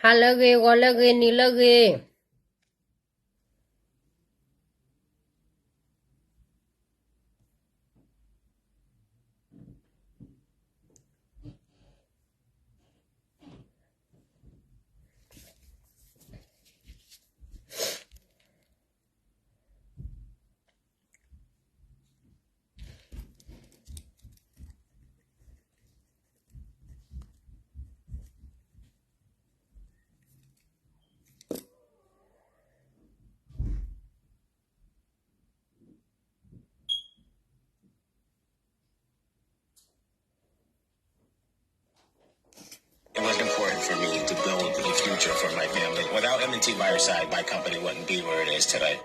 ဟါလၢအဂ့ၤ, ဂီၤလၢအဂ့ၤ, နံၤလၢအဂ့ၤ. It was important for me to build a future for my family. Without M and T by our side, my company wouldn't be where it is today.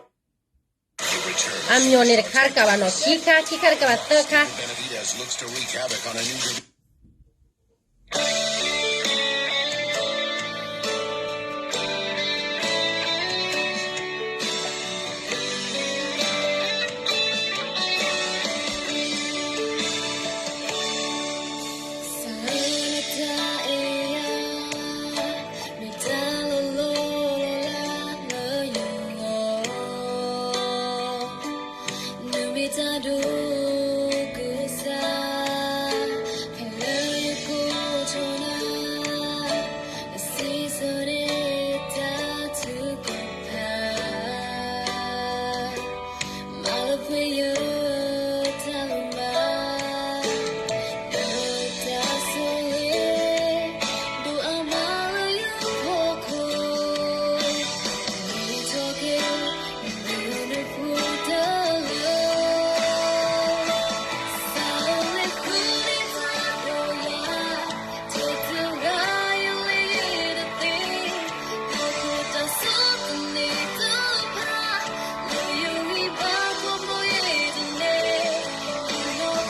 အမံၤန့ၣ်တခါတကးဘၣ်နီၤ, ခံခါ, ခံခါတကးဘၣ်, သၢခါ. Benavides looks to wreak havoc on a new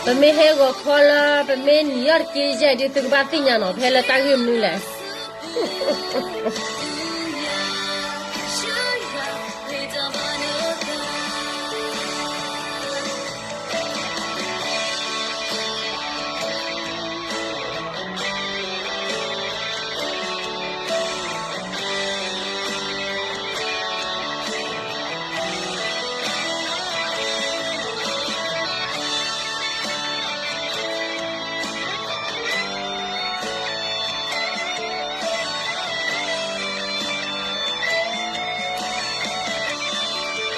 Peme he go call, peme ni yar ke ya di tu ba ti nya no, pele ta gim nu le.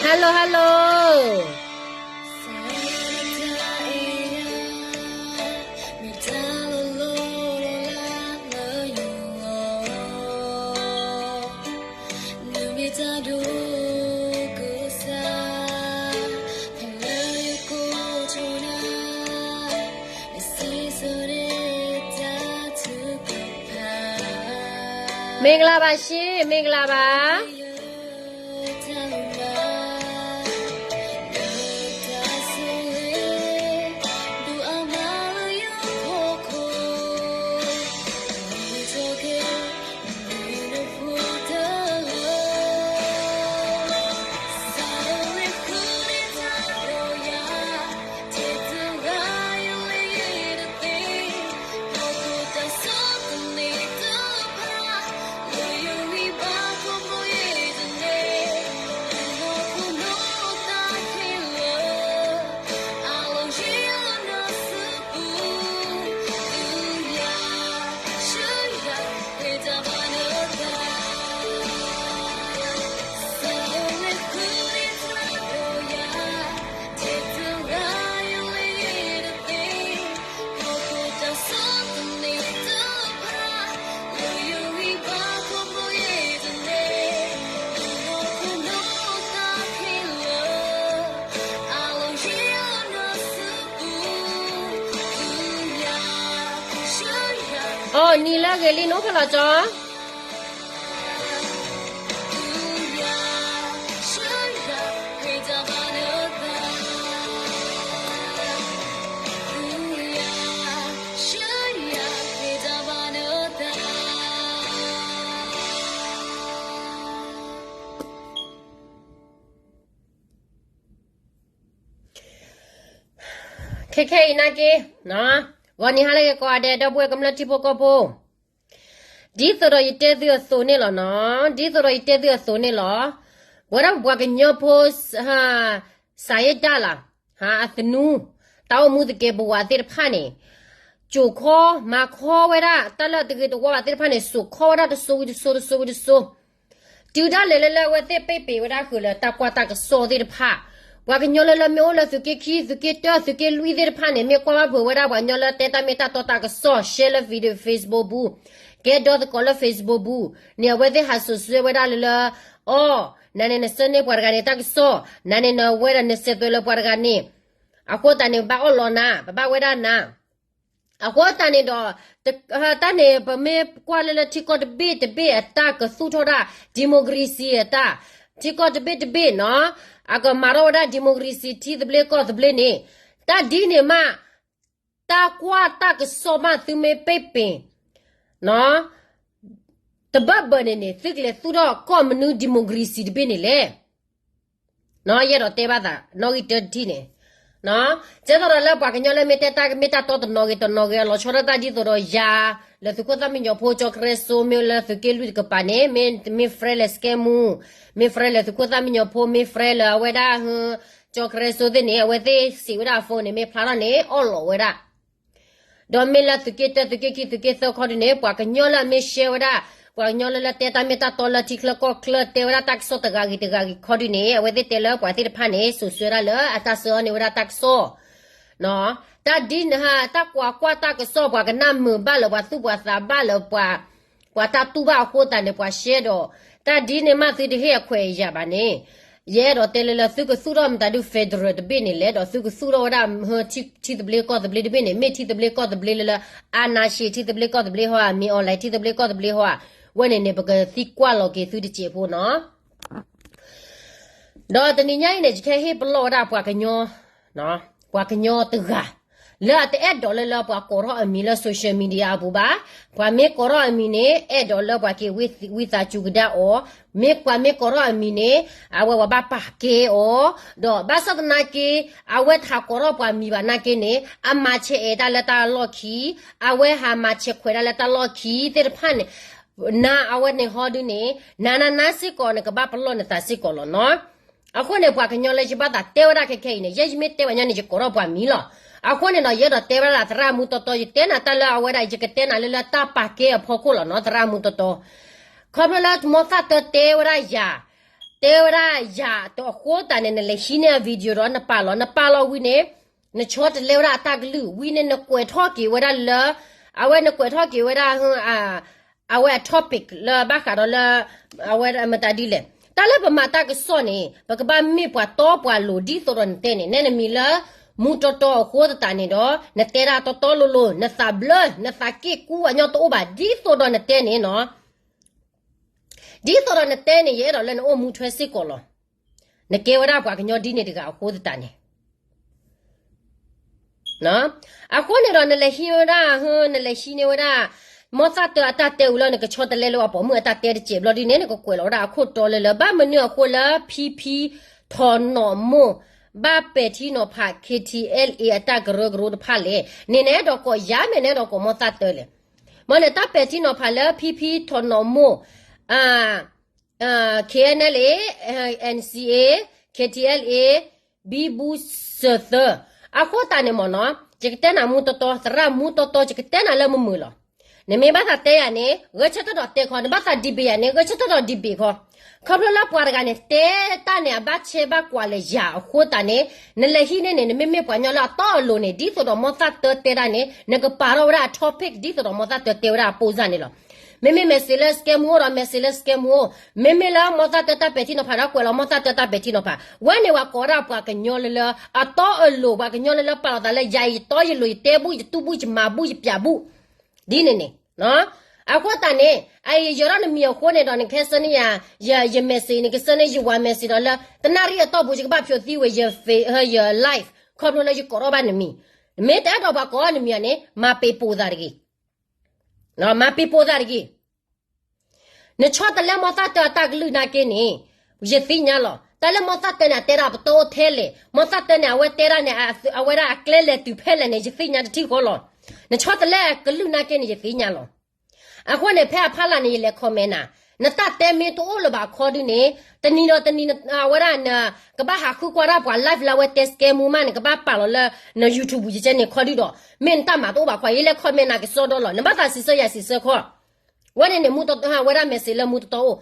Hello, hello. မင်္ဂလာပါရှင်, မင်္ဂလာပါ. အိ နံၤလၢအဂ့ၤလံ နအိၣ်ဖဲလဲၣ်ကၠီ. ခဲခဲအံၤနာ်က့, ဂီၤနံၤဟါလၢအဂ့ၤကိးဂၤဒဲး ဒီပုၢ်ဝဲၢ်ကမျၢၢ်ထံဖိကီၢ်ဖိ, ဒ်သိးဒီးယတဲသုအသိးန့ၣ်လီၤနီၤ, ဒ်သိးဒီးယတဲသုအသိးန့ၣ်လီၤ. ပဝဲဒၣ်ပပှၤကညီဖိ စးယဲၢ်တၢ်လၢ အသနူ တၢ်အိၣ်မူသကဲးပဝးသ့ၣ်တဖၣ်န့ၣ် စိာ်ခီ မၤခီဝဲဒၣ် တၢ်လၢတဂ့ၤတဝါဘၣ်သ့ၣ်တဖၣ်န့ၣ် စိာ်ခီဝဲဒၣ်တစိၤဝံၤတစိၤ တစိၤဝံၤတစိၤ တုၤဒၣ်လဲာ်လၢလၢအဝဲသ့ၣ် ပ့ၢ်ပ့ၢ်ဝဲဒၣ်ဃုာ်လၢတၢ်ကွၢ်တၢ်ကစီၣ်သ့ၣ်တဖၣ်, ပှၤကညီလၢလၢမ့ၢ်အိၣ်လၢသုးက့ခံ သုးက့တၢ သုးက့လွံၢ်သ့ၣ်တဖၣ်န့ၣ် မ့ၢ်ကွၢ်ဘၣ်ဖုးဝဲဒၣ်ပှၤကညီလၢတဲတၢ်မ့ၢ်တၢ်တီတၢ်ကစီၣ် share လၢ video Facebook ပူၤ, ကဲဒီသကိးလၢ Facebook ပူၤန့ၣ် အဝဲသ့ၣ်ဟးစိာ်ဆှၢဝဲဒၣ်လၢလၢ အီၤ နၤန့ၣ်နဆှၢန့ၢ်ပှၤတဂၤန့ၣ်တၢ်ကစီၣ်, နၤန့ၣ်နဝဲဒၣ်နစဲးသွဲးလၢပှၤတဂၤန့ၣ်, အဃိသတးန့ၣ် ပဘၣ်အီၣ်လီၤနၤ ပဘၣ်ဝဲဒၣ်နၤ အဃိသတးန့ၣ်ဒီး တၢ်န့ၣ် ပမ့ၢ်ကွၢ်လၢလၢထံကီၢ်တဘ့ၣ်တဘ့ၣ်အတၢ်ကသူၣ်ထီၣ်ဒၣ် democracy အတၢ်, ထံကီၢ်တဘ့ၣ်တဘ့ၣ်နီၤ အကမၤထီၣ်ဝဲဒၣ် democracy ထံသဘျ့ကီၢ်သဘျ့န့ၣ်, တၢ်ဒ်န့ၣ်မး တၢ်ကွၢ်တၢ်ကစီၣ်မးသုမ့ၢ်ပ့ၢ်ပ့ၢ် တဘၢၣ်ဘၢၣ်န့ၣ်န့ၣ် သုကလဲၤသူၣ်ထီၣ်ကီၢ်မနုၤ democracy တဘ့ၣ်န့ၣ်လဲၣ်. ယအဲၣ်ဒိးတဲဘၣ်သး နီၣ်ဂံၢ်တၢတထံၣ်န့ၣ်, ကဲသိးဒီးလၢပှၤကညီလၢမ့ၢ်တဲတၢ်မ့ၢ်တၢ်တီတနီၤဂ့ၤတနီၤဂ့ၤ အလီၤဆီဒၣ်တၢ်ဒ်သိးဒီးယၤ လၢသုးခိၣ်သၣ်မံညီၤဖိ ကၠီကရၢစိ မ့ၢ်လၢသုးက့လွံၢ်တကပၤန့ၣ် မ့ၢ် မ့ၢ် friend လၢ စကဲမူ, မ့ၢ် friend လၢသုးခိၣ်သၣ်မံညီၤဖိ မ့ၢ် friend လၢအဝဲဒၣ် ကၠီကရၢစိသ့ၣ်န့ၣ် အဝဲသ့ၣ်စံးဝဲဒၣ်အ phone န့ၣ် မ့ၢ်ဖျါထီၣ်န့ၣ် အီၣ်လီးဝဲဒၣ် ဒီးမ့ၢ်လၢသုးက့တၢ သုးက့ခံ သုးက့သၢခီဒုန့ၣ် ပှၤကညီလၢအမ့ၢ် share ဝဲဒၣ်, ပှၤကညီလၢလၢတဲတၢ်မ့ၢ်တၢ်တီလၢထံချၢကီၢ်ချၢ တဲဝဲဒၣ်တၢ်ကစီၣ်တဂၤဂ့ၤတဂၤဂ့ၤခီဒုန့ၣ် အဝဲသ့ၣ်တဲလၢပှၤသ့ၣ်တဖၣ်န့ၣ် စိာ်ဆှၢဒၣ်လၢအတၢ်ဆှၢအီၤန့ၢ်ဝဲဒၣ်တၢ်ကစီၣ် တၢ်ဒ်န့ၣ် တၢ်ကွၢ်ကွၢ်တၢ်ကစီၣ် ပှၤကနၣ်မုာ်ဘၣ်လၢ ပှၤသူၣ်ပှၤသးဘၣ်လၢ ပှၤတၢ်တူၢ်ဘၣ်အဃိသတးန့ၣ် ပှၤ share ဒီး တၢ်ဒ်န့ၣ်မးသုတဟ့ၣ်အခွဲးအယာ်ဘၣ်န့ၣ်, ယအဲၣ်ဒိးတဲလၢလၢသုကသူၣ်ထီၣ်မတၤဒု federal တဘ့ၣ်န့ၣ်လဲၣ် ဒီးသုကသူၣ်ထီၣ်ဝဲဒၣ် ထံသဘျ့ကီၢ်သဘျ့တဘ့ၣ်န့ၣ် မ့ၢ်ထံသဘျ့ကီၢ်သဘျ့လၢလၢ အာဏာရှင် ထံသဘျ့ကီၢ်သဘျ့ဟီဧါ မ့ၢ် online ထံသဘျ့ကီၢ်သဘျ့ဟီဧါ, ဝဲန့ၣ်န့ၣ် ပကသံကွၢ်လီၤက့ၤသုတစဲးဖိနီၤ ဒီးတနံၤညါအံၤန့ၣ် ယကဟဲဟ့ၣ်ပလီၢ်ဝဲဒၣ်ပှၤကညီ, ပှၤကညီတဂၤ လၢအတအဲၣ်ဒိးလၢလၢပှၤကိးထီၣ်အမံၤလၢ social media အပူၤဘၣ်. ပှၤမ့ၢ်ကိးထီၣ်အမံၤန့ၣ် အဲၣ်ဒိးလၢပှၤက့ၤဝံသးစူၤကဒါအီၤ, မ့ၢ်ပှၤမ့ၢ်ကိးထီၣ်အမံၤန့ၣ် အဝဲဝဲဘၣ်ပာ်ကဲအီၤ, ဒီးဘၣ်ဆၣ်သနာ်က့ အဝဲတဟးကိးထီၣ်ပှၤမံၤဘၣ်နာ်က့န့ၣ် အမၤဆဲးအဲးတၢ်လၢတၢ်လီၢ်ခံ, အဝဲဟးမၤဆဲးခွဲးဒၣ်လၢတၢ်လီၢ်ခံသ့ၣ်တဖၣ်န့ၣ် နၤအဝဲန့ၣ်ဟီဒုန့ၣ် နၤနၤနၤစ့ၢ်ကီး နကဘၣ်ပလီၢ်နသးစ့ၢ်ကီးလီၤနီၤ. အဃိန့ၣ် ပှၤကညီလၢယဘၣ်သးတဲဝဲဒၣ်ခဲခဲအံၤန့ၣ် ယဲယမ့ၢ်တဲဘၣ်ညီန့ၣ် ယကိးထီၣ်ပှၤမံၤလီၤ. အဃိန့ၣ်ဒီး ယအဲၣ်ဒိးတဲဝဲဒၣ်သရၣ်မူတီတီ ယတဲနၤတၢ်လၢအဝဲဒၣ် ယကတဲနၤလၢလၢတၢ်ပာ်ကဲအဖီခိၣ်လီၤနီၤ သရၣ်မူတီတီ. ခီဖျိလၢမိၢ်သၣ်တၢတဲဝဲဒၣ်ယၤ, တဲဝဲဒၣ်ယၤတအဃိသတးန့ၣ် နလဲၤဟံးန့ၢ်အ video ဒီးနပာ်လီၤ, နပာ်လီၤဝံၤန့ၣ် နဆီတလဲဝဲဒၣ်အတၢ်ကလုၢ်ဝံၤန့ၣ် နကွဲးထီၣ်က့ၤဝဲဒၣ်လၢ အဝဲနကွဲးထီၣ်က့ၤဝဲဒၣ် အဝဲအ topic လၢဘၣ်ဃးဒီးလၢ အဝဲမတၤဒ်လဲၣ်. တၢ်လၢပမၤတၢ်ကစီၣ်န့ၣ် ပကဘၣ်မ့ၢ်ပှၤတီပှၤလိၤဒ်သိးဒီးနတဲန့ၣ် နဲနမံၤလၢ မူတီတီအဃိသတးန့ၣ်ဒီး နတဲဒၣ်တီတီလိၤလိၤ နသးဘျၢ နသးက့ၣ်ကူအညီတအိၣ်ဘၣ် ဒ်သိးဒီးနတဲန့ၣ်နီၤ ဒ်သိးဒီးနတဲန့ၣ် ယအဲၣ်ဒိးလၢနအိၣ်မူထွဲစ့ၢ်ကီးလီၤ. နကဲဝဲဒၣ်ပှၤကညီဒ်န့ၣ်တဂၤအဃိသတးန့ၣ် အဃိန့ၣ်ဒီးနလဲၤဟံးဝဲဒၣ် နလဲၤဟံးန့ၢ်ဝဲဒၣ် မိၢ်သၣ်တၢအတၢ်တဲဝံၤလၢနကဆီတလဲလၢအပိာ်မုၣ်အတၢ်တဲတစဲးဘျီဒ်န့ၣ် နကကွဲးလီၤဝဲဒၣ်အခိၣ်တီလၢလၢ ဘၣ်မနုၤအဃိလၢ ဖံဖံ ထီၣ်နီၣ်မိၢ် ဘၣ်ပဲာ်ထံနီၤဖး KTLA အတၢ်ကရၢကရိတဖၣ်လဲၣ်. န့ၣ်နအဲၣ်ဒိးကိးယၤမ့ၢ်နအဲၣ်ဒိးကိးမိၢ်သၣ်တၢလဲၣ်. မ့ၢ်န့ၣ်တၢ်ပဲာ်ထံနီၤဖးလၢ ဖံဖံ ထီၣ်နီၣ်မိၢ် KNLA NCA KTLA ဘံဘူစၢၤသၢ အဃိသတးန့ၣ်မ့ၢ်နီၤ ယကတဲနၤမူတီတီ သရၣ်မူတီတီ ယကတဲနၤလၢမုာ်မုာ်လီၤ. နမ့ၢ်ဘၣ်သးတဲယၤန့ၣ် ဂဲၤဆၢထၢၣ်ဒီးတဲခီ, နဘၣ်သး debate ယၤန့ၣ် ဂဲၤဆၢထၢၣ်ဒီး debate ခီ. ခီဖျိလၢပှၤတဂၤန့ၣ် တဲတၢ်န့ၣ် အဘၣ်ဆဲဘၣ်ကွၢ်လၢယၤအဃိသတးန့ၣ် နလဲၤဟံးန့ၢ်န့ၣ် နမ့မ့ၢ်ပှၤကညီလၢအတီအလိၤန့ၣ် ဒ်သိးဒီးမိၢ်သၣ်တၢတဲဒၣ်န့ၣ် နကပာ်ထီၣ်ဝဲဒၣ်အ topic ဒ်သိးဒီးမိၢ်သၣ်တၢတဲဝဲဒၣ်အပိၢ်စၢ်န့ၣ်လီၤ. မ့မ့ၢ် message လၢ စကဲမူ အိၣ်ဒီး message လၢ စကဲမူ အိၣ်, မ့မ့ၢ်လၢမိၢ်သၣ်တၢတၢ်ပဲာ်ထံနီၤဖးဒီး ကွဲးလီၤမိၢ်သၣ်တၢတၢ်ပဲာ်ထံနီၤဖး, ဝဲန့ၣ်ပှၤကိးဒၣ်ပှၤကညီလၢလၢ အတီအလိၤ ပှၤကညီလၢလၢပာ်လီၤသးလၢ ယၤအံၤယတီယလိၤ ယတဲဘူၣ်ယတူၢ်ဘူၣ်ယမၤဘူၣ်ယပျးဘူၣ် ဒ်န့ၣ်န့ၣ် အဃိသတးန့ၣ် အအံၤယယီၤထီၣ်နမံၤအဃိန့ၣ်ဒီး နကဟဲဆှၢန့ၢ်ယၤ ယ message နကဆှၢန့ၢ်ယ WhatsApp message ဒီးလၢ တနၣ်ရံၣ်အတီၢ်ပူၤ ယကဘၣ်ဖျိးသံဝဲယ ယ live ခီဖျိလၢယကိးထီၣ်ဘၣ်နမံၤ, နမ့ၢ်တအဲၣ်ဒိးပှၤကိးနမံၤန့ၣ် မၤပ့ၤပိာ်သးတဂ့ၤ မၤပ့ၤပိာ်သးတဂ့ၤ. နဆီတလဲမိၢ်သၣ်တၢအတၢ်ကလုၢ်နာ်က့န့ၣ် ယသ့ၣ်ညါလီၤ. တၢ်လၢမိၢ်သၣ်တၢန့ၣ် အတဲဒၣ်ပတီၢ်အိၣ်ထဲလဲၣ်, မိၢ်သၣ်တၢန့ၣ် အဝဲတဲဒၣ်န့ၣ် အဝဲဒၣ်အကျဲလဲၤတုၤဖဲလဲၣ်န့ၣ် ယသ့ၣ်ညါတထံၣ်ဃီလီၤ. နဆီတလဲအကလုၢ်နာ်က့န့ၣ် ယသ့ၣ်ညါလီၤ. အဃိန့ၣ် ဖဲအဖီလာ်န့ၣ် ယလဲၤ comment နၤ, နတၢ်တဲမ့ၢ်တအိၣ်လၢၤဘၣ်အခီဒုန့ၣ် တနံၤဒီးတနံၤ အဝဲဒၣ်နကဘၣ်ဟးဃုကွၢ်တၢ်ပှၤ live လၢအဝဲတဲစကဲမူမးန့ၣ် ကဘၣ်ပာ်လီၤလၢန YouTube ယကဲန့ၣ်ခီဒုဒီး မ့ၢ်နတၢ်မၤတအိၣ်ဘၣ်ခီ ယလဲၤ comment နၤကစီဒီလီၤ. နဘၣ်သးစံးဆၢယၤစံးဆၢခီ, ဝဲန့ၣ်န့ၣ် မူတတီ ဝဲဒၣ် message လၢမူတတီအိၣ်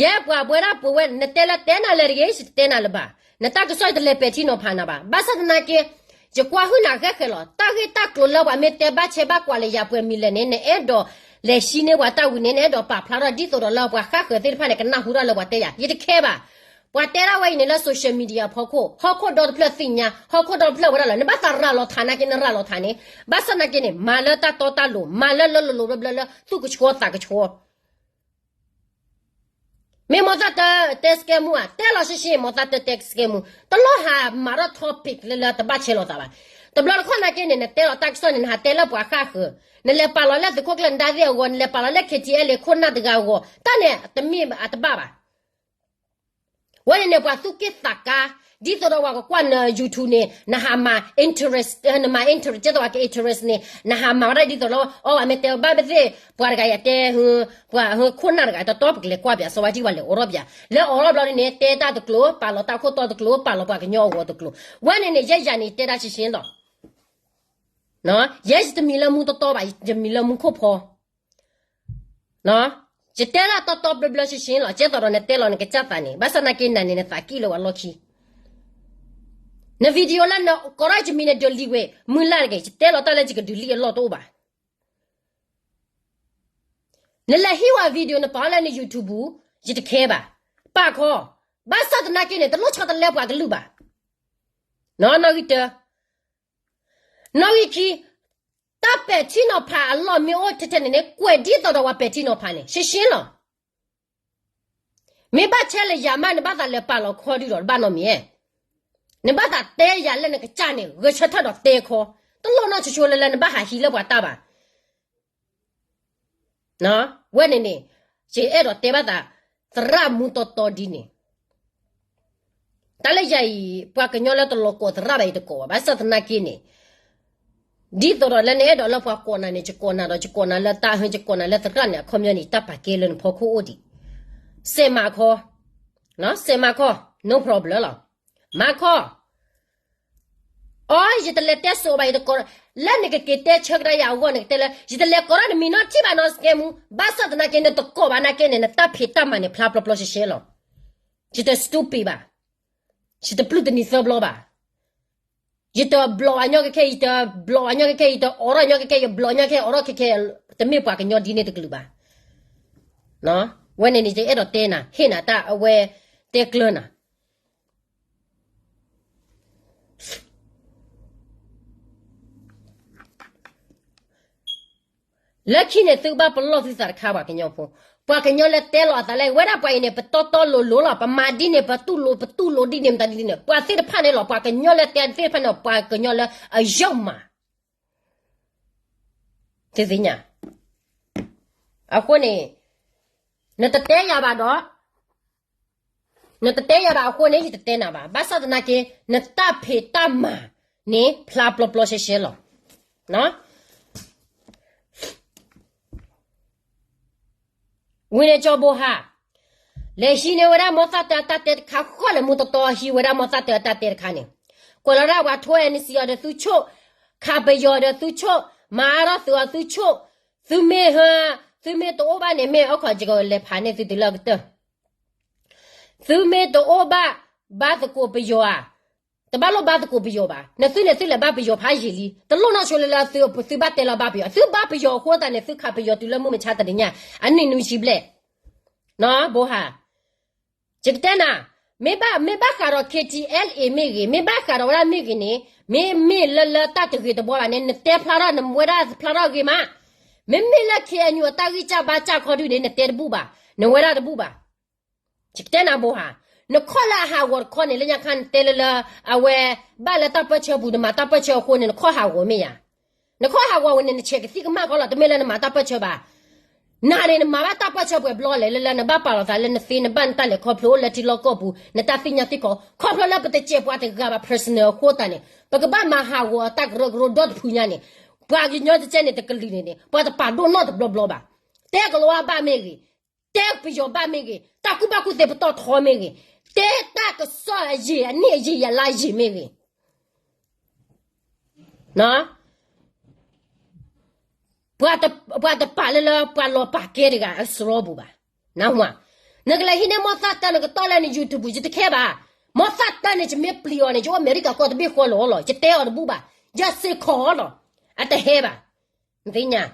ယဲပှၤဘှဲဒၣ်ပှဲၤဝဲ နတဲလၢတဲနၤလၢတဂ့ၤ ယတတဲနၤလၢၤဘၣ်. နတၢ်ကစီၣ်ယတလဲၤပဲာ်ထံနီၤဖးနၤဘၣ်. ဘၣ်ဆၣ်သနာ်က့ ယကွၢ်ဟုၣ်နၤဃဲဃဲလီၤ. တၢ်ဂ့ၢ်တၢ်ကျိၤလၢပှၤမ့ၢ်တဲဘၣ်ဆဲဘၣ်ကွၢ်လၢယၤပှဲၤမံၤလဲၣ်န့ၣ် နအဲၣ်ဒိးလဲၤဟံးန့ၢ်ပှၤတၢ်ဝံၤန့ၣ် နအဲၣ်ဒိးပာ်ဖျါထီၣ်ဒ်သိးဒီးလၢပှၤဃၣ်ဃၢၤသ့ၣ်တဖၣ်န့ၣ် ကနၢ်ဟူထီၣ်လၢပှၤတဲယၤ ယတခဲဘၣ်. ပှၤတဲဒၣ်ဝဲအံၤန့ၣ်လၢ social media အဖီခိၣ် ဟီၣ်ခိၣ်ဒီတဖျၢၣ်သ့ၣ်ညါ ဟီၣ်ခိၣ်ဒီတဖျၢၣ်ဝဲဒၣ်လီၤ. နဘၣ်သးရၤလီၤထးနာ်က့ နရၤလီၤထးန့ၣ် ဘၣ်ဆၣ်သနာ်က့န့ၣ် မၤလၢတၢ်တီတၢ်လိၤ မၤလၢလၢလိၤလိၤဘျၢဘျၢလၢသူၣ်ကဆှီသးကဆှီ မ့ၢ်မိၢ်သၣ်တၢတဲစကဲမူဧါ, တဲလီၤရှဲရှဲ မိၢ်သၣ်တၢတဲစကဲမူ, တလိၣ်ဟးမၤထီၣ် topic လၢလၢတဘၣ်ဆဲးလိာ်သးဘၣ်. တဘျီတခီၣ်နာ်က့န့ၣ် နတဲလီၤတၢ်ကစီၣ်န့ၣ် နဟးတဲလၢပှၤဃၣ်ဃၢၤ, နလဲၤပာ်လီၤလၢသုးခိၣ်ကျၢၢ်နဒါသ့ၣ်အဂီၢ်, နလဲၤပာ်လီၤလၢ K T L A ခိၣ်နၢ်တဂၤအဂီၢ်, တၢ်န့ၣ်တမ့ၢ်အတဘၣ်ဘၣ်. ဝဲန့ၣ်န့ၣ် ပှၤသူၣ်က့ၣ်သးကါ, ဒ်သိးဒီးပှၤကကွၢ်န YouTube န့ၣ် နဟးမၤ interest, နမၤ interest ကဲသိးပှၤက interest န့ၣ် နဟးမၤဝဲဒၣ်ဒ်သိးလၢ အီၣ်ဝဲမ့ၢ်တဲဘၣ်ပသ့ၣ် ပှၤတဂၤယတဲ ပှၤဟၢခိၣ်နၢ်တဂၤ တတီပကလဲၤကွၢ်ပၠး စီၤဝါတံၢ်ဝဲလဲၤအိးထီၣ်ပၠး, လၢအိးထီၣ်ဘျီဒ်န့ၣ် တဲတၢ်တကျိၤ ပာ်လီၤတၢ်ခိၣ်တီတကျိၤ ပာ်လီၤပှၤကညီအဂီၤတကျိၤ, ဝဲန့ၣ်န့ၣ် ယဲယၤန့ၣ် တဲဒၣ်ရှဲရှဲလီၤ. ယဲယတမံၤလၢမူတတီဘၣ် ယတမံၤလၢမူခိၣ်ဖီ ယတဲဒၣ်တီတီဘျၢဘျၢရှဲရှဲလီၤ. ကဲသိးဒီးနတဲလီၤနကစၢ်သးန့ၣ် ဘၣ်ဆၣ်သနာ်က့နၤန့ၣ် နသးကံၣ်လၢပှၤလီၢ်ခံ, န video လၢနကိးထီၣ်ယမံၤန့ၣ် delete ဝဲ မုၢ်လၢ်တဂ့ၤ, ယတဲလီၤတၢ်လၢယက delete အလီၢ်တအိၣ်ဘၣ်. နလဲၤဟံးဝဲ video နပာ်လၢန YouTube ပူၤ ယတခဲဘၣ်. ပာ်ခီ, ဘၣ်ဆၣ်သနာ်က့န့ၣ် တလိၣ်ဆီတလဲပှၤကလုၢ်ဘၣ်. နီၣ်ဂံၢ်တၢ နီၣ်ဂံၢ်ခံ, တၢ်ပဲာ်ထံနီၤဖးအလီၢ်မ့ၢ်အိၣ်ထဲထဲန့ၣ်န့ၣ် ကွဲးဒ်သိးဒီးပှၤပဲာ်ထံနီၤဖးန့ၣ် ရှဲရှဲလီၤ. မ့ၢ်ဘၣ်ဆဲးလၢယၤမး နဘၣ်သးလဲၤပာ်လီၤခီဒုဒီးတဘၣ်နီတမံၤ, နဘၣ်သးတဲယၤလၢနကစၢ်န့ၣ် ဂဲၤဆၢထၢၣ်ဒီးတဲခီ, တလိၣ်နီၢ်ဆိဆိလၢလၢနဘၣ်ဟးဟံးလၢပှၤတၢ်ဘၣ်. ဝဲန့ၣ်န့ၣ် ယအဲၣ်ဒိးတဲဘၣ်သး သရၣ်မူတီတီဒ်န့ၣ် တၢ်လၢယၤအံၤ ပှၤကညီလၢတလီၤကိးသရၣ်ဘၣ်အံၤတကိးဘၣ်, ဘၣ်ဆၣ်သနာ်က့န့ၣ် ဒ်သိးဒီးလၢနအဲၣ်ဒိးလၢပှၤကိးနၤန့ၣ် ယကိးနၤဒီး ယကိးနၤလၢတၢ်ဟၢ ယကိးနၤလၢသရၣ်န့ၣ် အခီပညီန့ၣ် တၢ်ပာ်ကဲလၢနဖီခိၣ်အိၣ်ဒံး, စဲးမၤခီ, စဲးမၤခီ, no problem လီၤ. မၤခီ အိ ယတလဲၤတဲစိးဘၣ် ယတကိး, လၢနကက့ၤတဲဆၢကဒါယၤအဂီၢ် နကတဲလၢ ယတလဲၤကိးထီၣ်နမံၤနီတထံၣ်ဘၣ်နီၤ စကဲမူ, ဘၣ်ဆၣ်သနာ်က့ နတကိးဘၣ်နာ်က့န့ၣ် နတၢ်ဖံးတၢ်မၤန့ၣ် ဖျါပျီပျီရှဲရှဲလီၤ. ယတ stupid ဘၣ်, ယတပျုၢ်တနံၤသၢဘျီဘၣ်, ယတဘျီးဘၣ်ညီကခဲ ယတဘျီးဘၣ်ညီကခဲ ယတအိးထီၣ်ညီကခဲ ယဘျီးညီကခဲ အိးထီၣ်ခဲခဲ တမ့ၢ်ပှၤကညီဒ်န့ၣ်တကလုာ်ဘၣ်. ဝဲန့ၣ်န့ၣ် ယအဲၣ်ဒိးတဲနၤ ဟ့ၣ်နၤတၢ်အဝဲတဲကျၢၤနၤ လၢခံန့ၣ် သုကဘၣ်ပလီၢ်သုသးတခါ ပှၤကညီဖိ, ပှၤကညီလၢတဲလီၤအသးလၢ ဝဲဒၣ်ပှၤအံၤန့ၣ် ပတီတီလိၤလိၤလီၤ, ပမၤဒ်န့ၣ် ပတူၢ်လိၤ ပတူၢ်လိၤဒ်န့ၣ် မတၤဒ်န့ၣ် ပှၤသ့ၣ်တဖၣ်န့ၣ်လီၤ, ပှၤကညီလၢတဲသ့ၣ်တဖၣ်န့ၣ် ပှၤကညီလၢအယုၢ်မး သုသ့ၣ်ညါ, အဃိန့ၣ် နတတဲယၤဘၣ်ဒီး နတတဲယၤဘၣ်အဃိန့ၣ် ယတတဲနၤဘၣ်. ဘၣ်ဆၣ်သနာ်က့ နတၢ်ဖံးတၢ်မၤန့ၣ် ဖျါပျီပျီရှဲရှဲလီၤ. ဝံၤန့ၣ်ကၠီဘိဟါ လဲၤဟံးန့ၢ်ဝဲဒၣ်မီၢ်သၣ်တၢတၢ်တဲတခါဃီလၢမူတီတီ ဟံးဝဲဒၣ်မီၢ်သၣ်တၢတၢ်တဲတခါန့ၣ်, ကွဲးလီၤဒၣ်ပှၤထိၣ်အဲၣ်နစံးအီၤဒီးသုဆိၣ်, ခးပယီၤဒီးသုဆိၣ်, မၤအါထီၣ်သုးအီၤသုဆိၣ်, သုမ့ၢ်ဟၢ, သုမ့ၢ်တအိၣ်ဘၣ်န့ၣ် မ့ၢ်အခီၣ်ကလဲၤဖးန့ၢ်သုတုၤလၢအကတၢၢ် သုမ့ၢ်တအိၣ်ဘၣ် ဘါသကိးပယီၤဧါ, တဘၣ်လိၣ်ဘါသကိးပယီၤဘၣ်. နသုန့ၣ် သုလဲၤဘါပယီၤဖးယံာ်လံ. တလိၣ်နီၢ်ဆိလၢလၢသုဘၣ်တဲလီၤဘါပယီၤ. သုဘါပယီၤအဃိသတးန့ၣ် သုခးပယီၤတုၤလၢမုၢ်မဆါတနံၤညါ အနံၣ်နွံဆံဘျဲၣ်. ဘိဟါ, ယကတဲနၤ, မ့ၢ်ဘၣ်, မ့ၢ်ဘၣ်ဃးဒီး K T L A မ့ၢ်ဂ့ၤ, မ့ၢ်ဘၣ်ဃးဒီးဝဲဒၣ်မ့ၢ်ဂ့ၤန့ၣ်, မ့မ့ၢ်လၢလၢတၢ်တဂ့ၤတဘှီဘၣ်န့ၣ် နတဲဖျါထီၣ် နဝဲဒၣ်ဖျါထီၣ်ဂ့ၤမး. မ့မ့ၢ်လၢ K N U အတၢ်ဂံၢ်စၢ်ဘါစၢ်ခီဒုန့ၣ် နတဲတဘူၣ်ဘၣ်, နဝဲဒၣ်တဘူၣ်ဘၣ်. ယကတဲနၤဘိဟါ, နခီၣ်လၢအဟးဂီၤတခီန့ၣ် လၢညါခါနတဲလၢလၢ အဝဲ ဘၣ်လၢတၢ်ပၢၢ်ဆၢပူၤ နမၤတၢ်ပၢၢ်ဆၢအဃိန့ၣ် နခီၣ်ဟးဂီၤမ့ၢ်ယါ. နခီၣ်ဟးဂီၤဝဲန့ၣ် နဆဲးကသံၣ်ကမၣ်ခီလီၤ, တမ့ၢ်လၢနမၤတၢ်ပၢၢ်ဆၢဘၣ်. နၤန့ၣ် နမၤဘၣ်တၢ်ပၢၢ်ဆၢပှဲၤဘျီလဲၣ်, လၢလၢနဘၣ်ပာ်လီၤသးလၢနသ့ နဘၣ်နတၢ်လဲၤခီဖျိအိၣ်လၢထံလီၢ်ကီၢ်ပူၤ နတၢ်သ့ၣ်ညါသ့ၣ်ကီး, ခီဖျိလၢပတစဲးပှၤတဂၤဘၣ် personal အဃိသတးန့ၣ် ပကဘၣ်မၤဟးဂီၤအတၢ်ကရၢကရိဒီတဖုညါန့ၣ် ပှၤကညီတကဲန့ၣ်တကလုာ်န့ၣ်န့ၣ် ပှၤတပာ်ဒိၣ်နီၢ်တဘျီဘျီဘၣ်. တဲကလီၤဝါဘၣ်မ့ၢ်ဂ့ၤ, တဲပယီၤဘၣ်မ့ၢ်ဂ့ၤ, တၢ်ကူၣ်ဘၣ်ကူၣ်သ့ပတီၢ်ထီမ့ၢ်ဂ့ၤ, တဲတၢ်ကစီၣ်အယံာ်အနံၣ်အယံာ်ယလါယံာ်မ့ၢ်ဂ့ၤ, ပှၤတပာ်လၢလၢပှၤလီၤပာ်ကဲတဂၤအစရီပူၤဘၣ်. နဟါ, နကလဲၤဟံးန့ၢ်မီၢ်သၣ်တၢနကတီၢ်လၢန YouTube ယတခဲဘၣ်. မီၢ်သၣ်တၢန့ၣ် ယမ့ၢ်ပျံၤအီၤန့ၣ် ယအိၣ်အမဲရကၤကီၢ်တဘ့ၣ်ဃီလီၤလီၤ. ယတဲအီၤတဘူၣ်ဘၣ်. ယစ့ၢ်ကီးလီၤ. အတဟဲဘၣ်. နသ့ၣ်ညါ,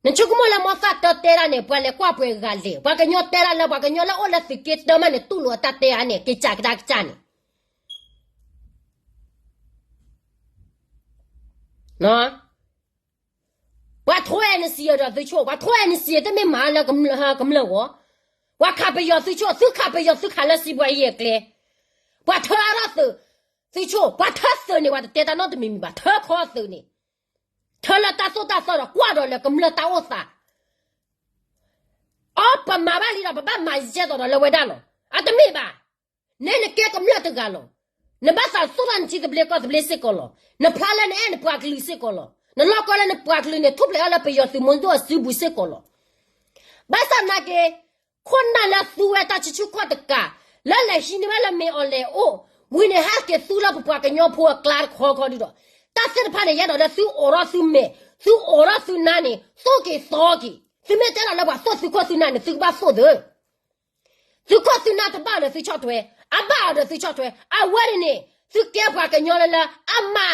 နဆိကမိၣ်လၢမီၢ်သၣ်တၢတဲဒၣ်န့ၣ် ပှၤလဲၤကွၢ်ပှဲၤဂၤလဲၣ်. ပှၤကညီတဲဒၣ်လၢ ပှၤကညီလၢအိၣ်လၢသုးက့တၢမးန့ၣ် တူၢ်လိာ်အတၢ်တဲအါန့ၣ် က့ၤကၢ်ကဒါကစၢ်န့ၣ် ပှၤထိ NCA ဒီးသုဆိၣ်, ပှၤထိ NCA တမ့ၢ်မၤလၢကမျၢၢ်ဂီၢ်, ပှၤခးပယီၤသုဆိၣ်, သုခးပယီၤသုခးလၢစံးဘှဲအံၤအကျဲ, ပှၤထၢအါထီၣ်သုး, သုဆိၣ်, ပှၤထၢသုးန့ၣ် ပှၤတတဲတၢ်နီတမံၤမံၤဘၣ်, ထၢခီသုးန့ၣ်, ထၢလၢတၢ်သိၣ်တၢ်သီဒီးကွၢ်ဒီးလၢကမျၢၢ်တၢ်အိၣ်သး အီ ပမၤဘၣ်လံဒီး ပဘၣ်မၤယဲသိးဒီးလၢဝဲဒၣ်လီၤ. အတမ့ၢ်ဘၣ်. နဲနကဲကမျၢၢ်တဂၤလီၤ. နဘၣ်သးသူၣ်ထီၣ်နထံသဘျ့ကီၢ်သဘျ့စ့ၢ်ကီးလီၤ. နဖျါလၢနအဲၣ်နပှၤကလုာ်စ့ၢ်ကီးလီၤ. နလီၢ်ကီလၢနပှၤကလုာ်န့ၣ် ထူၣ်ဖျဲးအီၤလၢပယီၤသုးမီၤဒိၣ်အစုပူၤစ့ၢ်ကီးလီၤ. ဘၣ်ဆၣ်နာ်က့ ခိၣ်နၢ်လၢသူဝဲတၢ်ဆူၣ်ဆူၣ်ခီၣ်တကး လၢလဲၤဟံးန့ၢ်ဘၣ်လၢမ့ၢ်အီၤလဲၤအိၣ် ဝံၤန့ၣ်ဟဲက့ၤသူလၢပပှၤကညီဖိအကျါတခီခီဒုဒီး တၢ်သ့ၣ်တဖၣ်န့ၣ် ယဲဒိးလၢသုအိးထီၣ်သုမဲာ်, သုအိးထီၣ်သုနါန့ၣ် သိၣ်က့ၤသီက့ၤ. သုမ့ၢ်တဲလီၤလၢပှၤသိၣ်သုခိၣ်သုနၢ်န့ၣ် သုကဘၣ်သိၣ်သ့ သုခိၣ်သုနၢ်တဘၣ်ဒီးသုဆီၣ်ထွဲ, အဘၣ်အီၤဒီးသုဆီၣ်ထွဲ. အဝဲန့ၣ်န့ၣ် သုကဲပှၤကညီလၢလၢ အမၤ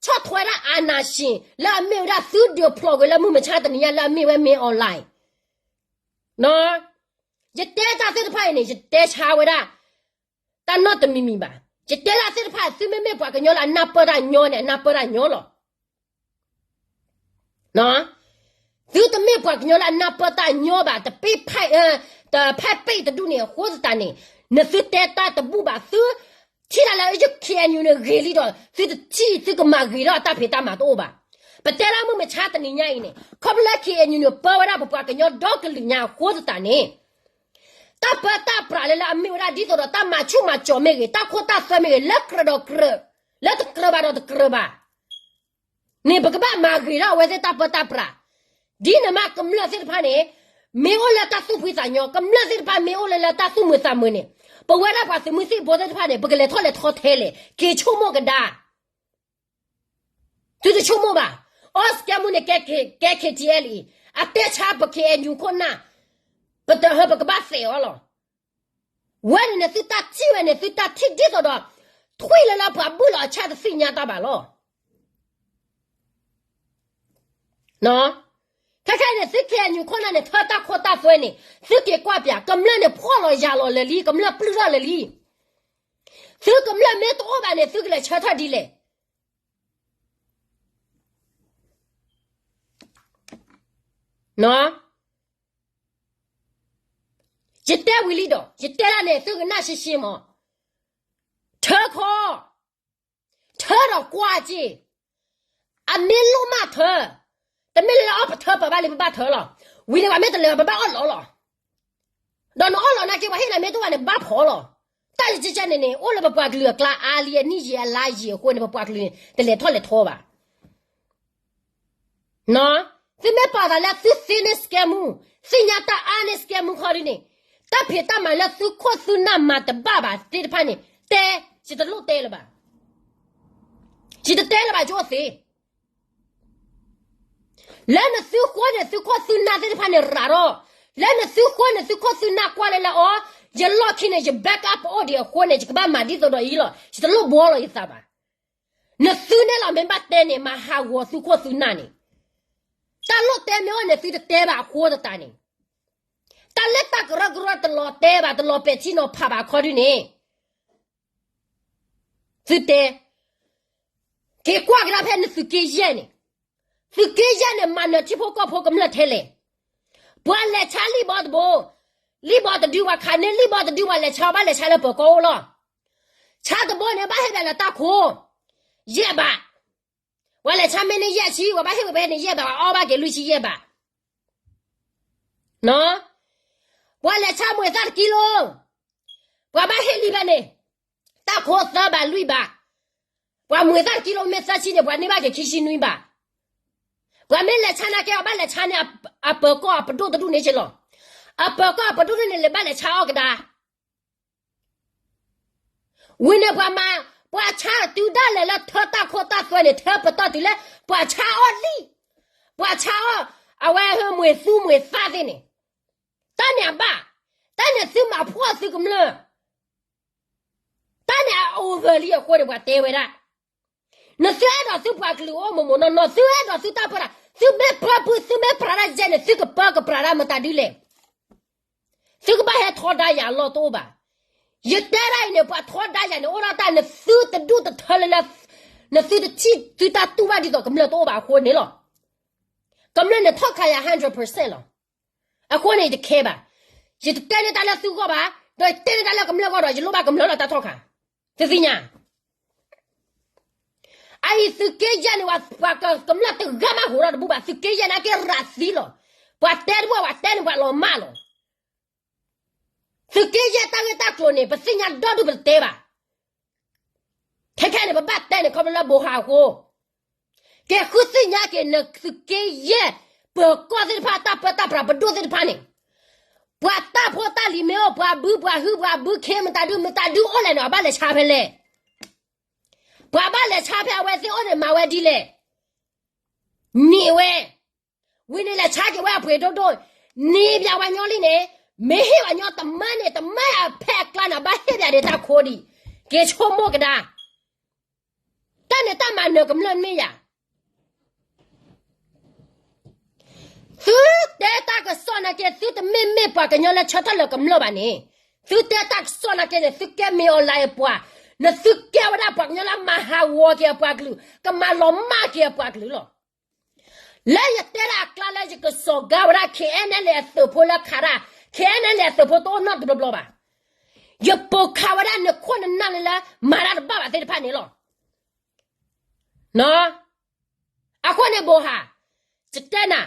ဆီၣ်ထွဲဒၣ် အာဏာရှင် လၢအမ့ၢ်ဝဲဒၣ်သုဒုးဖျိးကွံာ်လၢမုၢ်မဆါတနံၤညါလၢအမ့ၢ်ဝဲမ့ၢ်အီၤလဲၣ် ယတဲတၢ်သ့ၣ်တဖၣ်အံၤန့ၣ် ယတဲဆါဝဲဒၣ် တၢ်နီတမံၤမံၤဘၣ်. ယတဲတၢ်သ့ၣ်တဖၣ် သုမ့မ့ၢ်ပှၤကညီလၢအနၢ်ပၢၢ်တၢ်ညီန့ၣ် အနၢ်ပၢၢ်တၢ်ညီလီၤ. သုတမ့ၢ်ပှၤကညီလၢအနၢ်ပၢၢ်တၢ်ညီဘၣ်, တပ့ၢ်ဖဲး, တဖဲးပ့ၢ်တဒူၣ်န့ၣ် အဃိသတးန့ၣ် နသုတဲတၢ်တဘူၣ်ဘၣ်, သုထံၣ်တၢ်လၢ ယ KNU န့ၣ်ဂ့ၤလံဒီး သုတထံၣ် သုကမၤဂ့ၤထီၣ်အတၢ်ဖံးတၢ်မၤတအိၣ်ဘၣ်. ပတဲလၢမုၢ်မဆါတနံၤညါအံၤန့ၣ် ခီဖျိလၢ KNU န့ၣ် ပၢဝဲဒၣ်ပပှၤကညီဒီကလုာ်ညါအဃိသတးန့ၣ် တၢ်ပၢတၢ်ပြးလၢလၢအမ့ၢ်ဝဲဒၣ်ဒ်သိးဒီးတၢ်မၤဆူၣ်မၤစီၤမ့ၢ်ဂ့ၤ, တၢ်ခိတၢ်သွဲမ့ၢ်ဂ့ၤ, လၢကြၢးဒီးကြၢး, လၢတကြၢးဘၣ်ဒီးတကြၢးဘၣ် န့ၣ် ပကဘၣ်မၤဂ့ၤထီၣ်အဝဲသ့ၣ်တၢ်ပၢတၢ်ပြး. ဒ်န့ၣ်မး ကမျၢၢ်သ့ၣ်တဖၣ်န့ၣ် မ့ၢ်အိၣ်လၢတၢ်သူၣ်ဖှံသးညီ, ကမျၢၢ်သ့ၣ်တဖၣ်မ့ၢ်အိၣ်လၢလၢတၢ်သူၣ်မုာ်သးမုာ်န့ၣ် ပဝဲဒၣ်ပှၤသုးမုၢ်သံၣ်ဘိသ့ၣ်တဖၣ်န့ၣ် ပကလဲၤထီၣ်လဲၤထီထဲလဲၣ်, က့ၤဆိကမိၣ်ကဒါ. သုတဆိကမိၣ်ဘၣ်. အီစကဲမူန့ၣ် ကဲ KTLA အံၤ အတဲဆါပ KNU ခိၣ်နၢ်, ပတဟၢ ပကဘၣ်သဲးအီၤလီၤ. ဝဲန့ၣ်န့ၣ် သုတၢ်ထံၣ်ဝဲန့ၣ် သုတၢ်ထံၣ်ဒ်သိးဒီး ထွံၣ်လၢလၢပှၤဘုၣ်လီၤအဆၣ်တသ့ၣ်ညါတၢ်ဘၣ်လီၤ. ခဲခဲအံၤန့ၣ် သု KNU ခိၣ်နၢ်န့ၣ် ထၢတၢ်ခိတၢ်သွဲန့ၣ် သုက့ၤကွၢ်ပၠး, ကမျၢၢ်န့ၣ်ဖှီၣ်လီၤယာ်လီၤလၢာ်လံ, ကမျၢၢ်ပျုၢ်ထီၣ်လၢာ်လံ. သုကမျၢၢ်မ့ၢ်တအိၣ်ဘၣ်န့ၣ် သုကလဲၤဆၢထၢၣ်ဒ်လဲၣ်. ယတဲဝံၤလံဒီး ယတဲဒၣ်န့ၣ် သုကနၣ်ရှဲရှဲမး, ထၢခီ, ထၢဒီးကွၢ်က့ၤ, အမ့ၢ်လိၣ်မးထၢ, တမ့ၢ်လၢလၢအီပထၢပာ်ဘၣ်လံ ပဘၣ်ထၢလီၤ. ဝံၤန့ၣ် ပှၤမ့ၢ်တလဲၤဘၣ် ပဘၣ်အီၣ်လီၤလီၤ. ဒီးနအီၣ်လီၤနာ်က့ ပှၤဟ့ၣ်နၤမ့ၢ်တအိၣ်ဘၣ်န့ၣ် ပဘၣ်ဖီလီၤ. တၢ်ယကဲကဲန့ၣ်န့ၣ် အိၣ်လၢပပှၤကလုာ်အကျါအါလံ အနံၣ်ယံာ်အလါယံာ်အဃိန့ၣ် ပပှၤကလုာ်န့ၣ် တလဲၤထီၣ်လဲၤထီဘၣ်. သုမ့ၢ်ပာ်သးလၢသုသ့န့ၢ်စကဲမူ, သ့ၣ်ညါတၢ်အါန့ၢ်စကဲမူခီဒ်န့ၣ်, တၢ်ဖံးတၢ်မၤလၢသုခိၣ်သုနၢ်မၤတဘၣ်ဘၣ်သ့ၣ်တဖၣ်န့ၣ် တဲ, ယတလိၣ်တဲလၢၤဘၣ်. ယတတဲလၢၤဘၣ် ယအိၣ်သ့ လၢနသုဃိန့ၣ် သုခိၣ်သုနၢ်သ့ၣ်တဖၣ်န့ၣ်ရၤထီၣ်, လၢနသုဃိန့ၣ် သုခိၣ်သုနၢ်ကွၢ်လၢလၢအီၤ, ယလီၢ်ခံန့ၣ် ယ backup ပအိၣ်ဒံးအဃိန့ၣ် ယကဘၣ်မၤဒ်သိးဒီးအံၤလီၤ. ယတလိၣ်ဘှီလီၤယသးဘၣ်. နသုန့ၣ်လီၤ မ့ၢ်ဘၣ်တဲန့ၣ် မၤဟးဂီၤသုခိၣ်သုနၢ်န့ၣ်, တၢ်လိၣ်တဲမ့ၢ်အိၣ်န့ၣ် သုတတဲဘၣ်အဃိသတးန့ၣ်, တၢ်လၢတၢ်ကရၢကရိတလီၤတဲဘၣ် တလီၤပဲာ်ထံနီၤဖးဘၣ်အခီဒ်န့ၣ် သုတဲ, က့ၤကွၢ်ကဒါဖဲနသုးက့ယဲၢ်န့ၣ်, သုးက့ယဲၢ်န့ၣ် မၤနၢၤထံဖိကီၢ်ဖိကမျၢၢ်ထဲလဲၣ်. ပှၤလဲၤဆါလံၣ်ဘီတဘိ, လံၣ်ဘီတဒု ပှၤခးန့ၢ်လံၣ်ဘီတဒု ပှၤလဲၤဆါဘၣ်လဲၤဆါလၢပၢၤကီၢ်အိၣ်လီၤ. ဆါတဘိန့ၣ် ဘၣ်ဟ့ၣ်ဘၣ်လၢတၢ်ခိ ယဲၢ်ဘး, ပှၤလဲၤဆါမ့ၢ်န့ၢ်ယဲၢ်ဆံ ပှၤဘၣ်ဟ့ၣ်ဝဲန့ၣ်ယဲၢ်ဘး ပှၤအီၣ်ဘၣ်က့ၤလွံၢ်ဆံယဲၢ်ဘး ပှၤလဲၤဆါမှဲၤသၣ်တကံလိ, ပှၤဘၣ်ဟ့ၣ်လံဖဲန့ၣ်, တၢ်ခိသၢဘးလွံၢ်ဘး, ပှၤမှဲၤသၣ်တကံလိမ့ၢ်သၢဆံန့ၣ် ပှၤန့ၢ်ဘၣ်က့ၤခံဆံနွံဘး, ပှၤမ့ၢ်လဲၤဆါနာ်က့ အဘၣ်လဲၤဆါန့ၣ် အပၢၤကီၢ်အပဒိၣ်တဒူၣ်န့ၣ်က့လီၤ. အပၢၤကီၢ်အပဒိၣ်တဒူၣ်န့ၣ် လဲၤဘၣ်လဲၤဆါအီၣ်ကဒါ ဝံၤန့ၣ်ပှၤမၤ, ပှၤဆါတုၤဒၣ်လဲာ်လၢထၢတၢ်ခိတၢ်သွဲန့ၣ် ထၢပတီၢ်တုၤလၢ ပှၤဆါအီၣ်လံ, ပှၤဆါအီၣ်, အဝဲဟၢမွ့ၤသူမွ့ၤသၣ်သ့ၣ်န့ၣ်, တၢ်န့ၣ်အဘၣ်, တၢ်န့ၣ်သုမၤဖှီၣ်သုကမျၢၢ်, တၢ်န့ၣ်အ over လံအဃိန့ၣ် ပှၤတဲဝဲဒၣ် နသုအဲၣ်ဒိးသုပှၤကလုာ်အိၣ်မိၢ်မိၢ်နီၢ်နီၢ်, သုအဲၣ်ဒိးသုတၢ်ပၢတၢ်, သုမ့ၢ်ပၢပုၢ် သုမ့ၢ်ပြးတၢ်ယဲၢ်န့ၣ် သုကပၢကပြးတၢ်မတၤဒုလဲၣ်. သုကဘၣ်ဟဲထီဒါယၤအလီၢ်တအိၣ်ဘၣ်. ယတဲဒၣ်အံၤန့ၣ် ပှၤထီဒါယၤန့ၣ် အိၣ်ဒၣ်တၢ်နသုတဒူၣ်တထၢလၢလၢ, နသုတထံၣ်သုတၢ်တူၢ်ဘၣ်ဒ်သိးကမျၢၢ်တအိၣ်ဘၣ်အဃိန့ၣ်လီၤ. ကမျၢၢ်န့ၣ်ထီၣ်ခးယၤ hundred percent လီၤ. အဃိန့ၣ်ယတခဲဘၣ်. ယတတဲန့ၢ်တၢ်လၢသုဂီၢ်ဘၣ်, ဒီးယတဲန့ၢ်တၢ်လၢကမျၢၢ်ဂီၢ်ဒီး ယလိၣ်ဘၣ်ကမျၢၢ်လီၤတၢ်ထီၣ်ခး, သုသ့ၣ်ညါ အအံၤသုးက့ယဲၢ်န့ၣ် ပှၤကမျၢၢ်တဂၤမးဟူးထီၣ်တဘူၣ်ဘၣ်, သုးက့ယဲၢ်နာ်က့ရးသံလီၤ. ပှၤတဲတဘူၣ် ပှၤတဲန့ၣ်ပှၤလီၤမၢ်လီၤ. သုးက့ယဲၢ်တၢ်ဂ့ၢ်တၢ်ကျိၤန့ၣ် ပသ့ၣ်ညါဒီဒူၣ်ပတတဲဘၣ်. ခဲခဲန့ၣ် ပဘၣ်တဲန့ၣ် ခီဖျိလၢဘိးဟးအဃိ ကဲဃုသ့ၣ်ညါက့ၤနသုးက့ယဲၢ် ပၢၤကီၢ်သ့ၣ်တဖၣ် တၢ်ပၢတၢ်ပြးပဒိၣ်သ့ၣ်တဖၣ်န့ၣ်, ပှၤတၢ်ဖိတၢ်လံၤမ့ၢ်အိၣ် ပှၤဘုပှၤဟုပှၤဘုခ့ မတၤဒု မတၤဒုအိၣ်လဲၣ်န့ၣ် အဘၣ်လဲၤဆါဖဲလဲၣ်. ပှၤဘၣ်လဲၤဆါဖဲအဝဲသ့ၣ်အိၣ်န့ၣ် မၤဝဲဒ်လဲၣ်. န့ၢ်ဝဲ, ဝံၤန့ၣ်လဲၤဆါက့ၤဝဲအပှ့ၤဒိၣ်ဒိၣ်, န့ၢ်ဘၣ်ဝဲညီလံန့ၣ်, မ့ၢ်ဟ့ၣ်ဝဲညီတမၢန့ၣ် တမၢအဖဲအကျါန့ၣ် ဘၣ်ဟ့ၣ်ဘၣ်ဒံးတၢ်ခိဒံး, က့ၤဆိကမိၣ်ကဒါ. တၢ်န့ၣ်တၢ်မၤနၢၤကမျၢၢ်မ့ၢ်ယၤ သုတဲတၢ်ကစီၣ်နာ်က့ သုတမ့မ့ၢ်ပှၤကညီလၢဆၢထၢၣ်လၢကမျၢၢ်ဘၣ်န့ၣ်, သုတဲတၢ်ကစီၣ်နာ်က့န့ၣ် သုကဲမ့ၢ်အီၤလၢအပှၤ, နသုကဲဝဲဒၣ်ပှၤကညီလၢမၤဟးဂီၤက့ၤအပှၤကလုာ်, ကမၤလီၤမၢ်က့ၤအပှၤကလုာ်လီၤ. လၢယတဲဒၣ်အကျါလၢယကစီၤကါဝဲဒၣ် ခဲအံၤန့ၣ်လၢအသုးဖိလၢခးဒၣ်, ခဲအံၤန့ၣ်လၢအသုးဖိတအိၣ်နီတဘျီဘျီဘၣ်. ယပိာ်ခးဝဲဒၣ်နခိၣ်နနၢ်လၢလၢ မၤတၢ်တဘၣ်ဘၣ်သ့ၣ်တဖၣ်န့ၣ်လီၤ. အဃိန့ၣ်ဘိးဟး, ယတဲနၤ,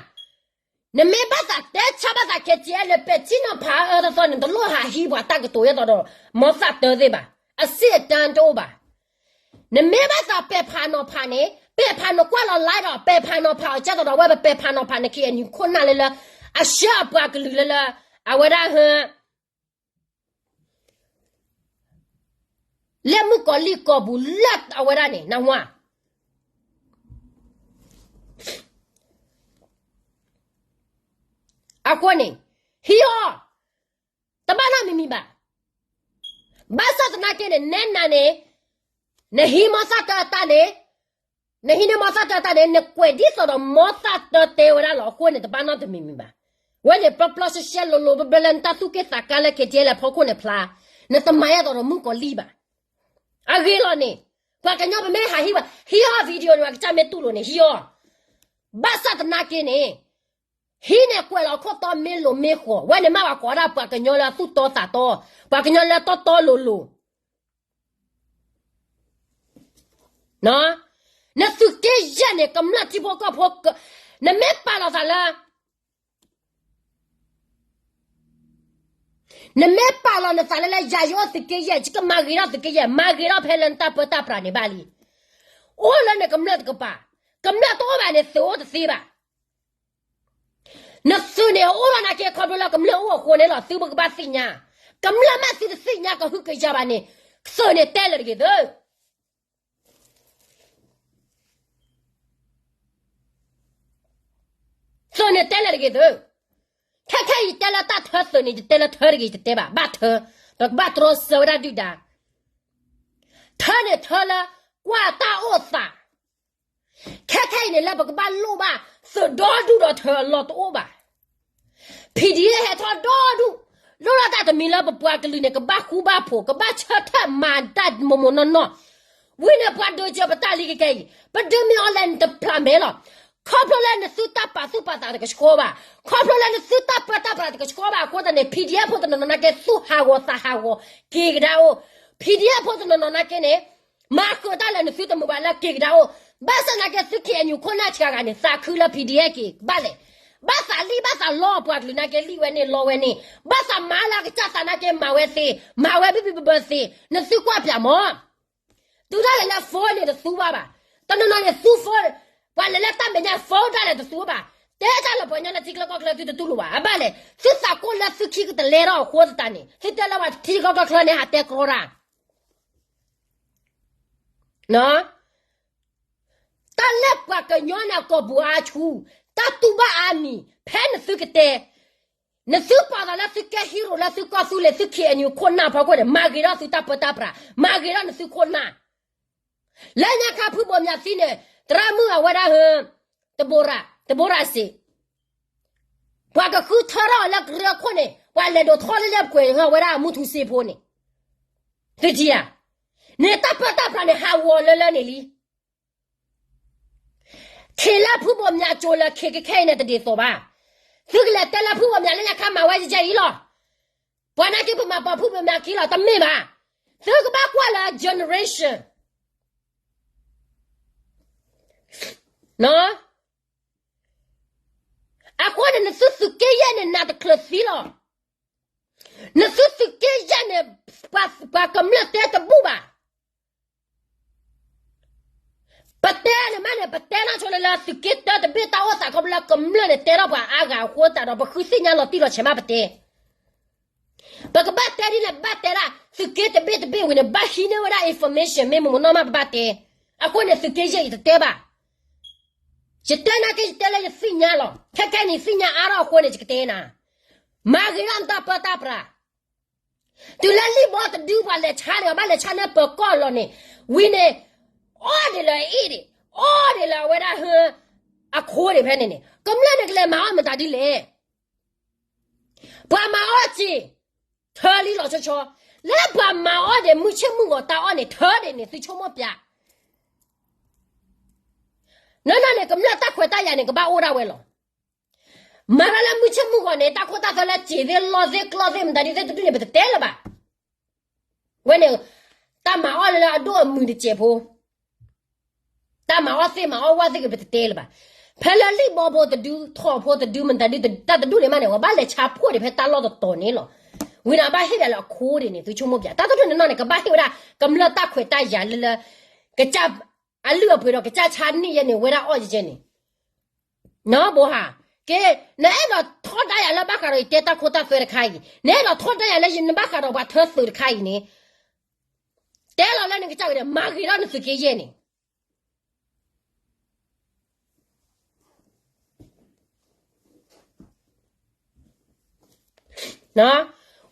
နမ့ၢ်ဘၣ်သးတဲဆါဘၣ်သး KTLA ပဲာ်ထံနီၤဖးအၢတသီန့ၣ် တလိၣ်ဟးဟံးပှၤတၢ်ကတိၤယဲသိးဒီး မီသၣ်တၢသ့ၣ်ဘၣ်, အစ့ၣ်အတၢတအိၣ်ဘၣ်. နမ့ၢ်ဘၣ်သးပဲာ်ဖးနီၤဖးန့ၣ် ပဲာ်ဖးနီၤကွၢ်လီၤ live ဒီး ပဲာ်ဖးနီၤဖးအီၤကဲသိးဒီး အဝဲပပဲာ်ဖးနီၤဖးနခံအနံၤခိၣ်နၢ်လၢလၢ အဆှၢအပှၤကလုာ်လၢလၢ အဝဲဒၣ်ဟၢ လၢမုၣ်ကီၤလံၢ်ကိာ်ပူၤလၢအဝဲဒၣ်န့ၣ် နဝါ အဃိန့ၣ် ဟံးအီၤ, တဘၣ်နီတမံၤမံၤဘၣ်. ဘၣ်ဆၣ်သနာ်က့န့ၣ် နဲနၤန့ၣ် နဟံးမီသၣ်တၢတၢ်န့ၣ်, နဟံးန့ၢ်မီသၣ်တၢတၢ်န့ၣ် နကွဲးဒ်သိးဒီးမီသၣ်တၢတဲဝဲဒၣ်လီၤ. အဃိန့ၣ် တဘၣ်နီတမံၤမံၤဘၣ်. ဝဲန့ၣ် ပျီပျီရှဲရှဲလိၤလိၤ ဘျၢဘျၢလၢနတၢ်သူၣ်က့ၣ်သးကါလၢ KTLA ဖီခိၣ်န့ၣ်ဖျါ, နတမၤယဲသိးဒီးမုၣ်ကီၤလံၢ်ဘၣ်. အဂ့ၤလီၤန့ၣ်, ပှၤကညီပမ့ၢ်ဟးဟံးဘၣ် ဟံးအီၤ video န့ၣ် ပှၤကစၢ်မ့ၢ်တူၢ်လိာ်န့ၣ် ဟံးအီၤ. ဘၣ်ဆၣ်သနာ်က့န့ၣ် ဟံးန့ၣ်ကွဲးလီၤခိၣ်တီမ့ၢ်လိၤမ့ၢ်ဃီၤ, ဝဲန့ၣ်မ့ၢ်ပှၤကိးဒၣ်ပှၤကညီလၢအသူၣ်တီသးတီ, ပှၤကညီလၢတီတီလိၤလိၤ နသုးက့ယဲၢ်န့ၣ် ကမျၢၢ်ထံဖိကီၢ်ဖိ, နမ့ၢ်ပာ်လီၤသးလၢ, နမ့ၢ်ပာ်လီၤနသးလၢလၢ ယၤယအိၣ်သုးက့ယဲၢ် ယကမၤဂ့ၤထီၣ်သုးက့ယဲၢ်, မၤဂ့ၤထီၣ်ဖဲလၢနတၢ်ပၢတၢ်ပြးန့ၣ်ဘၣ်လံ. အိၣ်လၢနကမျၢၢ်တကပၤ, ကမျၢၢ်တအိၣ်ဘၣ်န့ၣ် သုးအိၣ်တသ့ဘၣ်. နသုးန့ၣ်အိၣ်လီၤနာ်က့ ခီဖျိလၢကမျၢၢ်အိၣ်အဃိန့ၣ်လီၤ. သုပကဘၣ်သ့ၣ်ညါ, ကမျၢၢ်မ့ၢ်သုတသ့ၣ်ညါကဟုကယာ်ဘၣ်န့ၣ်, သုးန့ၣ်တဲလၢာ်တဂ့ၤသု, သုးန့ၣ်တဲလၢာ်တဂ့ၤသု. ခဲခဲအံၤတဲလၢတၢ်ထၢသုးန့ၣ် ယတဲလၢထၢတဂ့ၤ ယတတဲဘၣ်, ဘၣ်ထၢ, ပကဘၣ်တြီဆၢဝဲဒၣ်ဒုၣ်ဒါ. ထၢန့ၣ်ထၢလၢ ကွၢ်တၢ်အိၣ်သး ခဲခဲအံၤန့ၣ်လၢပကဘၣ်လိၣ်ဘၣ် သုးဒီဒူၣ်ဒီးထၢအလီၢ်တအိၣ်ဘၣ်. PDF ဟဲထီၣ်ဒီဒူၣ်, လိၣ်လၢတၢ်တမံၤလၢပပှၤကလုာ်န့ၣ် ကဘၣ်ဃူဘၣ်ဖိး, ကဘၣ်ဆၢထၢၣ်မၤတၢ်မိၢ်မိၢ်နီၢ်နီၢ်. ဝံၤန့ၣ်ပှၤဒုးစၢၤပတၢ်လံခဲခဲအံၤ, ပဒုးမ့ၢ်အီၤလဲၣ်န့ၣ်တဖျးမဲာ်လီၤ. ခီဖျိလၢနသုတၢ်ပာ်သူၣ်ပာ်သးတကဆှီဘၣ်, ခီဖျိလၢနသုတၢ်ပၢတၢ်ပြးတကဆှီဘၣ်အဃိသတးန့ၣ် PDF ဖိတနီၤနီၤနာ်က့ သူၣ်ဟးဂီၤသးဟးဂီၤ က့ၤကဒါအိၣ်, PDF ဖိတနီၤနီၤနာ်က့န့ၣ် မၤဃုာ်တၢ်လၢနသုတမုာ်ဘၣ်လၢက့ၤကဒါအိၣ်, ဘၣ်ဆၣ်နာ်က့သု KNU ခိၣ်နၢ်စှၤဂၤန့ၣ် သးခုလၢ PDF က့ၤဘၣ်လဲၣ်. ဘၣ်သးလံၣ်ဘၣ်သးလီအပှၤကလုာ်နာ်က့ လံၣ်ဝဲန့ၣ်လီဝဲန့ၣ်, ဘၣ်သးမၤလၢအကစၢ်သးနာ်က့ မၤဝဲသ့, မၤဝဲဘံၣ်ဘံၣ်ဘၢဘၢသ့, နသုကွၢ်ပၠးမး. တုၤဒၣ်လဲာ်လၢ phone န့ၣ်တသူဘၣ်ဘၣ်, တနီၤနီၤန့ၣ်သူ phone, ပှၤလဲၤလၢတၢ်မဲာ်ညါ phone တၢ်လဲၤတသူဘၣ်. တဲတၢ်လၢပှၤကညီလၢထံချၢကီၢ်ချၢသုတတူၢ်လိာ်ဘၣ်. အဘၣ်လဲၣ်, သုသးကိၢ်လၢသုခံကတလဲထီၣ်အဃိသတးန့ၣ် သုတဲလၢပှၤထံချၢကီၢ်ချၢန့ၣ် ဟးတဲကြီတၢ် တၢ်လၢပှၤကညီန့ၣ် ကိာ်ပူၤအါဆူ, တၢ်တူၢ်ဘၣ်အါမံၤ ဖဲနသုကတဲ, နသုပာ်သးလၢသုကဲ hero လၢသုကီၢ်သူလ့ၤ သု K N U ခိၣ်နၢ်ဖီခိၣ်န့ၣ် မၤဂ့ၤထီၣ်သုတၢ်ပၢတၢ်ပြး, မၤဂ့ၤထီၣ်နသုခိၣ်နၢ်. လၢညါခါဖုဘိးမၠးသံန့ၣ် သရၣ်မုၣ်အဝဲဒၣ်ဟၢ တဘိရၣ်, တဘိရၣ်စ့ၣ်, ပှၤကဃုထၢထီၣ်အီၤလၢကရၢခိၣ်န့ၣ် ပှၤလဲၤဒိးထီၣ်လၢလၢပှဲၤဟၢဝဲဒၣ်အမုၢ်ထူစ့ဖိန့ၣ်, သုထံဧါ, န့ၣ်တၢ်ပၢတၢ်ပြးန့ၣ် ဟးဂီၤလၢလၢန့ၣ်လံ. ခ့လၢဖုဘိးမၠးကၠိလၢခ့ကခဲအံၤန့ၣ် တဒ်သိးဘၣ်. သုကလဲၤတဲလၢဖုဘိးမၠးလၢညါခါမၤဝဲယဲၢ်အံၤလီၤ. ပှၤနာ်က့ပမၤပိာ်ဖုဘိးမၠးခံလီၤ တမ့ၢ်ဘၣ်. သုကဘၣ်ကွၢ်လၢ generation အဃိန့ၣ် နသုသုးက့ယဲၢ်န့ၣ် နးတချုးသံလီၤ. နသုသုးက့ယဲၢ်န့ၣ် ပှၤကမျၢၢ်တဲတဘူၣ်ဘၣ်. ပတဲန့ၣ်မးန့ၣ် ပတဲနီၢ်ဆိလၢလၢသုးက့တၢတဘ့ၣ်တၢ်အိၣ်သးခီဖျိလၢကမျၢၢ်န့ၣ် တဲထီၣ်ပှၤအါဂၤအဃိသတးဒီး ပဃုသ့ၣ်ညါလီၤတံၢ်လီၤဆဲးမးပတဲ ပကဘၣ်တဲဒ်လဲၣ် ဘၣ်တဲဒၣ် သုးက့တဘ့ၣ်တဘ့ၣ်ဝံၤန့ၣ် ဘၣ်ဟံးန့ၢ်ဝဲဒၣ် information မ့ၢ်မ့ၢ်နီၢ်မးပဘၣ်တဲ. အဃိန့ၣ် သုးက့ယဲၢ်ယတတဲဘၣ်. ယတဲနာ်က့ ယတဲလၢယသ့ၣ်ညါလီၤ. ခဲခဲန့ၣ် သ့ၣ်ညါအါထီၣ်အဃိန့ၣ် ယကတဲနၤ. မၤဂ့ၤထီၣ်နတၢ်ပၢတၢ်ပြး. တုၤလၢလံၣ်ဘီတဒုပှၤလဲၤဆါန့ၣ် ဘၣ်လဲၤဆါန့ၢ်ပၢၤကီၢ်လီၤန့ၣ်, ဝံၤန့ၣ် အီၣ်ဒံးလၢအအ့ၣ်ဒံး, အီၣ်ဒံးလၢအဝဲဒၣ်ဟၢ အခိဒံးဖဲန့ၣ်န့ၣ် ကမျၢၢ်န့ၣ်ကလဲၤမၤအီၣ်မတၤဒ်လဲၣ်. ပှၤမၤအီၣ်စ့ၢ် ထၢလံလီၤဆီဆီ, လၢပှၤမၤအီၣ်ဒံးမုၢ်ဆ့ၣ်မုၢ်ဂီၤတၢ်အီၣ်န့ၣ် ထၢဒံးန့ၣ် သုဆိကမိၣ်ပျး. နီၢ်နီၢ်န့ၣ် ကမျၢၢ်တၢ်ခွဲးတၢ်ယာ်န့ၣ် ကဘၣ်အိၣ်ဒၣ်ဝဲလီၤ. မၤတၢ်လၢမုၢ်ဆ့ၣ်မုၢ်ဂီၤန့ၣ် တၢ်ခိတၢ်သွဲလၢစ့ၢ်သ့ၣ်လီၢ်သ့ၣ်ကျီၢ်သ့ၣ်မတၤဒ်သ့ၣ်တဒူၣ်န့ၣ် ပတတဲလၢၤဘၣ်. ဝဲန့ၣ် တၢ်မၤအီၣ်လၢအဒိၣ်အမုာ်တစဲးဖိ တၢ်မၤအီၣ်သ့ၣ်မၤအီၣ်ဝၣ်သ့ၣ်ဂ့ၤ ပတတဲလၢၤဘၣ်. ဖဲလၢလံၣ်ဘီဖိတဒု ထိးဖိတဒု မတၤဒ်တၢ်တဒူၣ်န့ၣ်မးန့ၣ် ပှၤဘၣ်လဲၤဆါဖှိၣ်ဒံးဖဲတၢ်လီၢ်တတီၤန့ၣ်လီၤ. ဝံၤန့ၣ် အဘၣ်ဟ့ၣ်ဒၣ်လၢအခိဒံးန့ၣ် သုဆိကမိၣ်ပျး. တၢ်တဒူၣ်န့ၣ်နီၢ်န့ၣ် ကဘၣ်ဟ့ၣ်ဝဲဒၣ် ကမျၢၢ်တၢ်ခွဲးတၢ်ယာ်လၢလၢ ကစၢ် အလုၢ်အပှ့ၤဒီးကစၢ်ဆါန့ၢ်ယဲန့ၣ် ဝဲဒၣ်အီၣ်ယဲန့ၣ် နီၢ်ဘိဟါ, က့, နအဲၣ်ဒိးထီဒါယၤလၢဘၣ်ဃးဒီးယတဲတၢ်ခိတၢ်သွဲတခါအံၤ, နအဲၣ်ဒိးထီဒါယၤလၢယနဘၣ်ဃးဒီးပှၤထၢသုးတခါအံၤန့ၣ်, တဲလီၤလၢနကစၢ်ဝံၤဒီး မၤဂ့ၤထီၣ်နသုးက့ယဲၢ်န့ၣ်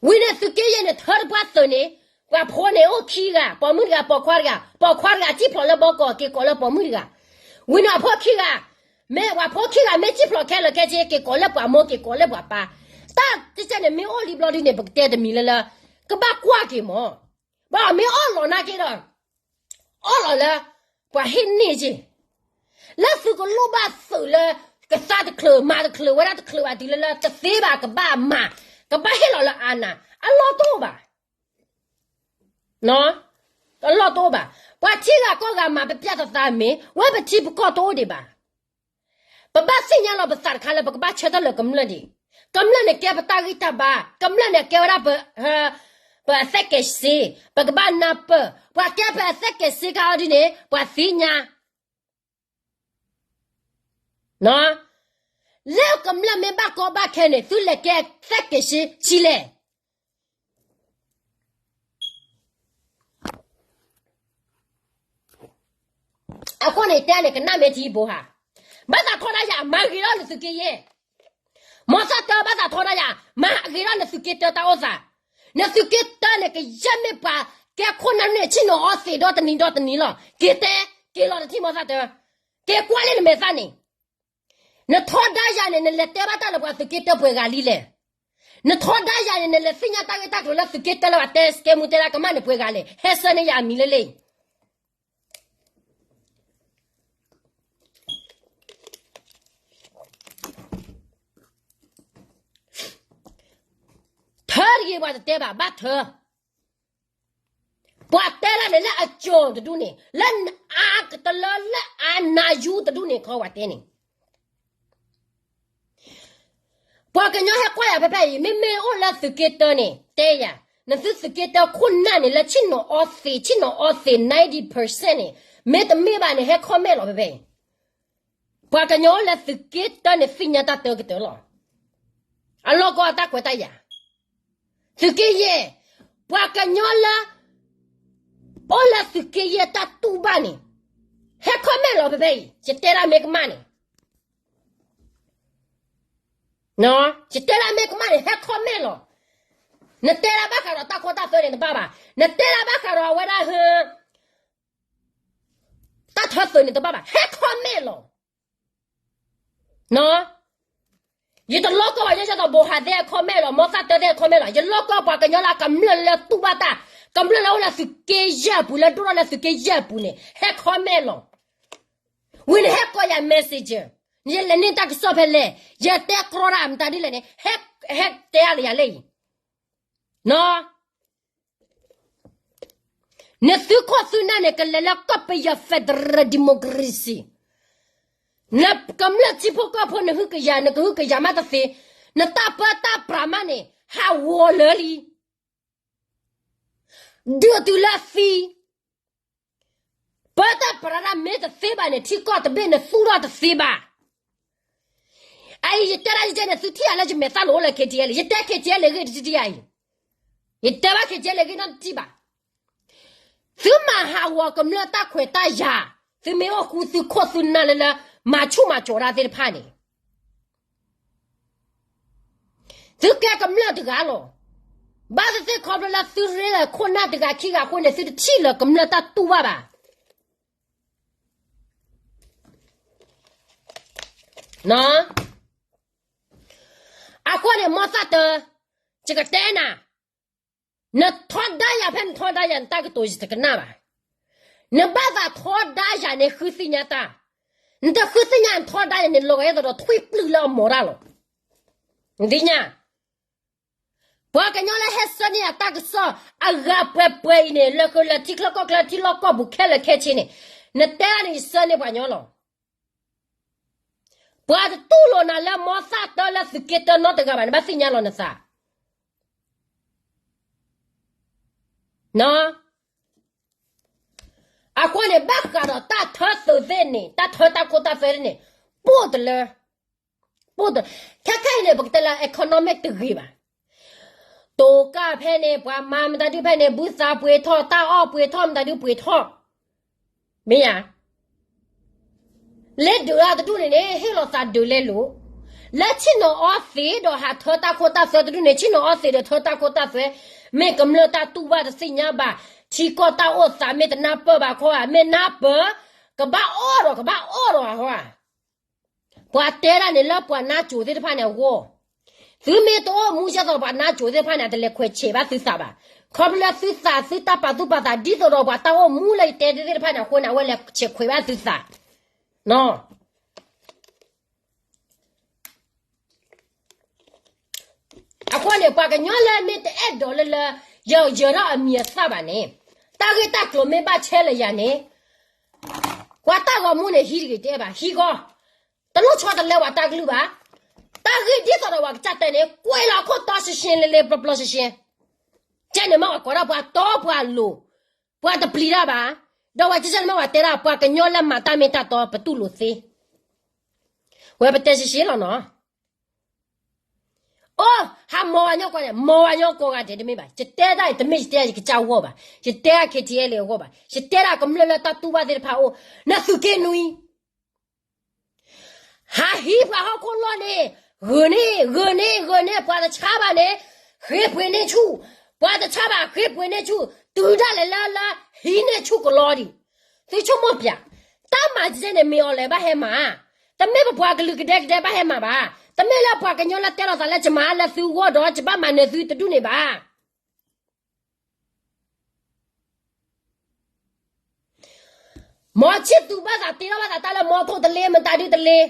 ဝံၤန့ၣ်သုးက့ယဲၢ်န့ၣ် ထၢတပှၢ်သုးန့ၣ်, ပှၤဖိန့ၣ်အိၣ်ခံဂၤ, ပိာ်မုၣ်တဂၤ, ပိာ်ခွါတဂၤ, ပိာ်ခွါတဂၤ စံၣ်ဖျိးလၢဘီကီး က့ၤကိးလၢပိာ်မုၣ်တဂၤ, ဝံၤန့ၣ်အဖိခံဂၤ, မ့ၢ်ပှၤဖိခံဂၤ မ့ၢ်စံၣ်ဖျိးခဲလၢာ်ခဲဆ့ က့ၤကိးလၢပှၤမိၢ် က့ၤကိးလၢပှၤပၢ်, တၢ်တစဲးန့ၣ် မ့ၢ်အိၣ်လံဘျီဒုန့ၣ် ပကတဲတမံၤလၢလၢ, ကဘၣ်ကွၢ်က့ၤမး, ဘၣ်မ့ၢ်အီၣ်လီၤနာ်က့ဒီး အီၣ်လီၤလၢ ပှၤဟ့ၣ်န့ၢ်က့ၤ, လၢသုကလိၣ်ဘၣ်သုးလၢ ကသါတချုး မၤတချုးဝဲဒၣ်တချုးဘၣ်တုၤလၢလၢတသ့ဘၣ် ကဘၣ်မၤ, ကဘၣ်ဟ့ၣ်လီၤလၢအါနၤ, အလီၢ်တအိၣ်ဘၣ်, အလီၢ်တအိၣ်ဘၣ်, ပှၤထံဂၤကီၢ်ဂၤမၤပပျၢ်သးသးမ့ၢ် ဝဲပထံပကီၢ်တအိၣ်ဒံးဘၣ်, ပဘၣ်သ့ၣ်ညါလီၤပသးတခါလၢပကဘၣ်ဆၢထၢၣ်လၢကမျၢၢ်ဒံး, ကမျၢၢ်န့ၣ်ကဲပတၢ်ဂံၢ်တၢ်ဘါ, ကမျၢၢ်န့ၣ်ကဲဝဲဒၣ် ပအသက်ကဲးစ့, ပကဘၣ်နၢ်ပၢၢ်, ပှၤကဲပအသက်ကဲးစ့ခါအီၤဒ်န့ၣ် ပှၤသ့ၣ်ညါ လၢကမျၢၢ်မ့ၢ်ဘၣ်ကီဘၣ်ခဲန့ၣ် သုလဲၤကဲသက်ကဲးစ့ဆံလဲၣ်. အဃိန့ၣ်တဲန့ၣ် ကနၣ်မ့ၢ်ထံဘိဟါ, ဘၣ်သးထီဒါယၤ မၤဂ့ၤထီၣ်နသုးက့ယဲၢ်, မီၤသၣ်တၢဘၣ်သးထီဒါယၤ မၤဂ့ၤထီၣ်နသုးက့တၢတၢ်အိၣ်သး, နသုးက့တၢန့ၣ် ကယဲၢ်မ့ၢ်ပှၤကဲခိၣ်နၢ်န့ၣ် ဆ့ၣ်နီၤအီသံးဒီတနံၤဒီတနံၤလီၤ. က့ၤတဲ, က့ၤလီၤတထံၣ်မီၤသၣ်တၢ, က့ၤကွၢ်လံနမဲာ်သၣ်န့ၣ် နထီဒါယၤန့ၣ် နလဲၤတဲဘၣ်တၢ်လၢပှၤသုးက့တၢပှဲၤဂၤလံလဲၣ်. နထီဒါယၤန့ၣ် နလဲၤသ့ၣ်ညါတၢ်ဂ့ၢ်တၢ်ကျိၤလၢသုးက့တၢလၢပှၤတဲစကဲမူတဲဒၣ်ကမၣ်န့ၣ်ပှဲၤဂၤလဲၣ်. ဟဲဆၢန့ၢ်ယၤအမံၤလၢလၢ ထၢတဂ့ၤ ပှၤတတဲဘၣ် ဘၣ်ထၢ, ပှၤတဲလၢန့ၣ် လၢအကၠိတဒူၣ်န့ၣ် လၢအကတလၢ လၢအနးယူတဒူၣ်န့ၣ်ခီ ပှၤတဲန့ၣ် ပှၤကညီဟဲကွၢ်ယၤဖဲဖဲအံၤ မ့မ့ၢ်အိၣ်လၢသုးက့တၢန့ၣ် တဲယၤ, နသုသုးက့တၢခိၣ်နၢ်န့ၣ် လၢဆ့ၣ်နီၤအီသံး ဆ့ၣ်နီၤအီသံး ninety percent န့ၣ် မ့တမ့ၢ်ဘၣ်န့ၣ် ဟဲ comment လီၤဖဲဖဲအံၤ. ပှၤကညီလၢသုးက့တၢန့ၣ်သ့ၣ်ညါတၢ်တၢကတၢၢ်လီၤ. အလီၢ်ကီအတၢ်ခွဲးတၢ်ယာ်, သုးက့ယဲၢ်, ပှၤကညီလၢ အိၣ်လၢသုးက့ယဲၢ်တၢ်တူၢ်ဘၣ်န့ၣ်, ဟဲ comment လီၤဖဲဖဲအံၤ, ယတဲဒၣ်မ့ၢ်ကမၣ်န့ၣ်, ယတဲဒၣ်မ့ၢ်ကမၣ်န့ၣ် ဟဲ comment လီၤ. နတဲဒၣ်ဘၣ်ဃးဒီးတၢ်ခိတၢ်သွဲန့ၣ်တဘၣ်ဘၣ်, နတဲဒၣ်ဘၣ်ဃးဒီးအဝဲဒၣ် တၢ်ထၢသုးန့ၣ်တဘၣ်ဘၣ်, ဟဲ comment လီၤ. ယတလီၢ်ကီဘၣ် ယဲယဲသိးဘိးဟးသ့ၣ် comment လီၤ, မီသၣ်တၢသ့ၣ် comment လီၤ. ယလီၢ်ကီပှၤကညီလၢကမျၢၢ်လၢတူၢ်ဘၣ်တၢ်, ကမျၢၢ်လၢအိၣ်လၢသုးက့ယဲၢ်ပူၤ လၢဒိၣ်ထီၣ်လၢသုးက့ယဲၢ်ပူၤန့ၣ် ဟဲ comment လီၤ. ဝံၤန့ၣ်ဟဲကိးယၤ messenger, ယလဲၤန့ၢ်တၢ်ကစီၣ်ဖဲလဲၣ်, ယတဲကြီတၢ်မတၤဒ်လဲၣ်န့ၣ်, ဟဲတဲအါလၢယၤလၢအံၤ, နသုခိၣ်သုနၢ်န့ၣ် ကလဲၤလၢကီၢ်ပယီၤ federal democracy, နကမျၢၢ်ထံဖိကီၢ်ဖိ နဟုကယာ် နကဟုကယာ်မးတသ့, နတၢ်ပၢတၢ်ပြးမးန့ၣ် ဟးဂီၤလၢလံ, ဒုးတုၤလၢသံ, ပၢတၢ်ပြးတၢ်မ့ၢ်တသ့ဘၣ်န့ၣ် ထံကီၢ်တဘ့ၣ်န့ၣ်သူၣ်ထီၣ်တသ့ဘၣ်. အအံၤယတဲဒၣ်ယကဲန့ၣ် သုထံၣ်ယၤလၢယမဲာ်သၣ်လိၤအိၣ်လၢ KTLA, ယတဲ KTLA ဂ့ၢ်တထံၣ်ယၤအံၤ, ယတဲဘၣ် KTLA ဂ့ၢ်နီတထံၣ်ဘၣ်. သုမၤဟးဂီၤကမျၢၢ်တၢ်ခွဲးတၢ်ယာ်, သုမ့ၢ်အိၣ်ဃူသုခိၣ်သုနၢ်လၢလၢ မၤဆူၣ်မၤကၠီၤတၢ်သ့ၣ်တဖၣ်န့ၣ် သုကဲကမျၢၢ်တဂၤလီၤ. ဘၣ်သ့ၣ်သ့ၣ်ခီဖျိလၢသုရ့လၢခိၣ်နၢ်တဂၤခံဂၤအဃိန့ၣ် သုတထံၣ်လၢၤကမျၢၢ်တၢ်တူၢ်ဘၣ်ဘၣ်. အဃိန့ၣ် မီသၣ်တၢ, ယကတဲနၤ, နထီဒါယၤဖဲနထီဒါယၤ နတၢ်ကတိၤယတကနၣ်ဘၣ်. နဘၣ်သးထီဒါယၤန့ၣ် ဃုသ့ၣ်ညါတၢ်, နတဃုသ့ၣ်ညါ နထီဒါယၤန့ၣ် လီၤဂာ်ဒ်သိးဒီးထွံၣ်ပျုၢ်လၢအမိၤတၢ်လီၤ. နသ့ၣ်ညါ ပှၤကညီလၢဟဲဆှၢန့ၢ်ယၤတၢ်ကစီၣ်အဂၤပှဲၤပှဲၤအံၤန့ၣ် လၢဃုာ်လၢထံချၢကီၢ်ချၢ ထံလီၢ်ကီၢ်ပူၤခဲလၢာ်ခဲဆ့န့ၣ်, နတဲဒၣ်န့ၣ် ယဆှၢန့ၢ်ပှၤကညီလီၤ. ပှၤတတူၢ်လိာ်နၤလၢမီသၣ်တၢလၢသုးက့တၢနီတဂၤဘၣ်, နဘၣ်သ့ၣ်ညါလီၤနသး. အဃိန့ၣ် ဘၣ်ဃးဒီးတၢ်ထၢသုးသ့ၣ်န့ၣ် တၢ်ထၢတၢ်ခိတၢ်သွဲသ့ၣ်န့ၣ် ပိၢ်တလၢ, ပိၢ်တ, ခဲခဲအံၤန့ၣ် ပကတဲလၢ economic တဂ့ၤဘၣ်. တိၤကၢ်ဖဲန့ၣ် ပှၤမၤမတၤဒုဖဲန့ၣ် ဘုသးပှ့ၤထီၣ် တၢ်အီၣ်ပှ့ၤထီၣ် မတၤဒုပှ့ၤထီၣ်, မ့ၢ်ဧါ. လၢဒုးအါတဒူၣ်န့ၣ်န့ၣ် ဟ့ၣ်လီၤသးဒုးလဲလိာ်, လၢဆ့ၣ်နီၤအီသံးဒီးဟးထၢတၢ်ခိတၢ်သွဲတဒူၣ်န့ၣ် ဆ့ၣ်နီၤအီသံးဒီးထၢတၢ်ခိတၢ်သွဲ, မ့ၢ်ကမျၢၢ်တၢ်တူၢ်ဘၣ်တသ့ၣ်ညါဘၣ်, ထံကီၢ်တၢ်အိၣ်သးမ့ၢ်တနၢ်ပၢၢ်ဘၣ်ခီဧါ, မ့ၢ်နၢ်ပၢၢ်, ကဘၣ်အီၣ်ဒီး ကဘၣ်အီၣ်ဒီးအဃိဧါ. ပှၤတဲဒၣ်န့ၣ်လၢပှၤနါစိၤသ့ၣ်တဖၣ်န့ၣ်အဂီၢ်, သုမ့ၢ်တအိၣ်မူဒ်သိးပှၤနါစိၤသ့ၣ်တဖၣ်န့ၣ် အတလဲၤခွဲးဆဲးဘၣ်သုသးဘၣ်. ခီဖျိလၢသုသးသုတၢ်ပာ်သူၣ်ပာ်သး ဒ်သိးဒီးပှၤတၢ်အိၣ်မူလၢယတဲသ့ၣ်တဖၣ်န့ၣ်အဃိန့ၣ် အဝဲလဲၤဆဲးခွဲးဘၣ်သုသး. အဃိန့ၣ် ပှၤကညီလၢမ့ၢ်တအဲၣ်ဒိးလၢလၢ ယယၢၤထီၣ်အမံၤအသၣ်ဘၣ်န့ၣ်, တၢ်ဂ့ၢ်တၢ်ကျိၤမ့ၢ်ဘၣ်ဆဲးလၢယၤန့ၣ်, ပှၤတၢ်ဂီၤမူန့ၣ် ဟံးတဂ့ၤတအဲၣ်ဘၣ်, ဟံးဃီ, တလိၣ်ဆီတလဲပှၤတၢ်ကလုၢ်ဘၣ်. တၢ်ဂ့ၢ်ဒ်သိးဒီးပှၤကစၢ်တဲန့ၣ် ကွဲးလီၤခိၣ်တီရှဲရှဲလ့လ့ပျီပျီရှဲရှဲ, ကဲန့ၣ်မ့ၢ်ပှၤကိးဒၣ်ပှၤတီပှၤလိၤ, ပှၤတပျံၤတၢ်ဘၣ်, ဒီးပှၤကစၢ်န့ၣ်မ့ၢ်ပှၤတဲဒၣ် ပှၤကညီလၢမၤတၢ်မ့ၢ်တၢ်တီပတူၢ်လိာ်သ့ ဝဲပတဲရှဲရှဲလီၤနီၤ. အိ, ဟးမီၤဝဲညီကိးဂၤဒဲး, မီၤဝဲညီကိးဂၤဒဲးတမ့ၢ်ဘၣ်. ယတဲတၢ်အံၤ တမ့ၢ်ယတဲယကစၢ်အဂီၢ်ဘၣ်, ယတဲဒၣ် KTLA အဂီၢ်ဘၣ်, ယတဲဒၣ်ကမျၢၢ်လၢတၢ်တူၢ်ဘၣ်သ့ၣ်တဖၣ်အိၣ်, နသုးက့နွံ ဟးဟံးပှၤဟီၣ်ခိၣ်လီၢ်န့ၣ်, ဂုာ်န့ၢ်, ဂုာ်န့ၢ်, ဂုာ်န့ၢ်, ပှၤတဆါဘၣ်န့ၣ်, ဃ့ပှ့ၤန့ၢ်ဆူၣ်, ပှၤတဆါဘၣ်ဃ့ပှ့ၤန့ၢ်ဆူၣ်, တုၤဒၣ်လဲာ်လၢလၢ ဟံးန့ၢ်ဆူၣ်ကလီဒံး. သုဆိကမိၣ်ပျး, တၢ်မၤကဲန့ၣ် မ့ၢ်အီၤလဲၣ်ဘၣ်ဟဲမၤ, တမ့ၢ်ပပှၤကလုာ်ကဒဲကဒဲဘၣ်ဟဲမၤဘၣ်, တမ့ၢ်လၢပှၤကညီလၢတဲလီၤသးလၢယမၤလၢသုအဂီၢ်ဒီးယဘၣ်မၤနၢၤသုတဒူၣ်န့ၣ်ဘၣ်. မ်ဆံၣ်သူးဘၣ်သးတ့ထီၣ်ဘၣ်သးတၢ်လၢမီထိၣ်တလ့ မတၤဒုတလ့,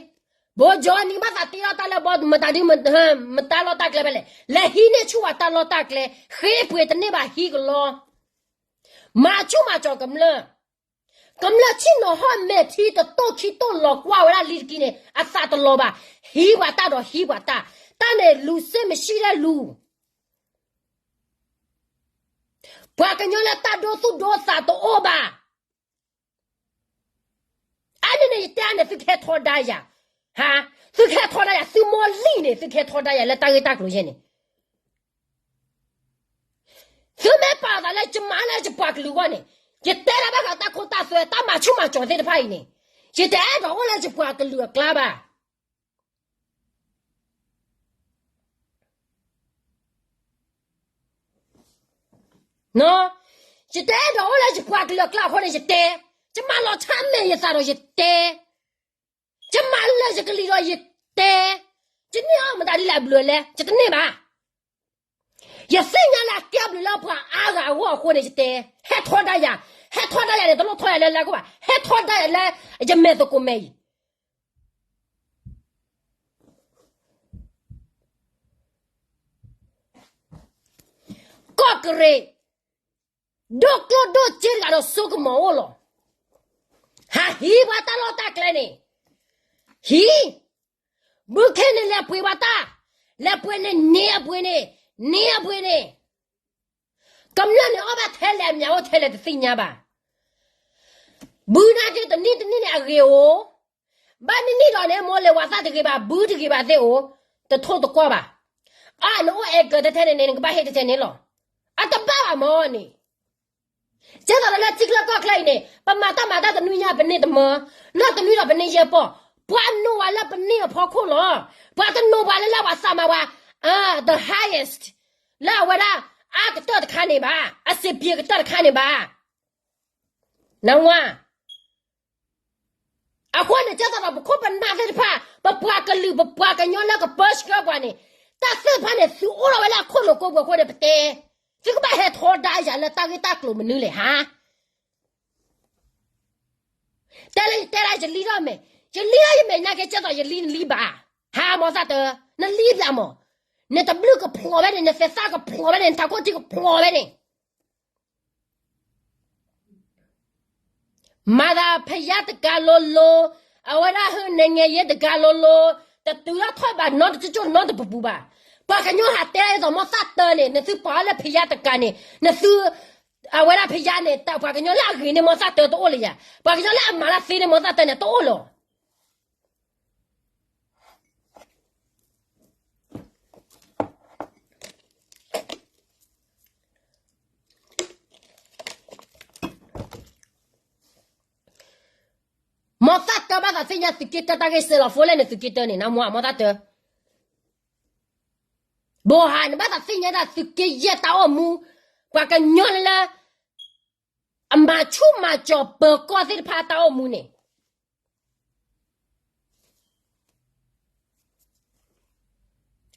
ဘိကၠီနံၤဘၣ်သးတ့ထီၣ်တၢ်လၢဘီမတၤဒု မတၤလီၢ်တၢ်ကျဲဖဲလဲၣ်, လဲၤဟံးန့ၢ်ဆူၣ်ပှၤတၢ်လီၢ်တၢ်ကျဲ, ဃ့ပှ့ၤတန့ၢ်ဘၣ်ဟံးကလီ, မၤဆူၣ်မၤကၠီၤကမျၢၢ်, ကမျၢၢ်ဆ့ၣ်နီၤဟီၣ်မဲာ်ထံတတိၢ်ခံတိၢ်လီၤကွၢ်ဝဲဒၣ်လံတက့ၢ်န့ၣ် အသးတလီၤဘၣ်, ဟံးပှၤတၢ်ဒီးဟံးပှၤတၢ်, တၢ်န့ၣ်လူၤစ့မ့ၢ်ဆံၣ်လၢလူၤ ပှၤကညီလၢတၢ်ဒိသူၣ်ဒိသးတအိၣ်ဘၣ်. အါန့ၢ်န့ၣ် ယတဲအါန့ၢ် သုကဟဲထီဒါယၤ, ဟါ, သုကဟဲထီဒါယၤ, သုမိၢ်လံၢ်န့ၣ် သုကဟဲထီဒါယၤလၢတၢ်ဂ့ၢ်တၢ်ကျိၤယဲန့ၣ်, သုမ့ၢ်ပာ်သးလၢယမၤလၢယပှၤကလုာ်အဂီၢ်န့ၣ်, ယတဲဒၣ်ဘၣ်ဃးတၢ်ခိတၢ်သွဲ တၢ်မၤဆူၣ်မၤစီၤသ့ၣ်တဖၣ်အံၤန့ၣ်, ယတအဲၣ်ဒိးအိၣ်လၢယပှၤကလုာ်အကျါဘၣ်. ယတအဲၣ်ဒိးအိၣ်လၢယပှၤကလုာ်အကျါအဃိန့ၣ် ယတဲ, ယမၤလီၤဆၢမဲာ်ယသးဒီးယတဲ, ယမၤလၢယကလံၤဒီးယတဲ, ယန့ၢ်အီၣ်မတၤဒ်လဲၣ်အဘျုးအလဲ ယတန့ၢ်ဘၣ်. ယသ့ၣ်ညါလၢအကဲဘျုးလၢပှၤအါဂၤအဂီၢ်အဃိန့ၣ် ယတဲ, ဟဲထီဒါယၤ, ဟဲထီဒါယၤန့ၣ် တလိၣ်ထီယၤလၢလၢခိၣ်ဘၣ်, ဟဲထီဒါယၤလၢယမဲာ်သကိးမဲာ်အံၤ ကီၢ်ကရ့ၣ်, ဒိၣ်ကျိၣ်ဒိၣ်စ့တဂၤဒီးစိကမီၤအိၣ်လီၤ. ဟးဟံးပှၤတၢ်လီၢ်တၢ်ကျဲန့ၣ်, ဟံး, ဘုခ့န့ၣ်လဲၤပှ့ၤပှၤတၢ်, လဲၤပှ့ၤန့ၣ်န့ၢ်အပှ့ၤန့ၣ်, န့ၢ်အပှ့ၤန့ၣ်, ကမျၢၢ်န့ၣ်အီၣ်ဘၣ်ထဲလဲၣ်အမံၤအိၣ်ထဲလဲၣ်တသ့ၣ်ညါဘၣ်. ဘုနာ်က့တနံၣ်တနံၣ်န့ၣ်အဂ့ၤအိၣ်, ဘၣ်နံၣ်နံၣ်ဒီးန့ၣ် မိၢ်လဲၤဝၤသၣ်တဂ့ၤဘၣ် ဘုတဂ့ၤဘၣ်သ့ၣ်အိၣ်, တထိၣ်တကီၢ်ဘၣ်. အါနအိၣ်အဲကၢၤထဲထဲန့ၣ်န့ၣ် နကဘၣ်ဟ့ၣ်ထဲထဲန့ၣ်လီၤ. အတဘၣ်ဘၣ်မၢ်န့ၣ် ကဲသိးလၢထံချၢကီၢ်ချၢအံၤန့ၣ် ပမၤတၢ်မၤတၢ်တနွံညါပန့ၢ်တမၢ, နီၢ်တနွံဒီးပန့ၢ်ယဲၢ်ပီၢ်, ပှၤနိးဝဲလၢပန့ၢ်အဖီခိၣ်လီၤ. ပှၤတနိးပှၤလၢလၢပှၤသးမၤပှၤ, the highest, လၢအဝဲဒၣ် အါကတၢၢ်တခါန့ၣ်ဘၣ်, အစ့ပံကတၢၢ်တခါန့ၣ်ဘၣ်. နဝါ အဃိန့ၣ် ကဲသိးဒီးပခိၣ်ပနၢ်သ့ၣ်တဖၣ် ပပှၤကလုာ် ပပှၤကညီလၢကပၢဆှၢပှၤန့ၣ်, တၢ်သ့ၣ်တဖၣ်န့ၣ် သုအိၣ်ထီၣ်ဝဲလၢအခိၣ်နူာ်ကိးပူၤအဃိန့ၣ် ပတဲ, သုကဘၣ်ဟဲထီဒါယၤလၢတၢ်ဂ့ၢ်တၢ်ကျိၤမနုၤလဲၣ်ဟါ. တဲလၢယတဲဒၣ် ယလံထီၣ်မဲာ်, ယလံထီၣ်ယမဲာ်နာ်က့ ကဲသိးယလံနလံဘၣ်, ဟါ မိၢ်သၣ်တၢ, နလံဘၣ်မၢ်, နတဘျုးကဖျိးဝဲန့ၣ် နသဲးသၣ်ကဖျိးဝဲန့ၣ် နထးခိၣ်ထံကဖျိးဝဲန့ၣ် မၤသးဖယါတကးလိၤလိၤ, အဝဲဒၣ်ဟၢန့ၣ်ငဲၤယဲတကးလိၤလိၤ, တတုၤလၢထီၣ်ဘၣ်နီတကၠိၣ်နီတပူၤပူၤဘၣ်. ပှၤကညီဟးတဲဒ်သိးမိၢ်သၣ်တၢန့ၣ် နသုပာ်အီၤလၢဖယါတကးန့ၣ်, နသု, အဝဲဒၣ်ဖယါန့ၣ် ပှၤကညီလၢအဂ့ၤန့ၢ်မိၢ်သၣ်တၢတအိၣ်လၢၤယၤ, ပှၤကညီလၢအမၤလၢသ့န့ၢ်မိၢ်သၣ်တၢန့ၣ် တအိၣ်လၢၤ. မိၢ်သၣ်တၢဘၣ်သးသ့ၣ်ညါသုးက့တၢတၢ်ဂ့ၢ်စဲးလီၤဖိလဲၣ်န့ၣ် သုးက့တၢန့ၣ် နမ့ၢ်မိၢ်သၣ်တၢ, ဘိးဟး နဘၣ်သးသ့ၣ်ညါဒၣ်သုးက့ယဲၢ်တၢ်အိၣ်မူ, ပှၤကညီလၢလၢ အမၤဆူၣ်မၤစီၤပၢၤကီၢ်သ့ၣ်တဖၣ်အတၢ်အိၣ်မူန့ၣ်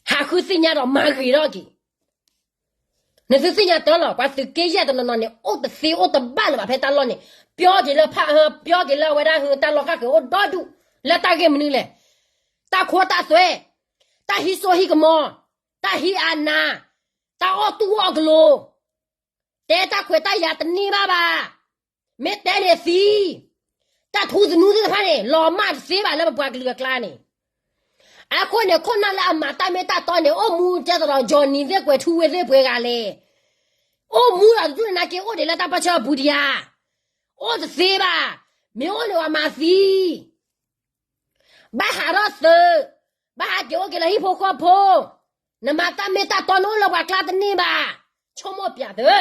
ဟးဃုသ့ၣ်ညါဒီးမၤဂ့ၤထီၣ်က့ၤ. နသုသ့ၣ်ညါတၢ်လီၤ ပှၤသုးက့ယဲၢ်တနီၤနီၤန့ၣ် အိၣ်တသ့အိၣ်တဘၣ်လၢၤဘၣ်ဖဲတၢ်လီၢ်န့ၣ်, ပျီက့ၤလၢဖၣ်အၢ, ပျီက့ၤလၢအဝဲဒၣ်ဟု တၢ်လီၢ်ဃၣ်ဃုာ်အိၣ်ဒီဒူၣ်, လၢတၢ်ဂ့ၢ်မနုၤလဲၣ်, တၢ်ခိတၢ်သွဲ, တၢ်ဟံးစိဟံးကမီၤ, တၢ်ဟံးအနါ, တၢ်အီၣ်တူၢ်အီၣ်ကလိၤ တဲတၢ်ခွဲးတၢ်ယာ်တန့ၢ်ဘၣ်ဘၣ်. မ့ၢ်တဲန့ၣ်သံ, တၢ်ထူသနူသ့ၣ်တဖၣ်န့ၣ် လီၤမၢ်တသ့ဘၣ်လၢပပှၤကလုာ်အကျါန့ၣ်. အဃိန့ၣ် ခိၣ်နၢ်လၢအမၤတၢ်မ့ၢ်တၢ်တီန့ၣ် အိၣ်မူကဲသိးဒီး Johnny သ့ၣ်ပှဲၤ ထူဝ့သ့ၣ်ပှဲၤဂၤလဲၣ်. အိၣ်မူဒီးတဒူၣ်န့ၣ်နာ်က့ အိၣ်ဒံးလၢတၢ်ပၢဆှၢအပူၤဒံးဧါ. အိၣ်တသ့ဘၣ်. မ့ၢ်အိၣ်န့ၣ် ပှၤမၤသံ ဘၣ်ဟးထီၣ်သုး, ဘၣ်ဟးက့ၤအိၣ်က့ၤလၢဟံၣ်ဖိဃီဖိ, နမၤတၢ်မ့ၢ်တၢ်တီ နအိၣ်လၢပှၤကျါတန့ၢ်ဘၣ်, ဆိကမိၣ်ပၠးသု,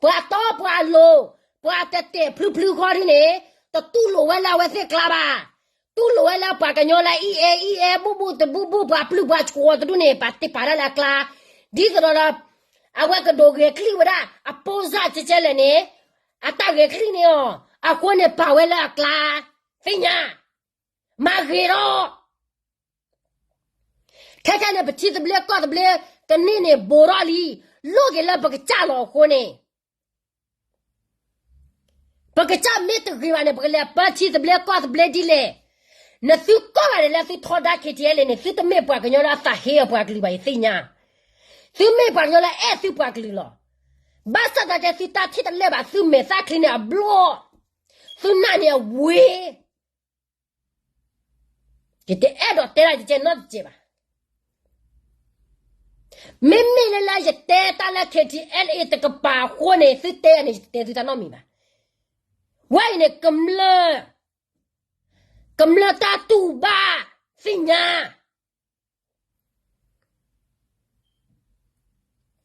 ပှၤတီပှၤလိၤ, ပှၤတဲာ်တဲာ်ဖျုဖျုခီဒ်န့ၣ်, တတူၢ်လိာ်ဝဲလၢအဝဲသ့ၣ်ကျါဘၣ်, တူၢ်လိာ်ဝဲလၢပှၤကညီလၢအံၤအဲၣ်အံၤအဲၣ် ဘူၣ်ဘူၣ်တဘူၣ်ဘူၣ် ပှၤပျုၢ်ပှၤဆှီတဒူၣ်န့ၣ် ပာ်တ့ၢ်ပာ်ဒၣ်လၢအကျါ, ဒ်သိးဒီး အဝဲကဒိးဂဲၤချံၣ်ဝဲဒၣ် အပိၢ်စၢ်ကဲကဲလဲၣ်န့ၣ်, အတၢ်ဂဲၤချံၣ်န့ၢ်အီၤ, အဃိန့ၣ်ပာ်ဝဲလၢအကျါ, သ့ၣ်ညါ, မၤဂ့ၤထီၣ် ခဲခဲန့ၣ် ပထံသဘျ့ကီၢ်သဘျ့ ကန့ၢ်န့ၣ်ဘိးထီၣ်လံ, လိၣ်က့ၤလၢပကစၢ်လီၤအဃိန့ၣ်, ပကစၢ်မ့ၢ်တဂ့ၤဘၣ်န့ၣ် ပကလဲၤပၢထံသဘျ့ကီၢ်သဘျ့ဒ်လဲၣ်. နသုကီၢ်ဂၤန့ၣ်လၢသုထီဒါ KTLA န့ၣ် သုတမ့ၢ်ပှၤကညီလၢအသးဟ့အပှၤကလုာ်ဘၣ် ယသ့ၣ်ညါ, သုမ့ၢ်ပှၤကညီလၢအဲၣ်သုပှၤကလုာ်လီၤ. ဘၣ်ဆၣ်သနာ်က့ သုတၢ်ထံၣ်တလဲၢ်ဘၣ် သုမဲာ်သၣ်ချံန့ၣ်အဘျီၣ်, သုနၢ်န့ၣ်အဝ့ၢ် ယတအဲၣ်ဒိးတဲဒၣ်ယကဲနီတစဲးဘၣ်. မ့မ့ၢ်လၢလၢယတဲတၢ်လၢ KTLA တကပၤအဃိန့ၣ် သုတဲန့ၣ် ယတတဲသုတၢ်နီတမံၤဘၣ်. ဝဲအံၤန့ၣ် ကမျၢၢ် ကမျၢၢ်တၢ်တူၢ်ဘၣ်သ့ၣ်ညါ,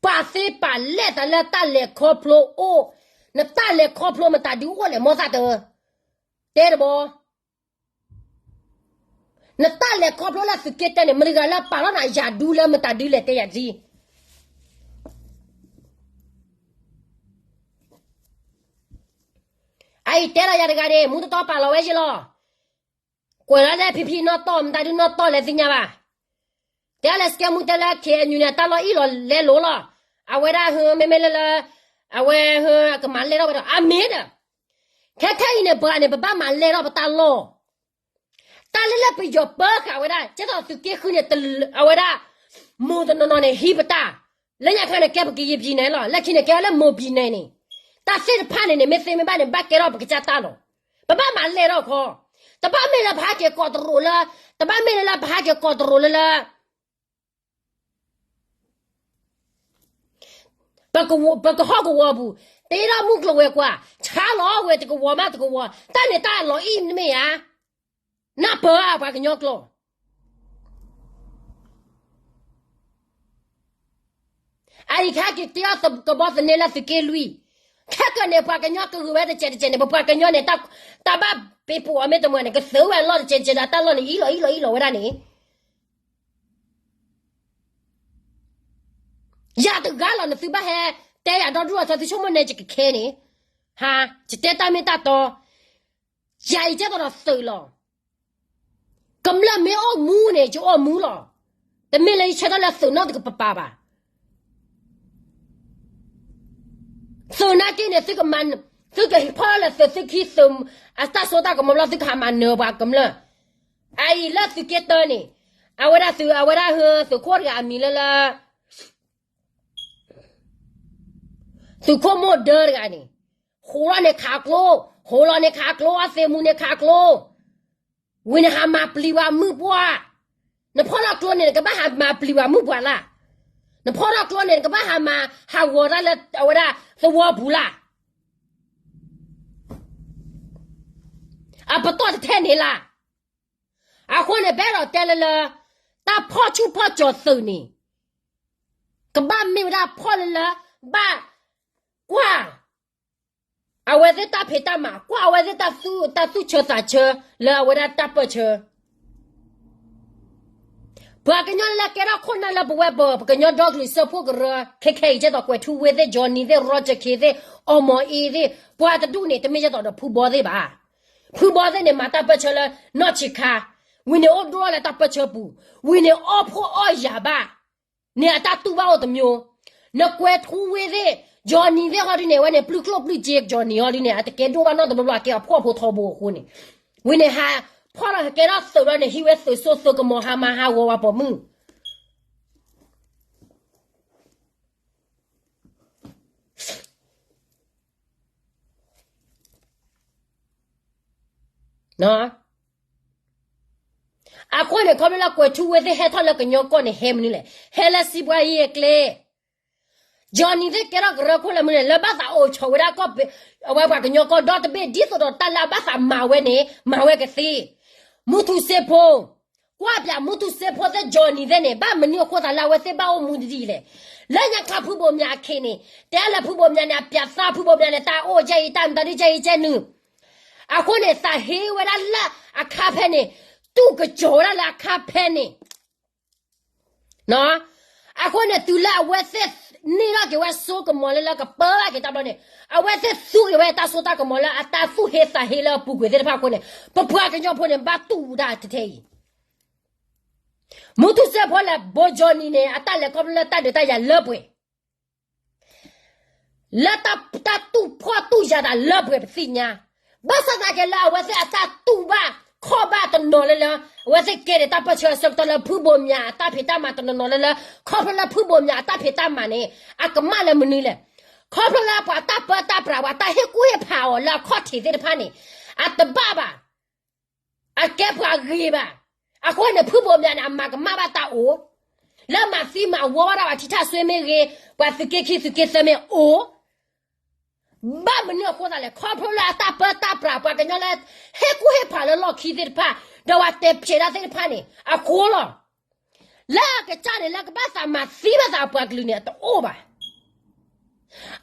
ပာ်သ့ပာ်လဲၢ်တၢ်လၢတၢ်လဲၤခီဖျိအိၣ်, နတၢ်လဲၤခီဖျိမတၤဒုအိၣ်လဲၣ် မိၢ်သးတၢ, တဲတဘီ, နတၢ်လဲၤခီဖျိလၢသုးက့တၢန့ၣ် မတဂၤလၢပာ်ထီၣ်နၤယၤဒုလၢမတၤဒုလဲၣ် တဲယၤဒ် အအံၤတဲဒီးယၤတဂၤန့ၣ် မူတတီပာ်လီၤဝဲယ့ၢ်လီၤ. ကွဲးလီၤလၢဖံဖံနီၣ်တီၢ် မတၤဒုနီၣ်တီၢ်လဲၣ်သ့ၣ်ညါဘၣ်. တဲလၢစကဲမူတဲလၢ ခ့ၣ်အဲၣ်ယူၣ်န့ၣ် တၢ်လီၢ်အံၣ်လီၤလဲလိာ်လီၤ. အဝဲဒၣ်ဟၢမ့မ့ၢ်လၢလၢ အဝဲဟၢကမၤလဲၢ်ထီၣ်ဝဲဒီး အမ့ၢ်ဒီး ခဲခဲအံၤန့ၣ် ပှၤန့ၣ် ပဘၣ်မၤလဲၢ်ထီၣ်ပတၢ်လီၢ် တၢ်လၢလၢပယီၤပၢဃာ်ဝဲဒၣ် ကဲသိးသုးက့ဃုန့ၣ် အဝဲဒၣ် မိၢ်တနီၤနီၤန့ၣ် ဟံးပတၢ်, လၢညါခါန့ၣ် ကဲပကယံၤပံၤနဲလီၤ, လၢခံန့ၣ် ကဲလၢမိၢ်ပံၤနဲန့ၣ်, တၢ်သ့ၣ်တဖၣ်န့ၣ်န့ၣ် မ့ၢ်သ့မ့ၢ်ဘၣ်န့ၣ် ဘၣ်ကဲထီၣ်ပကစၢ်တၢ်လီၤ. ပဘၣ်မၤလဲၢ်ထီၣ်ခီ, တဘၣ်မ့ၢ်လၢပဟးက့ၤကိးတရိးလၢ, တဘၣ်မ့ၢ်လၢလၢပဟးက့ၤကိးတရိးလၢလၢ ပကဟီၣ်ကဝီၤပူၤ, တ့ထီၣ်မုၢ်ကျိၤဝဲၤကွာ်, ဆါလီၤဝဲတကဝီၤမးတကဝီၤ, တၢ်န့ၣ်တၢ်လီၤအံၣ်မ့ၢ်ဧါ, နၢ်ပၢၢ်ဧါပှၤကညီကျိာ် အအံၤခဲက့ၤတ့အီၣ်ကဘီသန့လၢသုးက့လွံၢ်, ခဲကၢၢ်န့ၣ် ပှၤကညီကဂုာ်ဝဲတစဲးတစဲးန့ၣ် ပပှၤကညီန့ၣ် တၢ်ဘၣ်ပ့ၤပိာ်အီၤမ့ၢ်တမုာ်န့ၣ် ကသုးဝဲအလီၢ်တစဲးတစဲးဒီး တၢ်လီၢ်န့ၣ်အံၣ်လီၤအံၣ်လီၤအံၣ်လီၤဝဲဒၣ်န့ၣ် ယၤတဂၤလီၤ နသုဘၣ်ဟဲတဲယၤဒီဒူၣ်အီၤ သုဆိကမိၣ်န့ၣ်ယကခဲန့ၣ်, ဟါ, ယတဲတၢ်မ့ၢ်တၢ်တီ, ယၤအံၤကဲသိးဒီးသုးလီၤ. ကမျၢၢ်မ့ၢ်အိၣ်မူန့ၣ် ယအိၣ်မူလီၤ. တမ့ၢ်လၢယဆၢထၢၣ်လၢသုးနီတကပၤပၤဘၣ်. သုးနာ်က့န့ၣ် သုကဖီၣ်လၢသုးသုခံသုး အတၢ်စိတၢ်ကမီၤဘျီ သုကဟးမၤနၢၤပှၤကမျၢၢ်. အအံၤလၢသုးက့တၢန့ၣ် အဝဲဒၣ်သုး အဝဲဒၣ်ဟၢသုးခိၣ်တဂၤအမံၤလၢလၢ သုးခိၣ်မိၢ်ဒၢတဂၤန့ၣ် ဟိးလီၤန့ၣ်ခးကျိ, ဟိးလီၤန့ၣ်ခးကျိ, အသ့ၣ်မူန့ၣ်ခးကျိ, ဝံၤန့ၣ်ဟးမၤပျံၤပှၤမုၣ်ပှၢ်, နဖီၣ်ထီၣ်ကျိန့ၣ် နကဘၣ်ဟးမၤပျံၤပှၤမုၣ်ပှၢ်လၢ်, နဖီၣ်ထီၣ်ကျိန့ၣ် နကဘၣ်ဟးမၤဟးဂီၤတၢ်လၢအဝဲဒၣ်သဝီပူၤလၢ်, အပတီၢ်တထဲန့ၣ်လၢ်. အဃိန့ၣ် ပအဲၣ်ဒိးတဲလၢလၢ တၢ်ဖီၣ်ဆူၣ်ဖီၣ်ကၠီၤသုးန့ၣ် ကဘၣ်မ့ၢ်ဝဲဒၣ်ဖီၣ်လၢလၢ ဘၣ်ကွၢ် အဝဲသ့ၣ်တၢ်ဖံးတၢ်မၤ, ကွၢ်အဝဲသ့ၣ်တၢ်သူၣ်ဆၢသးဆၢ လၢအဝဲဒၣ်တၢ်ပၢၢ်ဆၢ ပှၤကညီလၢကဲထီၣ်ခိၣ်နၢ်လၢပဝဲပ ပကညီဒီကလုာ်စၢဖှိၣ်ကရၢ ခဲခဲအံၤ ကဲသိးကွဲးထူဝ့ၣ်သ့ၣ်, ကၠီၤနံၤသ့ၣ်, ရီကၠၢၣ်ခ့သ့ၣ်, အီၣ်မီၤအ့သ့ၣ်, ပှၤတဒူၣ်န့ၣ် တမ့ၢ်ကဲသိးဒီးဖုဘီသ့ၣ်ဘၣ်. ဖုဘီသ့ၣ်န့ၣ်မၤတၢ်ပၢၢ်ဆၢလၢနီၢ်ဆံးခါ, ဝံၤန့ၣ်အိၣ်ဒိၣ်လၢတၢ်ပၢၢ်ဆၢပူၤ, ဝံၤန့ၣ်အီၣ်ဖှီၣ်အီၣ်ယာ်ဘၣ်, န့ၣ်အတၢ်တူၢ်ဘၣ်အိၣ်တမျိုး, နကွဲးထူဝ့ၣ်သ့ၣ်, ကၠီၤနံၤသ့ၣ်ဟီဒုန့ၣ် အဝဲန့ၣ် ပျုၢ်ကျိၣ်ပျုၢ်စ့ ကၠီၤနံၤဟီဒုန့ၣ် အတကဲဒိၣ်ဘၣ်နီတဘျီဘျီ အကဲအဖှီၣ်ဖိထီဘိအဃိန့ၣ်, ဝံၤန့ၣ်ဟးဖီၣ်ထီၣ်ကဲထီၣ်သုးလီၤန့ၣ် ဟံးဝဲသုးစိသုးကမီၤ ဟးမၤဟးဂီၤဝဲပိာ်မုၣ် အဃိန့ၣ် ခီဖျိလၢကွဲးထူဝ့ၣ်သ့ၣ်ဟဲထီၣ်လၢကညီကီၢ်န့ၣ် ဟဲမနုၤလဲၣ်, ဟဲလၢစံးဘှါယ့ၢ်အကျဲ, ကၠီၤနံၤသ့ၣ်ကဲထီၣ်ကရၢခိၣ်လၢမနုၤလဲၣ်, လၢဘၣ်သးအိၣ်ဆိးဝဲဒၣ်ကီၢ်, အဝဲပှၤကညီကီၢ်ဒီတဘ့ၣ် ဒ်သိးဒီးတၢ်လၢအဘၣ်သးမၤဝဲန့ၣ် မၤဝဲကသ့, မူထူစ့ဖိ ကွၢ်ပၠးမူထူစ့ဖိသ့ၣ် ကၠီၤနံၤသ့ၣ်န့ၣ် ဘၣ်မနုၤအဃိသးလၢအဝဲသ့ၣ်ဘၣ်အိၣ်မူတဒ်လဲၣ်, လၢညါခါဖုဘိၣ်မၠးအခ့န့ၣ် တဲလၢဖုဘိၣ်မၠးန့ၣ် အပၠးသးဖုဘိၣ်မၠးန့ၣ် တၢ်အိၣ်ကဲအံၤ တၢ်မတၤဒုကဲအံၤကဲနုာ်, အဃိန့ၣ် သးဟ့ဝဲဒၣ်လၢအခါဖဲန့ၣ်, တူၢ်ကစီၤဝဲဒၣ်လၢအခါဖဲန့ၣ် အဃိန့ၣ် တုၤလၢအဝဲသ့ၣ်န့ၢ်ထီၣ်က့ၤဝဲစိကမီၤလၢလၢကပၢဘၣ်က့ၤတၢ်ဘျီန့ၣ်, အဝဲသ့ၣ်သူက့ၤဝဲတၢ်စိတၢ်ကမီၤလၢအတၢ်သူၣ်ဟ့သးဟ့လၢအပူၤကွံာ်သ့ၣ်တဖၣ်အဃိန့ၣ်, ပပှၤကညီဖိန့ၣ် ဘၣ်တူၢ်ဝဲဒၣ်ထဲထဲအံၤ, မူထူစ့ဖိလဲၣ် ဘိကၠီၤနံၤန့ၣ် အတၢ်လဲၤခီဖျိလၢတၢ်ဒုးတၢ်ယၤလၢပှဲၤ လၢတၢ်တူၢ်ဖှီၣ်တူၢ်ယာ်တၢ်လၢပှဲၤပသ့ၣ်ညါ, ဘၣ်ဆၣ်သနာ်က့လၢအဝဲသ့ၣ်အတၢ်တူၢ်ဘၣ်ခီၣ်ဘၣ်တနီၤလၢလၢ, အဝဲသ့ၣ်ကဲန့ၣ်တၢ်ပၢၢ်ဆၢအဆၢကတီၢ်လၢဖုဘိၣ်မၠးအတၢ်ဖံးတၢ်မၤတနီၤနီၤလၢလၢ, ခီဖျိလၢဖုဘိၣ်မၠးအတၢ်ဖံးတၢ်မၤန့ၣ် အကမၣ်လၢမနုၤလဲၣ်, ခီဖျိလၢပှၤတၢ်ပၢတၢ်ပြး ပှၤတၢ်ဟ့ၣ်ကူၣ်ဟ့ၣ်ဖးအီၤလၢအခီၣ်ထံးသ့ၣ်တဖၣ်န့ၣ် အတဘၣ်ဘၣ် အကဲပှၤဂ့ၤဘၣ်. အဃိန့ၣ် ဖုဘိၣ်မၠးန့ၣ် အမၤကမၣ်ဘၣ်တၢ်အိၣ်, လၢမၤသံမၤဝီဘၣ်ဒၣ်ပှၤထံထၣ်စွ့မ့ၢ်ဂ့ၤ, ပှၤသုးက့ခံသုးက့သၢမ့ၢ်အိၣ်, ဘၣ်မနုၤအဃိသတးလဲၣ်, ခီဖျိလၢအတၢ်ပၢတၢ်ပြး ပှၤကညီလၢ ဟ့ၣ်ကူၣ်ဟ့ၣ်ဖးလၢလီၢ်ခံသ့ၣ်တဖၣ် ဒီးပှၤတဲဖျဲးတၢ်သ့ၣ်တဖၣ်န့ၣ် အဃိလီၤ. လၢအကစၢ်န့ၣ် လၢကဘၣ်သးမၤသံဘၣ်သးအပှၤကလုာ်န့ၣ် အတအိၣ်ဘၣ်.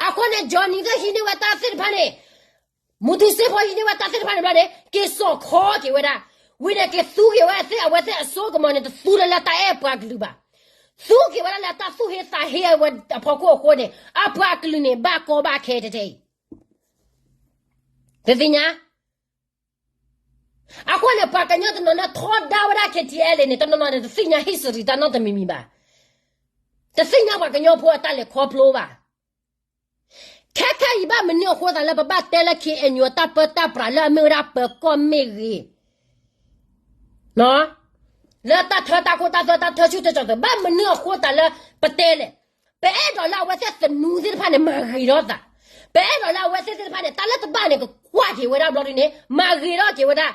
အဃိန့ၣ် Johnny သ့ၣ်ဟံးန့ၢ်ဝဲတၢ်သ့ၣ်တဖၣ်န့ၣ်, မူထူစ့ဖိဟံးန့ၢ်ဝဲတၢ်သ့ၣ်တဖၣ်န့ၣ်ဘျီန့ၣ် က့ၤစိာ်ခီက့ၤဝဲဒၣ်, ဝံၤန့ၣ်က့ၤသူက့ၤဝဲသ့ၣ်အဝဲသ့ၣ်အစိကမီၤန့ၣ် တသူလၢလၢတၢ်အဲၣ်ပှၤကလုာ်ဘၣ်. သူက့ၤဝဲဒၣ်လၢတၢ်သူၣ်ဟ့သးဟ့အဝဲအဖီခိၣ်အဃိန့ၣ် အပှၤကလုာ်န့ၣ် ဘၣ်ကီဘၣ်ခဲတထဲအံၤ တသ့ၣ်ညါ. အဃိန့ၣ် ပှၤကညီတနီၤန့ၣ်ထီဒါဝဲဒၣ် K T L A န့ၣ် တနီၤနီၤန့ၣ် တသ့ၣ်ညါ history တၢ်နီတမံၤမံၤဘၣ်. တသ့ၣ်ညါပှၤကညီဖိအတၢ်လဲၤခီဖျိဘၣ်. ခဲခဲအံၤဘၣ်မနုၤအဃိသတးလၢပဘၣ်တဲလၢ K N U အတၢ်ပၢတၢ်ပြးလၢအမ့ၢ်ဝဲဒၣ်ပၢၤကီၢ်မ့ၢ်ဂ့ၤ, လၢတၢ်ထၢတၢ်ခိတၢ်သွဲတၢ်ထၢဆူၣ်ထၢကၠီၤသ့ၣ် ဘၣ်မနုၤအဃိသတးလၢပတဲလဲၣ်. ပအဲၣ်ဒိးလၢအဝဲသ့ၣ်သနူသ့ၣ်တဖၣ်န့ၣ် မၤဂ့ၤထီၣ်သး, ပအဲၣ်ဒိးလၢအဝဲသ့ၣ်သ့ၣ်တဖၣ်န့ၣ် တၢ်လၢတဘၣ်န့ၣ် ကကွၢ်က့ၤဝဲဒၣ်ဘျီဒ်န့ၣ် မၤဂ့ၤထီၣ်က့ၤဝဲဒၣ်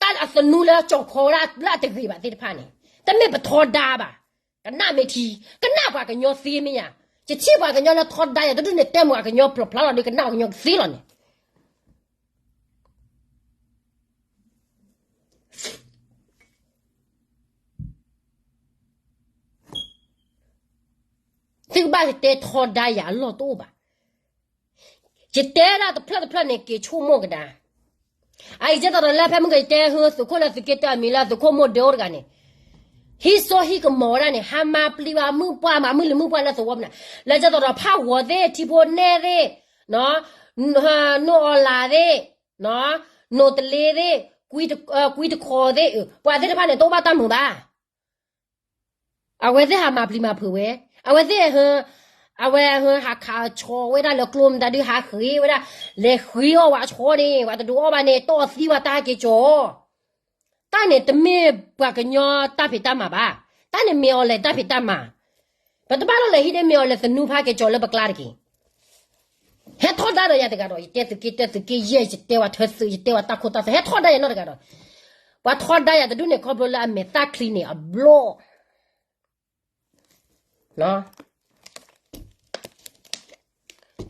တၢ်အသနူလၢကၠီၤခီဝဲဒၣ်လၢအတဂ့ၤဘၣ်သ့ၣ်တဖၣ်န့ၣ် တမ့ၢ်ပထီဒါဘၣ်. ကနၣ်မ့ၢ်ထံ, ကနၣ်ပှၤကညီသ့မ့ၢ်ဧါ. ယထံၣ်ပှၤကညီလၢထီဒါယၤတဒူၣ်န့ၣ် တဲမ့ၢ်အကညီဖျိဖျါလီၤဒီး ကနၣ်ပှၤကညီကသ့လီၤန့ၣ် သုကဘၣ်တဲထီဒါယၤအလီၢ်တအိၣ်ဘၣ်. ယတဲဒၣ်တဖျၢၣ်တဖျၢၣ်န့ၣ် က့ၤဆိကမိၣ်ကဒါ. အအံၤကဲသိးဒီးလၢဖဲမုၢ်ကယတဲဟၢသုးခိၣ်လၢသုးက့တၢအမံၤလၢသုးခိၣ်မိၢ်ဒဲအိၣ်တဂၤန့ၣ်, ဟံးစိဟံးကမီၤဝဲဒၣ်န့ၣ် ဟးမၤပျံၤဘၣ်မုၢ်ပှၢ်မၤမုၢ်လံၤမုၢ်ပှၢ်လၢသဝီပနၤ, လၢကဲသိးဒီးဖးဂီၤသ့ၣ် ထံဖိနဲၣ်သ့ၣ်, နိၢ်အီလးသ့ၣ်, နိၢ်တလ့သ့ၣ်, ကွံတခီသ့ၣ်, ပှၤသ့ၣ်တဖၣ်န့ၣ် တအိၣ်ဘၣ်တၢ်မုာ်ဘၣ်. အဝဲသ့ၣ်ဟးမၤပျံၤမၤဖုးဝဲ, အဝဲသ့ၣ်, အဝဲဟးခးဆီဝဲဒၣ်လၢကျိမတၤဒုး ဟးဃ့ဝဲဒၣ်, လဲၤဃ့အီၣ်ဝဲအဆီန့ၣ် ပှၤတဒုးအီၣ်ဘၣ်န့ၣ် တီၢ်သံဝဲတၢ်ဟဲက့ၤကၠီၤ. တၢ်န့ၣ်တမ့ၢ်ပှၤကညီတၢ်ဖံးတၢ်မၤဘၣ်, တၢ်န့ၣ်မ့ၢ်အီၤလဲၤတၢ်ဖံးတၢ်မၤ, ပတဘၣ်လီၤလဲၤဟံးန့ၢ်မ့ၢ်အီၤလဲၤသနူဖးက့ၤကၠီၤလၢပကျါတက့ၢ်. ဟဲထီဒါဒီးယၤတဂၤဒီး ယတဲသုးက့တၢသုးက့ယဲၢ် ယတဲဝဲထၢသုး ယတဲဝဲတၢ်ခိတၢ်သွဲ ဟဲထီဒါယၤနီတဂၤဒီး, ပှၤထီဒါယၤတဒူၣ်န့ၣ် ခီဖျိလၢအမဲာ်သၣ်ချံန့ၣ်အဘျီၣ် တ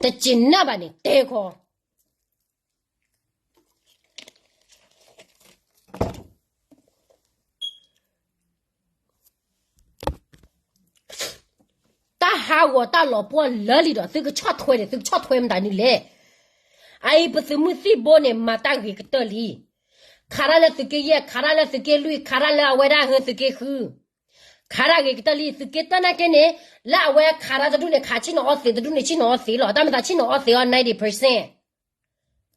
စံးနၢ်ဘၣ်န့ၣ် တဲခီ တၢ်ဟးဂီၤတၢ်လီၤပှီၢ်လၢာ်လံဒီး သုကဆီၣ်ထွဲန့ၣ် သုကဆီၣ်ထွဲမတၤနုၤလဲၣ်. အအံၤပသုးမုၢ်သံၣ်ဘိန့ၣ် မၤတၢ်ဂ့ၤကတၢၢ်လံ. ခးတၢ်လၢသုးက့ယဲၢ်, ခးတၢ်လၢသုးက့လွံၢ်, ခးတၢ်လၢအဝဲဒၣ်ဟၢသုးက့ဃု, ခးတၢ်ဂ့ၤကတၢၢ်လံ. သုးက့တၢနာ်က့န့ၣ် လၢအဝဲခးတၢ်တဒူၣ်န့ၣ် ခးဆ့ၣ်နီၤအီသံးတဒူၣ်န့ၣ် ဆ့ၣ်နီၤအီသံးလီၤ. တၢ်မၤသးဆ့ၣ်နီၤအီသံးအီၤ ninety percent,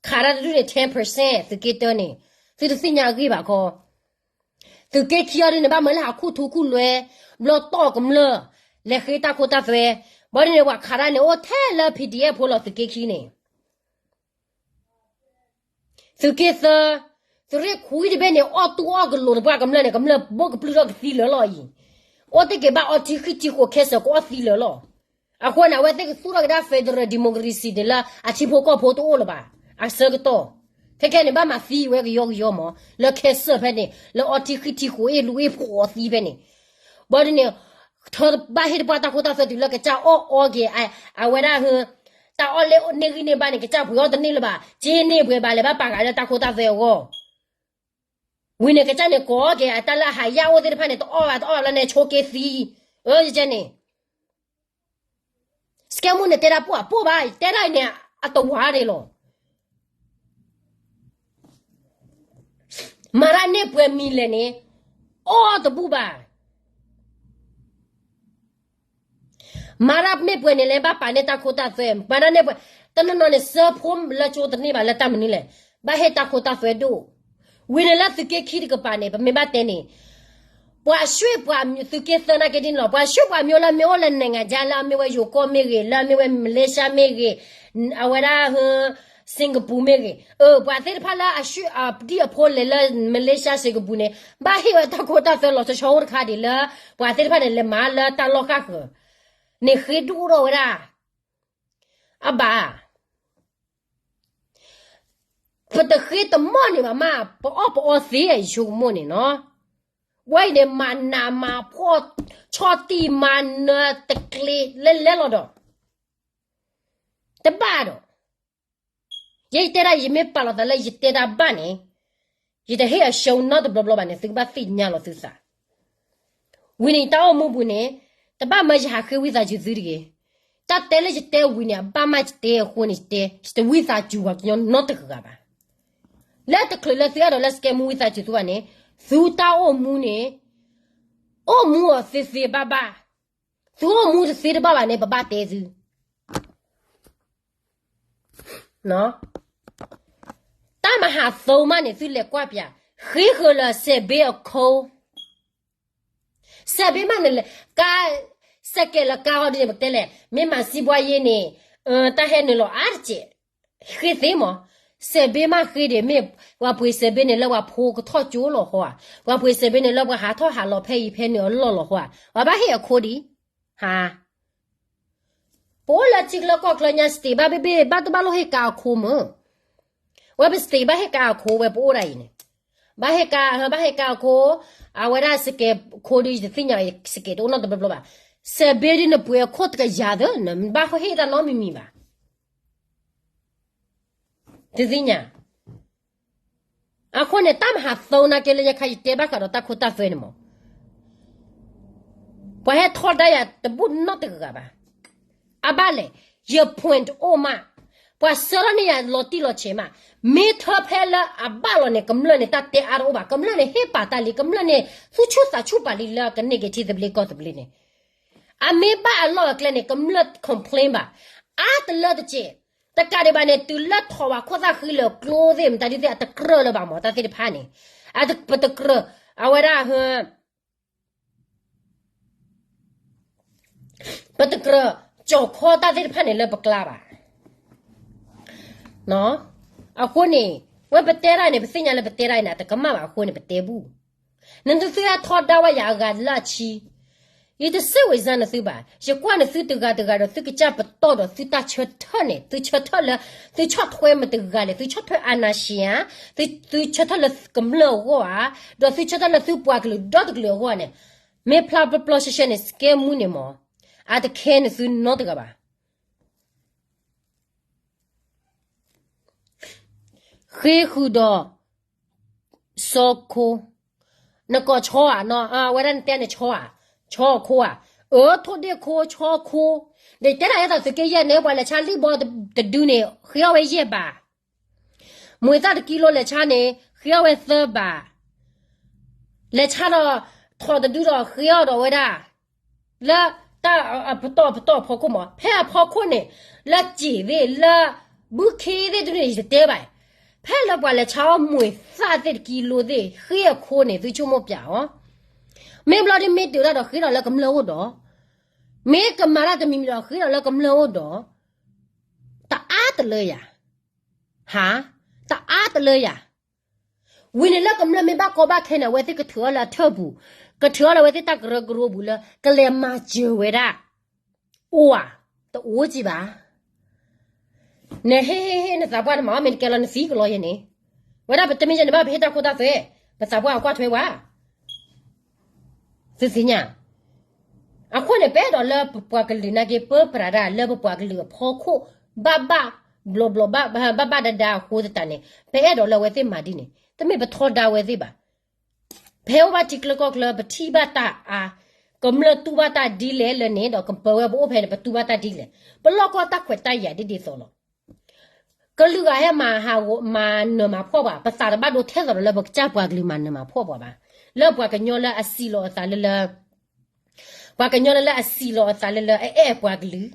ခးတၢ်တဒူၣ်န့ၣ် ten percent သုးက့တၢန့ၣ်, သုတသ့ၣ်ညါအဂ့ၢ်ဘၣ်ခီ. သုးက့ခံအီၤဒ်န့ၣ် ဘၣ်မၤလၢဟးခူၣ်ထူခူၣ်လွဲ, ဘျီတီၢ်ကမျၢၢ်, လဲၤဃ့တၢ်ခိတၢ်သွဲ, ဘၣ်ဒ်န့ၣ် ပှၤခးတၢ်န့ၣ် အိၣ်ထဲလၢ P D F ဖိလီၤ သုးက့ခံန့ၣ် သုးက့သၢ, သုးရ့ၣ်ခူတဘ့ၣ်န့ၣ် အီၣ်တူၢ်အီၣ်ကလိၤတပှၢ်ကမျၢၢ်န့ၣ် ကမျၢၢ်ဘိၣ်ကပျုၢ်ထီၣ်ကသံလၢာ်လီၤအံၤ, အိၣ်တ့ၢ်က့ၤဘၣ်အီထံဃံထံဃိးခဲစၢၤ ကအီၣ်သံလၢာ်လီၤ. အဃိန့ၣ် အဝဲသ့ၣ်ကသူၣ်ထီၣ်ကဒါ federal democracy န့ၣ်လၢ အထံဖိကီၢ်ဖိတအိၣ်လၢၤဘၣ်, အဆၢကတီၢ်, ခဲခဲန့ၣ် ဘၣ်မၤသံဝဲကယီကယီမး လၢခဲစၢၢ်ဖဲန့ၣ် လၢအီထံဃံထံဃိးအ့ၣ်လူၤအ့ၣ်ဖှိၣ်အီၤသံဖဲန့ၣ်, ဘၣ်ဒ်န့ၣ် ထၢဘၣ်ဟ့ၣ်တပှၢ်တၢ်ခိတၢ်သွဲတုၤလၢကစၢ်အီၣ်အီက့ၤ, အဝဲဒၣ်ဟၢ, တၢ်အီၣ်လဲၣ်န့ၢ်ဂံၢ်န့ၢ်ဘါန့ၣ် ကစၢ်ပှ့ၤအီၣ်တန့ၢ်လၢၤဘၣ်, က့န့ၢ်ပှဲၤဘၣ်လဲၤဘၣ်ပာ်ဃာ်လၢတၢ်ခိတၢ်သွဲအဂီၢ်, ဝံၤန့ၣ် ကစၢ်န့ၣ်ကိးက့ၤ အတၢ်လၢအဟးယၢ်အိၣ်သ့ၣ်တဖၣ်န့ၣ် တအီၣ်ဘၣ်တအီၣ်ဘၣ်လၢန့ၣ် ဆိးက့သံ, အၢ ယကဲန့ၣ် စကဲမူန့ၣ် တဲဒၣ်ပိၢ်အပိၢ်ဘၣ်, တဲဒၣ်အံၤန့ၣ် အတဝၤန့ၣ်လီၤ. မၤတၢ်န့ၢ်ပှဲၤမံၤလဲၣ်န့ၣ် အီၣ်တဘူၣ်ဘၣ်. မၤတၢ်န့ၢ်ပှဲၤန့ၣ် လဲၤဘၣ်ပာ်န့ၢ်တၢ်ခိတၢ်သွဲ, မၤတၢ်န့ၢ်ပှဲၤ, တနီၤနီၤန့ၣ် စၢဖှိၣ်လၢကၠိတန့ၢ်ဘၣ်လၢတၢ်မနုၤလဲၣ်, ဘၣ်ဟ့ၣ်တၢ်ခိတၢ်သွဲဒိၣ်. ဝံၤန့ၣ်လၢသုးက့ခံတကပၤန့ၣ် ပမ့ၢ်ဘၣ်တဲန့ၣ် ပှၤရွှေ့ ပှၤသုးက့သၢနာ်က့ဒ်န့ၣ်လီၤ, ပှၤရွှေ့ပှၤမ့ၢ်အိၣ်လၢမ့ၢ်အိၣ်လၢ နိုင်ငံခြား လၢအမ့ၢ်ဝဲယိၤကီၢ်မ့ၢ်ဂ့ၤ, လၢအမ့ၢ်ဝဲ Malaysia မ့ၢ်ဂ့ၤ, အဝဲဒၣ်ဟ Singapore မ့ၢ်ဂ့ၤ, အၢ ပှၤသ့ၣ်တဖၣ်လၢအရွှေ့အဒံၣ်အဖိလဲၤလၢ Malaysia Singapore န့ၣ် ဘၣ်ဟ့ၣ်ဝဲတၢ်ခိတၢ်သွဲလီၤဆီဆီအိၣ်တခါဒံးလၢ ပှၤသ့ၣ်တဖၣ်န့ၣ် လဲၤမၤလၢတၢ်လီၢ်ဃၣ်ဃၢၤ, န့ၣ်ဃ့ဒိၣ်ထီၣ်ဝဲဒၣ်, အဘၣ် ပတဃ့တမီၢ်န့ၣ်ဘၣ်မး, ပအီၣ်ပအီသ့ယဆိကမိၣ်န့ၣ်နီၤ, ဝဲအံၤန့ၣ် မၤနးမၤဖှီၣ်, ဆီၣ်တံၢ်မၤနၢၤတကျ့လဲၤလဲၤလီၤဒီး, တဘၣ်ဒီး ယဲယတဲဒၣ် ယမ့ၢ်ပာ်လီၤသးလၢယတဲတၢ်ဘၣ်န့ၣ်, ယတဟ့ၣ်အရှုံးနီတဘျီဘျီဘၣ်န့ၣ် သုကဘၣ်သ့ၣ်ညါလီၤသုသး. ဝံၤန့ၣ် ယတၢ်အိၣ်မူပူၤန့ၣ်, တဘၣ်မၢယဟးဃ့ဝံသးစူၤသုတဂ့ၤ. တၢ်တဲလၢယတဲဝံၤန့ၣ် အဘၣ်မးယတဲအဃိန့ၣ် ယတဲ, ယတဝံသးစူၤပှၤကညီနီတဂၤဘၣ်. လၢတချုးလၢသုအဲၣ်ဒိးလၢစကဲမူဝံသးစူၤသုဘၣ်န့ၣ်, သုတၢ်အိၣ်မူန့ၣ်, အိၣ်မူအီၤသ့သ့ဘၣ်ဘၣ်. သုအိၣ်မူတသ့တဘၣ်ဘၣ်န့ၣ် ပဘၣ်တဲသု တၢ်မဟးသိမးန့ၣ် သုလဲၤကွၢ်ပၠး, ဃ့ဃုာ်လၢစဲးဘ့အခိ, စဲးဘ့မးန့ၣ်လဲၤ, ကါ, စဲးကဲးလၢကါအီၤဒ်န့ၣ် ပတဲလဲၣ်, မ့ၢ်မၤစံးဘှါယ့န့ၣ်, တၢ်ဟဲနုာ်လီၤအါတစဲး, ဃ့သ့မး, စဲးဘ့မးဃ့ဒံး မ့ၢ်ပှၤပှ့ၤစဲးဘ့န့ၣ် လၢပှၤဖိကထီၣ်ကၠိလီၤဃီဧါ, ပှၤပှ့ၤစဲးဘ့န့ၣ် လၢပှၤဟးထီၣ်ဟးလီၤဖဲအံၤဖဲန့ၣ်အလီၢ်လီၤဃီဧါ, ပှၤဘၣ်ဟ့ၣ်အခိဒံး, ဟါ ပအိၣ်လၢထံချၢကီၢ်ချၢညါ state ဘၣ်ဘ့ၣ်ဘ့ၣ် ဘၣ်တဘၣ်လိၣ်ဟ့ၣ်ကါအခိမ့ၢ်, ဝဲပ state ဘၣ်ဟ့ၣ်ကါအခိ ဝဲပအိၣ်ဒၣ်အံၤန့ၣ်, ဘၣ်ဟ့ၣ်ကါ, ဘၣ်ဟ့ၣ်ကါအခိ, အဝဲဒၣ်စကဲးခိဒ်ယတသ့ၣ်ညါ စကဲးတအိၣ်နီတဘျီဘျီဘၣ်, စဲးဘ့ဒ်နပှ့ၤအခိၣ်တကယၤသၢ နဘၣ်ဟ့ၣ်တၢ်နီတမံၤမံၤဘၣ် တသ့ၣ်ညါ. အဃိန့ၣ် တၢ်မဟးသိနာ်က့လၢညါခါယတဲဘၣ်ဃးဒီးတၢ်ခိတၢ်သွဲန့ၣ်မး, ပှၤဟဲထီဒါယၤတဘူၣ်နီတဂၤဘၣ်. အဘၣ်လဲၣ်, ယ point အိၣ်မး, ပှၤဆှၢထီၣ်န့ၢ်ယၤလီၤတံၢ်လီၤဆဲးမး, မ့ၢ်ထၢဖဲလၢအဘၣ်လီၤန့ၣ် ကမျၢၢ်န့ၣ် တၢ်တဲအါတအိၣ်ဘၣ်, ကမျၢၢ်န့ၣ် ဟ့ၣ်ပာ်တၢ်လံ, ကမျၢၢ်န့ၣ် သူၣ်ဆူၣ်သးဆူၣ်ပာ်လံလၢကန့ၢ်က့ၤထံသဘျ့ကီၢ်သဘျ့န့ၣ် အမ့ၢ်ဘၣ်အလီၢ်အကျဲန့ၣ် ကမျၢၢ် complain ဘၣ်, အါတလၢတစဲး, တကးဒံးဘၣ်န့ၣ် တုၤလၢထီၣ်ဝဲခိၣ်သၣ်ဃံလၢာ်ကျိသ့ၣ် မတၤဒုသ့ၣ် အတကြၢးလၢၤဘၣ်မး တၢ်သ့ၣ်တဖၣ်န့ၣ်, ပတကြၢး, အဝဲဒၣ် ပတကြၢးကၠီၣ်ခီတၢ်သ့ၣ်တဖၣ်န့ၣ်လၢပကျါဘၣ်. အဃိန့ၣ် ဝဲပတဲဒၣ်န့ၣ် ပသ့ၣ်ညါလၢပတဲဒၣ်အံၤန့ၣ် အတကမၣ်ဘၣ်အဃိန့ၣ် ပတဲဘူၣ်, နသုသုဟဲထီဒါဝဲယၤအဂၤလၢအဆံ, ယတစံးဝဲစၢ်နသုဘၣ်, ယကွၢ်နသုတဂၤတဂၤဒီး သုကစၢ်ပတီၢ်ဒီးသုတၢ်ဆၢထၢၣ်န့ၣ် သုဆၢထၢၣ်လၢ, သုဆီၣ်ထွဲမတဂၤလဲၣ်, သုဆီၣ်ထွဲအာဏာရှင်ဧါ, သု, သုဆၢထၢၣ်လၢကမျၢၢ်အဂီၢ်ဧါ, ဒီးသုဆၢထၢၣ်လၢသုပှၤကလုာ်ဒီတကလုာ်အဂီၢ်န့ၣ်, မ့ၢ်ဖျါပျီပျီရှဲရှဲန့ၣ် စကဲမူန့ၣ်မး, အတခဲနသုနီတဂၤဘၣ်. ဃ့ဃုာ်ဒီး ဆီခိ, နကိးဆီဧါ, အဝဲဒၣ်နတဲန့ၣ်ဆီဧါ, ဆီခိဧါ, အၢ ထိၣ်ဒ့ၣ်ခိ ဆီခိ, ဒီးတဲဒၣ်ယဲသိးသုးက့ယဲၢ်န့ၣ် ပှၤလဲၤဆါလံၣ်ဘီတဒုန့ၣ် ဃ့အီၣ်ဝဲယဲၢ်ဘး, မှဲၤသၣ်တကံလိၤလဲၤဆါန့ၣ် ဃ့အီၣ်ဝဲသၢဘး, လဲၤဆါဒီး ထိၣ်တဒုဒီးဃ့အီၣ်ဒီးဝဲဒၣ် လၢတၢ်အပတီၢ်အပတီၢ်အဖီခိၣ်မး, ဖဲအဖီခိၣ်န့ၣ် လၢစ့ၣ်သ့ၣ် လၢဘုခ့သ့ၣ်တဒုန့ၣ် ယတတဲဘၣ်, ဖဲလၢပှၤလဲၤဆါအီၣ်မှဲၤသၣ်သ့ၣ်တကံလိၤသ့ၣ် ဃ့အခိန့ၣ် သုဆိကမိၣ်ပၠးအီၤ, မ့ၢ်ဘျီဒ်မ့ၢ်တုၤတၢ်ဒီးဃ့ဒီးလၢကမျၢၢ်အိၣ်ဒီး, မ့ၢ်ကမၤတၢ်တမံၤမံၤဒီးဃ့ဒီးလၢကမျၢၢ်အိၣ်ဒီး, တအါတလၢယၤ, ဟါ, တအါတလၢယၤ ဝံၤန့ၣ်လၢကမျၢၢ်မ့ၢ်ဘၣ်ကီဘၣ်ခဲန့ၣ် အဝဲသ့ၣ်ကထုးအီၣ်လၢအထၢၣ်ပူၤ, ကထုးအီၣ်လၢအဝဲသ့ၣ်တၢ်ကရၢကရိပူၤလၢ ကလဲၤမၤစၢၤဝဲဒၣ်, အိၣ်ဧါ, တအိၣ်ကံဘၣ်. နဟ့ၣ်ဟ့ၣ်ဟ့ၣ် နသးပှၢ်တမၤအီၣ်မ့ၢ်တကဲလီၤ နသံကလီယဲန့ၣ်, ဝဲဒၣ်ပတမ့ၢ်ယဲန့ၣ်ဘၣ် ပဟ့ၣ်တၢ်ခိတၢ်သွဲ, ပသးပှၢ်အကွၢ်ထွဲဝဲ သုသ့ၣ်ညါ, အဃိန့ၣ် ပအဲၣ်ဒိးလၢပပှၤကလုာ်နာ်က့ ပၢပြးတၢ်လၢပပှၤကလုာ်အဖီခိၣ် ဘၣ်ဘၣ်, ဘျီဘျီဘၣ်, ဘၣ်ဘၣ်ဒါဒါအဃိသတးန့ၣ် ပအဲၣ်ဒိးလၢအဝဲသ့ၣ်မၤဒ်န့ၣ် တမ့ၢ်ပထီဒါဝဲသ့ၣ်ဘၣ်. ဖဲအိၣ်ဘၣ်ထံချၢကီၢ်ချၢ ပထံၣ်ဘၣ်တၢ်အါ, ကမျၢၢ်တူၢ်ဘၣ်တၢ်ဒ်လဲၣ်လၢန့ၣ် ဒီးကပၢၤဝဲပအိၣ်ဖဲန့ၣ် ပတူၢ်ဘၣ်တၢ်ဒ်လဲၣ်, ပလီၢ်ကီၢ်တၢ်ခွဲးတၢ်ယာ်ဒ်ဒ်သိးလီၤ. ကလုာ်ဂၤဟဲမၤဟးဂီၤမၤနၢၤမၤဖှီၣ်ပှၤ, ပသးတဘၣ်ဒိထဲသိးဒီးလၢပကစၢ်ပှၤကလုာ်မၤနၢၤမၤဖှီၣ်ပှၤဘၣ်. လၢပှၤကညီလၢအစံးလီၤအသးလၢလၢ, ပှၤကညီလၢလၢအစံးလီၤအသးလၢလၢအအဲၣ်အပှၤကလုာ်,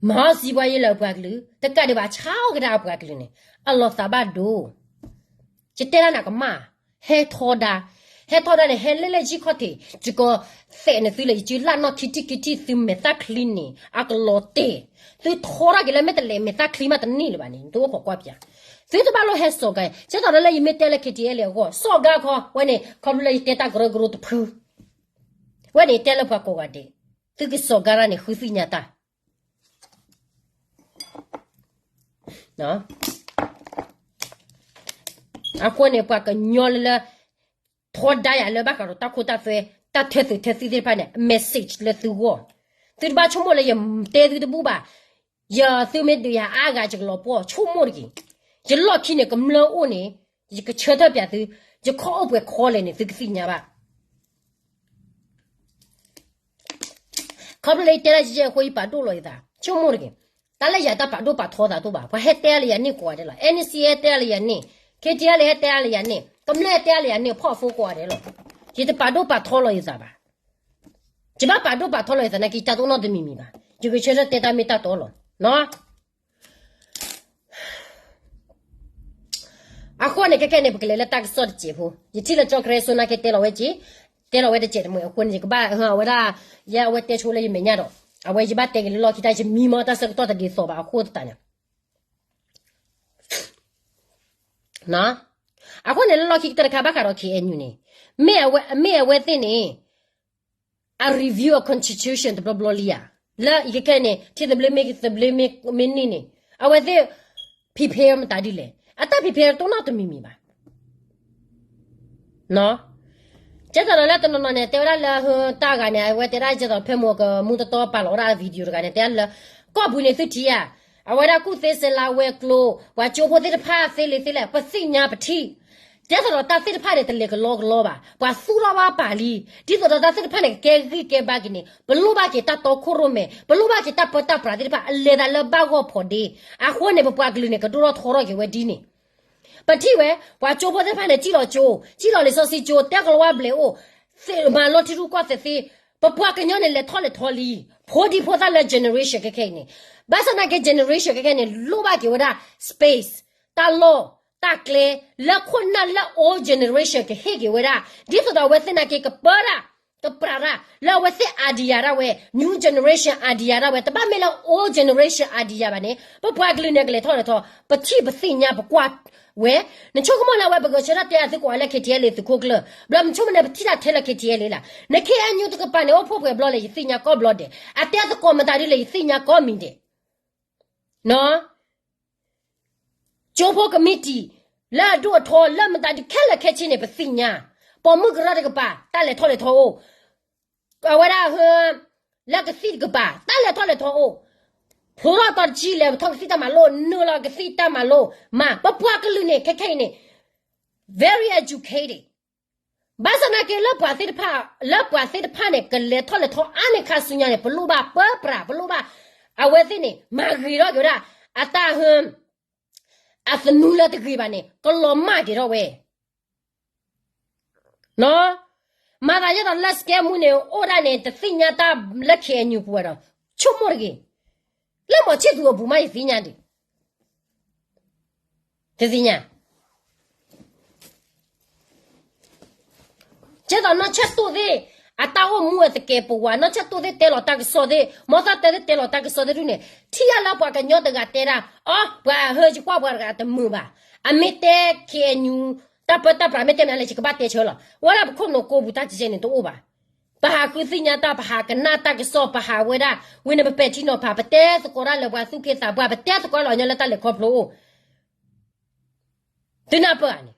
မၤအီၣ်စံးဘှါယ့လၢအပှၤကလုာ်, တကးဒံးဘၣ်ဆါအီၣ်ကဒါအပှၤကလုာ်န့ၣ် အလီၤသးဘၣ်ဒိ ယတဲဒၣ်နၤကမၣ်, ဟဲထီဒါ, ဟဲထီဒါန့ၣ် ဟဲလဲၣ်လဲၣ်ယံၢ်ခီၣ်ထံး, ယကသဲးနသုလၢယစုလၢ်နီၢ်ခံထံၣ်ခံထံၣ် သုမဲာ်သၣ်ချံန့ၣ် အကလီၤတဲာ်, သုထီထီၣ်က့ၤလၢမ့ၢ်တလဲၤမဲာ်သၣ်ချံမးတန့ၢ်လၢၤဘၣ်န့ၣ် နတအိၣ်ခိးကွၢ်ပၠး, သုတဘၣ်လိၣ်ဟဲစိာ်ကါ, ကဲသိးဒီးလၢယမ့ၢ်တဲလၢ KTLA အဂီၢ် စိာ်ကါခီ, ဝဲန့ၣ် ခီဖျိလၢယတဲတၢ်ကရၢကရိတဖု, ဝဲန့ၣ်တဲလၢပှၤကိးဂၤဒဲး, သုကစိာ်ကါတၢ်န့ၣ် ဃုသ့ၣ်ညါတၢ် အဃိန့ၣ် ပှၤကညီလၢလၢ ထီဒါယၤလၢဘၣ်ဃးဒီးတၢ်ခိတၢ်သွဲ တၢ်ထဲသုးထဲသံသ့ၣ်တဖၣ်န့ၣ် message လၢသုဂီၢ်, သုတဘၣ်ဆိကမိၣ်လၢယတဲသုတဘူၣ်ဘၣ်, ယသုမ့ၢ်ဒုးယၤအါဂၤ ယကလီၤပှီၢ် ဆိကမိၣ်တက့ၢ်. ယလီၢ်ခံန့ၣ် ကမျၢၢ်အိၣ်န့ၣ် ယကဆၢထၢၣ်ပျးသု, ယခီၣ်အိၣ်ပှဲၤခီလဲၣ်န့ၣ် သုကသ့ၣ်ညါဘၣ်. ခီဖျိလၢယတဲဒၣ်ယဲၢ်အဃိ ယပာ်ဒိၣ်လီၤယသး ဆိကမိၣ်တက့ၢ်. တၢ်လၢယၤတၢ်ပာ်ဒိၣ်ပာ်ထီသးတအိၣ်ဘၣ်. ပှၤဟဲတဲလၢယၤန့ၣ်ကိးဂၤဒဲးလီၤ. N C ဟဲတဲလၢယၤန့ၣ်, K T L ဟဲတဲလၢယၤန့ၣ်, ကမျၢၢ်ဟဲတဲလၢယၤန့ၣ် ဖီၣ်အဖိကိးဂၤဒဲးလီၤ. ယတပာ်ဒိၣ်ပာ်ထီလီၤယသးဘၣ်. ယဘၣ်ပာ်ဒိၣ်ပာ်ထီလီၤယသးနာ်က့ ယတၢ်တအိၣ်နီတမံၤမံၤဘၣ်. ယကဆၢထၢၣ်တဲတၢ်မ့ၢ်တၢ်တီလီၤ. အဃိန့ၣ် ခဲခဲန့ၣ် ပကလဲၤလၢတၢ်ကစီၣ်တစဲးဖိ, ယထံၣ်လၢကၠီကရဲစိနာ်က့ တဲလီၤဝဲက့ၤ, တဲလီၤဝဲတစဲးတမှဲၤအဃိန့ၣ် ယကဘၣ် အဝဲဒၣ် ယဲအဝဲတဲဆိလၢယမဲာ်ညါဒီး အဝဲယဘၣ်တဲက့ၤလၢလီၢ်ခံတၢ် ယမံမီတၢ်ဆၢကတီၢ်တဒ်သိးဘၣ်အဃိသတးန့ၣ် အဃိန့ၣ် လၢလီၢ်ခံကတၢၢ်တခါ ဘၣ်ဃးဒီး K N U န့ၣ် မ့ၢ်အဝဲသ့ၣ်န့ၣ် အ review အ constitution တဘျီဘျီလံဧါ. လၢယကခဲန့ၣ် ထံသဘျ့မ့ၢ်သဘျ့မ့ၢ်န့ၢ်န့ၣ် အဝဲသ့ၣ် prepare မတၤဒ်လဲၣ်. အတၢ် prepare တအိၣ်နီတမံၤမံၤဘၣ်. ကဲသိးဒီးလၢတနီၤနီၤန့ၣ် တဲဝဲဒၣ်လၢ တၢ်ဂၤန့ၣ် အဝဲတဲဒၣ်ကဲသိးဖဲမိၢ်ကမူတတီပာ်လီၤဝဲဒၣ် video တဂၤန့ၣ် တဲဒၣ်လၢ ကီၢ်ပူၤန့ၣ်သုထံၣ်ဧါ, အဝဲဒၣ်ကူၣ်သ့စဲးလါဝဲၤကျိၤ ပှၤကၠိဖိသ့ၣ်တဖၣ်သ့လံာ်သ့လဲၣ် ပသ့ၣ်ညါပထံၣ် ကဲသိးဒီးတၢ်သ့ၣ်တဖၣ်န့ၣ် တလဲၤကလီကလီဘၣ်, ပှၤသူၣ်ထီၣ်ဘၣ်ပာ်လံ, ဒ်သိးဒီးတၢ်သ့ၣ်တဖၣ်န့ၣ် ကကဲဂံၢ်ကဲဘါက့ၤန့ၣ် ပလိၣ်ဘၣ်က့ၤတၢ်တီခိၣ်ရိၣ်မဲာ်, ပလိၣ်ဘၣ်က့ၤတၢ်ပၢတၢ်ပြးသ့ၣ်တဖၣ် အလဲၤသးလၢဘၣ်ဂီၢ်ဖီးဒ့, အဃိန့ၣ် ပပှၤကလုာ်န့ၣ် ကဒိၣ်ထီၣ်ထီထီၣ်က့ၤဝဲဒ်န့ၣ် ပထံၣ်ဝဲ ပှၤကၠိဖိသ့ၣ်တဖၣ်န့ၣ် စံၣ်လီၤကၠိ, စံၣ်လီၤလံာ်စီဆှံကၠိ, တဲကလီဝါဘျဲးအိၣ်, မၤလီၤထံရူၢ်ကီၢ်သဲးသ့, ပပှၤကညီန့ၣ် လဲၤထီၣ်လဲၤထီလံ, ဖိဒံဖိသၣ်လၢ generation ခဲခဲအံၤန့ၣ်, ဘၣ်ဆၣ်သနာ်က့ generation ခဲခဲန့ၣ် လိၣ်ဘၣ်က့ၤဝဲဒၣ် space, တၢ်လီၢ်, တၢ်ကျဲ, လၢခိၣ်နၢ်လၢ old generation ကဟ့ၣ်က့ၤဝဲဒၣ်, ဒ်သိးဒီးအဝဲသ့ၣ်နာ်က့ ကပၢတၢ်, ကပြးတၢ်, လၢအဝဲသ့ၣ် idea ဒၣ်ဝဲ, new generation idea ဒၣ်ဝဲ, တဘၣ်မ့ၢ်လၢ old generation idea ဘၣ်န့ၣ် ပပှၤကလုာ်န့ၣ် ကလဲၤထီၣ်လဲၤထီ, ပထံၣ်ပသ့ၣ်ညါပကွၢ်ဝဲ, နဆိကမိၣ်လၢအဝဲပဂဲၤဆၢထၢၣ်တဲအသုကိးဂၤလၢ K T L သုးခိၣ်ကျၢၢ်, ဘျီနဆိကမိၣ်န့ၣ် ပထံၣ်တၢ်ထဲလၢ K T L လံလၢ, န K N U တကပၤန့ၣ် အိၣ်ဖှိၣ်ပှဲၤဘျီလဲၣ် ယသ့ၣ်ညါကိးဘျီဒဲး, အတဲသကိးမတၤဒ်လဲၣ် ယသ့ၣ်ညါကိးမံၤဒဲး ကၠိဖိကမံးတံာ် လၢအဒိၣ်အထီ လၢမတၤဒုးခဲလၢာ်ခဲဆ့န့ၣ် ပသ့ၣ်ညါ, ပိာ်မုၣ်ကရၢတကပၤ တၢ်လဲၤထီၣ်လဲၤထီအိၣ်, အဝဲဒၣ် လၢကသံၣ်တကပၤ တၢ်လဲၤထီၣ်လဲၤထီအိၣ်, ဖျိထီၣ်တီတဆံလဲၤထီၣ်ကသံၣ်တၢ်မၤလိ, နုာ်လီၤကသံၣ်တၢ်မၤလိ, မၤ ပပှၤကလုာ်န့ၣ် ခဲခဲအံၤန့ၣ် very educated, ဘၣ်ဆၣ်သနာ်က့လၢပှၤသ့ၣ်တဖၣ်, လၢပှၤသ့ၣ်တဖၣ်န့ၣ် ကလဲၤထီၣ်လဲၤထီအါန့ၢ်ခါဆူညါန့ၣ် ပလိၣ်ဘၣ်ပၢပြး, ပလိၣ်ဘၣ် အဝဲသ့ၣ်န့ၣ် မၤဂ့ၤထီၣ်က့ၤဝဲဒၣ် အတၢ် အသနူလၢတဂ့ၤဘၣ်န့ၣ် ကလီၤမၢ်က့ၤထီၣ်ဝဲ, မၤသးဒ်သိးလၢ scam မူန့ၣ် အိၣ်ဒၣ်န့ၣ် တသ့ၣ်ညါတၢ်လၢ K N U ပူၤဘၣ်ဒီး ဆိကမိၣ်တဂ့ၤ, လၢမီၤဆံၣ်သူၤအပူၤမး ယသ့ၣ်ညါဒံး, တသ့ၣ်ညါ ကဲသိးနီၢ်ဆၢၣ်တိၢ်သ့ၣ် အတၢ်အိၣ်မူအသကဲးပဝး, နီၢ်ဆၢၣ်တိၢ်သ့ၣ်တဲလီၤတၢ်ကစီၣ်သ့ၣ်, မီသၣ်တဲသ့ၣ်တဲလီၤတၢ်ကစီၣ်သ့ၣ်ဒ်န့ၣ်, ထံၣ်ယါလၢပှၤကညီတဂၤတဲဒၣ်, အီ ပှၤဟၢယကွၢ်ပှၤတဂၤတမုာ်ဘၣ်, အမ့ၢ်တဲ K N U တၢ်ပၢတၢ်ပြးမ့ၢ်တဲမနုၤလဲၣ် ယကဘၣ်တဲဆၢလီၤ, ဝဲဒၣ်ပခိၣ်နူာ်ကိးပူၤတၢ်ကဲကဲန့ၣ်တအိၣ်ဘၣ်, ပဟးဃုသ့ၣ်ညါတၢ် ပဟးကနၣ်တၢ်ကစီၣ် ပဟးဝဲဒၣ် ဝံၤန့ၣ်ပပဲာ်ထံနီၤဖး ပတဲသကိးတၢ်လၢပှၤသူၣ်က့သးပှၢ် ပတဲသကိးလၢအီၤညီလၢတၢ်လဲၤခီဖျိအိၣ်, သုနၢ်ပၢၢ်ဧါန့ၣ်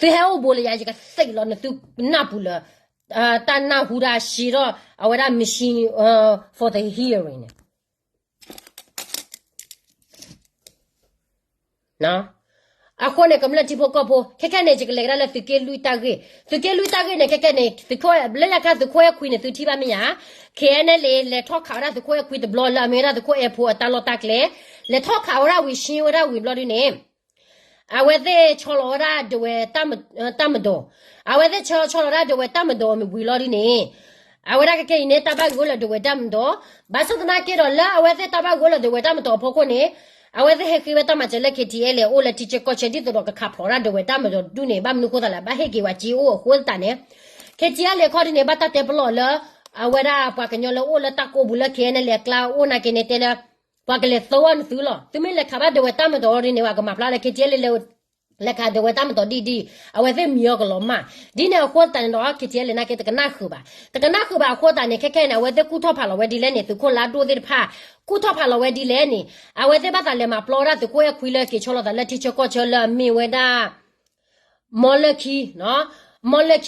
သုဟဲအိၣ်ဘူးလၢယၤ ယကသ့ၣ်လီၤနသုနၢ်ပူၤလၢ တၢ်နၢ်ဟူတၢ်ရှဲထီၣ် အဝဲဒၣ် machine for the hearing န့ၣ်, အဃိန့ၣ် ကမျၢၢ်ထံဖိကီၢ်ဖိ ခဲခဲန့ၣ် ယကလဲၤကဒါလၢသုးက့လွံၢ်တၢ်ဂ့ၢ်, သုးက့လွံၢ်တၢ်ဂ့ၢ်န့ၣ် ခဲခဲန့ၣ် သုးခိၣ် လၢညါခါသုးခိၣ်အဲၣ်ခွံန့ၣ် သုထံၣ်ဘၣ်မ့ၢ်ဧါ, K N L A လဲၤထီၣ်ခးဝဲဒၣ်သုးခိၣ်အဲၣ်ခွံတဘျီလၢအမ့ၢ်ဝဲဒၣ်သုးခိၣ်အဲၣ်ဖိအတၢ်လီၢ်တၢ်ကျဲ, လဲၤထီၣ်ခးဝဲဒၣ်ဝံၤ ရှင်းဝဲဒၣ်ဝံၤဘျီဒ်န့ၣ် အဝဲသ့ၣ်ဆီလီၤဝဲဒၣ်ဒဝဲၢ်တၢ်မဒီး, အဝဲသ့ၣ်ဆီလီၤဒၣ်ဒဝဲၢ်တၢ်မဒီးဝံၤလီၤဒ်န့ၣ်, အဝဲဒၣ်ခဲခဲအံၤန့ၣ် တၢ်ဘၣ်ဂ့ၤအိၣ်လၢဒဝဲၢ်တၢ်မဒီး, ဘၣ်ဆၣ်သနာ်က့ဒီးလၢအဝဲသ့ၣ်တၢ်ဘၣ်ဂ့ၤအိၣ်လၢဒဝဲၢ်တၢ်မဒီးအဖီခိၣ်န့ၣ်, အဝဲသ့ၣ်ဟဲဃ့ဝဲတၢ်မၤစၢၤလၢ K T L A အိၣ်လၢထံဆၢကီၢ်ဆၢဒ်သိးဒီးကခးဖျိးဒၣ်ဒဝဲၢ်တၢ်မဒီးဒ်န့ၣ် ဘၣ်မနုၤဃိသးလဲၣ် ဘၣ်ဟ့ၣ်က့ၤဝဲစ့အိၣ်အဃိသတးန့ၣ်, K T L A အခီဒ်န့ၣ် ဘၣ်တၢ်တဲပလီၢ်လၢ အဝဲဒၣ်ပှၤကညီလၢအိၣ်လၢတၢ်ကိးပူၤလၢ K N L A အကျါအိၣ်နာ်က့န့ၣ်တဲလၢ ပှၤကလဲၤသၢဝဲနသုလီၤ. သုမ့ၢ်လဲၤခးဘၣ်ဒဝဲၢ်တၢ်မဒီးဒ်န့ၣ် ပှၤကမၤဖျါလၢ K T L A လဲၤခးဒဝဲၢ်တၢ်မဒီးဒ်ဒ် အဝဲသ့ၣ်မံၤအီၤကလီၤမၢ်. ဒ်န့ၣ်အဃိသတးန့ၣ်ဒီး K T L A နာ်က့တကနၣ်ဃုာ်ဘၣ်. တကနၣ်ဃုာ်ဘၣ်အဃိသတးန့ၣ် ခဲခဲအံၤန့ၣ် အဝဲသ့ၣ်ကူၣ်ထီၣ်ဖးလီၤဝဲဒ်လဲၣ်န့ၣ် သုးခိၣ်လါဒိၣ်သ့ၣ်တဖၣ် ကူၣ်ထီၣ်ဖးလီၤဝဲဒ်လဲၣ်န့ၣ် အဝဲသ့ၣ်ဘၣ်သးလဲၤမၤပျီဝဲဒၣ်သုးခိၣ်အဲၣ်ခွံလၢက့ၤဆီလီၤသးလၢထံဆၢကီၢ်ဆၢလၢအမ့ၢ်ဝဲဒၣ် မီလၢခံ မီၢ်လၢခံ,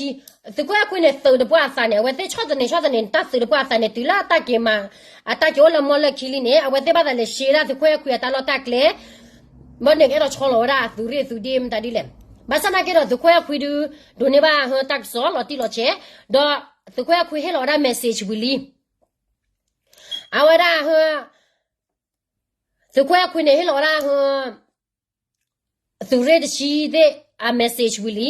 သုးခိၣ်အဲၣ်ခွံန့ၣ် သုးတပှၢ်အသးန့ၣ် အဝဲသ့ၣ်ဆီၣ်သနံးဆီၣ်သနံး တၢ်သုးတပှၢ်အသးန့ၣ် တုၤလၢအတၢ်က့ၤမၤ အတၢ်က့ၤအိၣ်လၢမီၢ်လၢခံလံန့ၣ် အဝဲသ့ၣ်ဘၣ်သးလဲၤရှဲဒၣ်သုးခိၣ်အဲၣ်ခွံအတၢ်လီၢ်တၢ်ကျဲ ဘၣ်န့ၣ်ကအဲၣ်ဒိးဆီလီၤဝဲဒၣ်အသုးရ့ၣ်သုးဒ့မတၤဒ်လဲၣ်. ဘၣ်ဆၣ်သနာ်က့ဒီး သုးခိၣ်အဲၣ်ခွံဒုး ဒိးန့ၢ်ဘၣ်ဟၢတၢ်ကစီၣ်လီၤတံၢ်လီၤဆဲး, ဒီးသုးခိၣ်အဲၣ်ခွံဟ့ၣ်လီၤဝဲဒၣ် message ဝံၤလံ. အဝဲဒၣ်ဟၢ သုးခိၣ်အဲၣ်ခွံန့ၣ် ဟ့ၣ်လီၤဝဲဒၣ်ဟၢ သုးရ့ၣ်တဆံသ့ၣ်အ message ဝံၤလံ.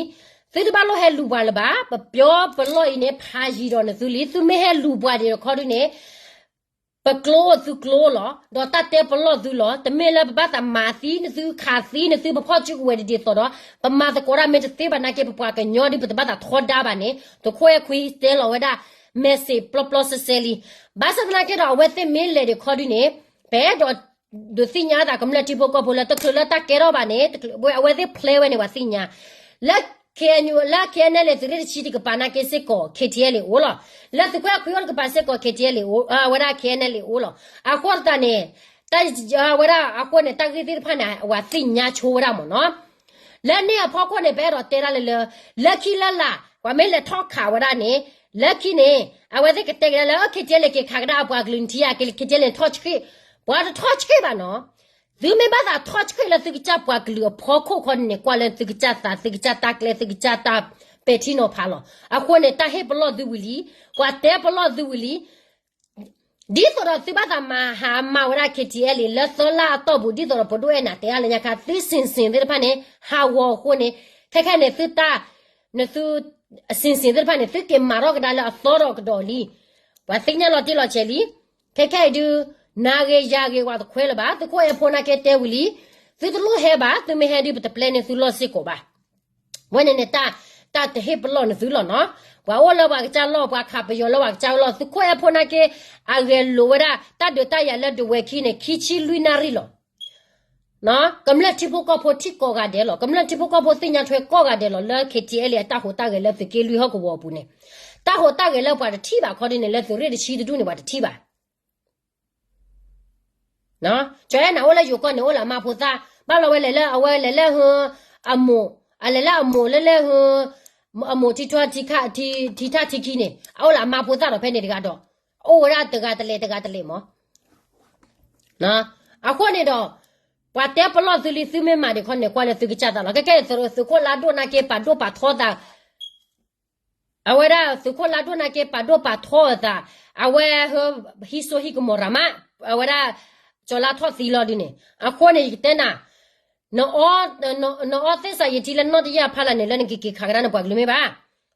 သုတဘၣ်လိၣ်ဟဲလူၤပှၤလၢၤဘၣ်, ပပျီပလီၢ်အံၤန့ၣ် ဖးယံၤဒီးနသုလံ. သုမ့ၢ်ဟဲလူၤပှၤဒံးတခီဒုန့ၣ် ပကျိအိၣ်သုကျိအိၣ်လီၤ, ဒီးတၢ်တဲပလီၢ်သုလီၤ. တမ့ၢ်လၢပဘၣ်သးမၤသံနသု ခးသံနသု ပဖီၣ်စုကဝဲၤဒံးဒ်သိးဒီး ပမၤသကိးတၢ်မ့ၢ်တသ့ဘၣ်နာ်က့ ပပှၤကညီဒ်ပတဘၣ်သးထီဒါဘၣ်န့ၣ် သုးခိၣ်အဲၣ်ခွံတဲလီၤဝဲဒၣ် message ပျီပျီစဲစဲလံ. ဘၣ်ဆၣ်သနာ်က့ဒီး အဝဲသ့ၣ်မ့ၢ်လဲၤဒံးတခီဒုန့ၣ် ပအဲၣ်ဒိး ဒုးသ့ၣ်ညါသးကမျၢၢ်ထံဖိကီၢ်ဖိလၢတချုးလၢတၢ်ကဲထီၣ်ဘၣ်န့ၣ် အဝဲသ့ၣ် plan ဝဲန့ၣ် ပှၤသ့ၣ်ညါ လၢ KNU လၢ KNLA သုးရ့ၣ်တဆံတကပၤနာ်က့စ့ၢ်ကီး KTLA အိၣ်လီၤ. လၢသုးခိၣ်အဲၣ်ခွံအိၣ်တကပၤစ့ၢ်ကီး KTLA အိၣ် အဝဲဒၣ် KNLA အိၣ်လီၤ. အဃိသတးန့ၣ် တၢ် အဝဲဒၣ်အဃိန့ၣ် တၢ်ဂ့ၢ်သ့ၣ်တဖၣ်န့ၣ် ပှၤသ့ၣ်ညါဆိဝဲဒၣ်မ့ၢ်နီၤ. လၢန့ၣ်အဖီခိၣ်န့ၣ် ပအဲၣ်ဒိးတဲဒၣ်လၢလၢ လၢခံလၢလာ် ပှၤမ့ၢ်လဲၤထီၣ်ခးဝဲဒၣ်န့ၣ် လၢခံန့ၣ် အဝဲသ့ၣ်ကတဲက့ၤဒၣ်လၢ KTLA က့ၤခးကဒါပှၤကလုာ်နထံၣ်ဧါ, KTLA န့ၣ်ထီၣ်ဆှံ, ပှၤတထီၣ်ဆှံဘၣ်နီၤ. သုမ့ၢ်ဘၣ်သးထီၣ်ဆှံလၢသုကစၢ်ပှၤကလုာ်အဖီခိၣ်ခီန့ၣ် ကွၢ်လၢသုကစၢ်သး သုကစၢ်တၢ်ကျဲ သုကစၢ်တၢ်ပဲာ်ထံနီၤဖးလီၤ. အဃိန့ၣ် တၢ်ဟ့ၣ်ပလီၢ်သုဝံၤလံ, ပှၤတဲပလီၢ်သုဝံၤလံ ဒ်သိးဒီးသုဘၣ်သးမၤဟးမၤဝဲဒၣ် KTLA လၢသၢလါအတီၢ်ပူၤ ဒ်သိးဒီးပဒိၣ်အဲၣ်နၤတဲအါလၢညါခါ သုစ့ၣ်စ့ၣ်သ့ၣ်တဖၣ်န့ၣ် ဟးဂီၤအဃိန့ၣ် ခဲခဲန့ၣ်သုတၢ် နသု စ့ၣ်စ့ၣ်သ့ၣ်တဖၣ်န့ၣ် သုက့ၤမၤထီၣ်ကဒါလၢအသီထီၣ်ကဒီးလံ. ပှၤသ့ၣ်ညါလီၤတံၢ်လီၤဆဲးလံ. ခဲခဲအံၤဒုး နၤဂ့ၤယၤဂ့ၤ ပှၤတခွဲလၢၤဘၣ်, သုးခိၣ်အဲၣ်ဖိနာ်က့တဲဝံၤလံ. သုတလိၣ်ဟဲဘၣ်, သုမ့ၢ်ဟဲဒုး ပတပျဲန့ၢ်သုလီၢ်စ့ၢ်ကီးဘၣ်. ဝဲန့ၣ်န့ၣ် တၢ် တၢ်တဟ့ၣ်ပလီၢ်နသုလီၤနီၤ. ပှၤအိၣ်လၢပှၤကစၢ်လီၢ် ပှၤခးပယီၤလၢပှၤကစၢ်လီၢ် သုးခိၣ်အဲၣ်ဖိနာ်က့ အဂဲၤလိာ်ဝဲဒၣ် တၢ်ဒုးတၢ်ယၤလၢဒဝဲၤခံန့ၣ် ခံဆံလွံၢ်နၣ်ရံၣ်လီၤ. ကမျၢၢ်ထံဖိကီၢ်ဖိထံၣ်ကိးဂၤဒဲးလီၤ. ကမျၢၢ်ထံဖိကီၢ်ဖိသ့ၣ်ညါထွဲကိးဂၤဒဲးလီၤ လၢ KTLA အတၢ်ဟူးတၢ်ဂဲၤလၢသုးက့လွံၢ်ဟီၣ်ကဝီၤအပူၤန့ၣ်, တၢ်ဟူးတၢ်ဂဲၤလၢပှၤတထံၣ်ဘၣ်ခီဒုန့ၣ် လၢသုးရ့ၣ်တဆံတဒူၣ်န့ၣ် ပှၤတထံၣ်ဘၣ်. ကၠီအဲၣ်နၤအိၣ်လၢယိၤကီၢ်န့ၣ် အိၣ်လၢအမါဖိသၣ်, ဘၣ်လီၤဝဲလဲၤလၢအဝဲလဲၤလၢဟ အမိၢ်, အလဲၤလၢအမိၢ်လၢလဲၣ်ဟ အမိၢ်ထံထီၣ်ထံခ ထံထၣ်ထံခံန့ၣ် အအိၣ်လၢအမါဖိသၣ်ဒီးဖဲန့ၣ်တဂၤဒီး အိၣ်ဝဲဒၣ်တဂၤတလဲၤတဂၤတလဲၤမး. အဃိန့ၣ်ဒီး ပှၤတဲပလီၢ်သုလံ သုမ့ၢ်မၤဒံးခီန့ၣ် ကွၢ်လၢသုကစၢ်သးလီၤ. ခဲကဲ သုးခိၣ်လါဒိၣ်နာ်က့ ပာ်ဒိၣ်ပာ်ထီသး အဝဲဒၣ်သုးခိၣ်လါဒိၣ်နာ်က့ ပာ်ဒိၣ်ပာ်ထီအသး, အဝဲဟ ဟံးစိဟံးကမီၤရၤမး, အဝဲဒၣ် ကၠီၤလါထီၣ်သံလီၤဒုန့ၣ်, အဃိန့ၣ် ယကတဲနၤ, နအီသ့ၣ်စးယံာ်ထံလၢနီၢ်တယၢ်ဖးလၢ်န့ၣ် လၢနကက့ၤခးကဒါနပှၤကလုာ်မ့ၢ်ဘၣ်.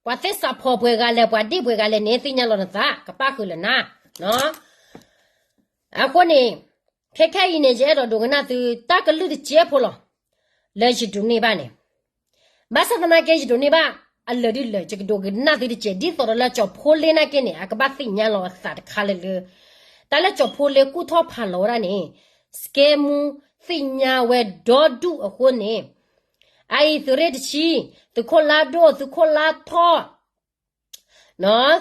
ပှၤသ့ၣ်စးဖှီၣ်ပှဲၤဂၤလဲၣ် ပှၤဒ့ၣ်ပှဲၤဂၤလဲၣ်န့ၣ် သ့ၣ်ညါလီၤနသး ကပၣ်ဃုာ်လၢနၤ. အဃိန့ၣ် ခဲခဲအံၤန့ၣ် ယအဲၣ်ဒိးဒိကနၣ်သု တၢ်ကလုၢ်တစဲးဖိလီၤ. လၢယဒိးန့ၢ်ဘၣ်န့ၣ် ဘၣ်ဆၣ်သနာ်က့ ယဒိးန့ၢ်ဘၣ်အလၢာ်ဒ်လၢာ် ယကဒိကနၣ်သုတစဲး ဒ်သိးဒီးလၢကၠီၤဖိလ့နာ်က့န့ၣ် အကဘၣ်သ့ၣ်ညါလီၤအသးတခါလၢာ်လၢာ်, တၢ်လၢကၠီၤဖိလ့ကူၣ်ထီၣ်ဖးလီၤဝဲဒၣ်န့ၣ် စကဲမူသ့ၣ်ညါဝဲဒီဒူၣ်အဃိန့ၣ်, အအံၤသုးရ့ၣ်တဆံ, သုးခိၣ်လါဒိၣ် သုးခိၣ်လါထီၣ်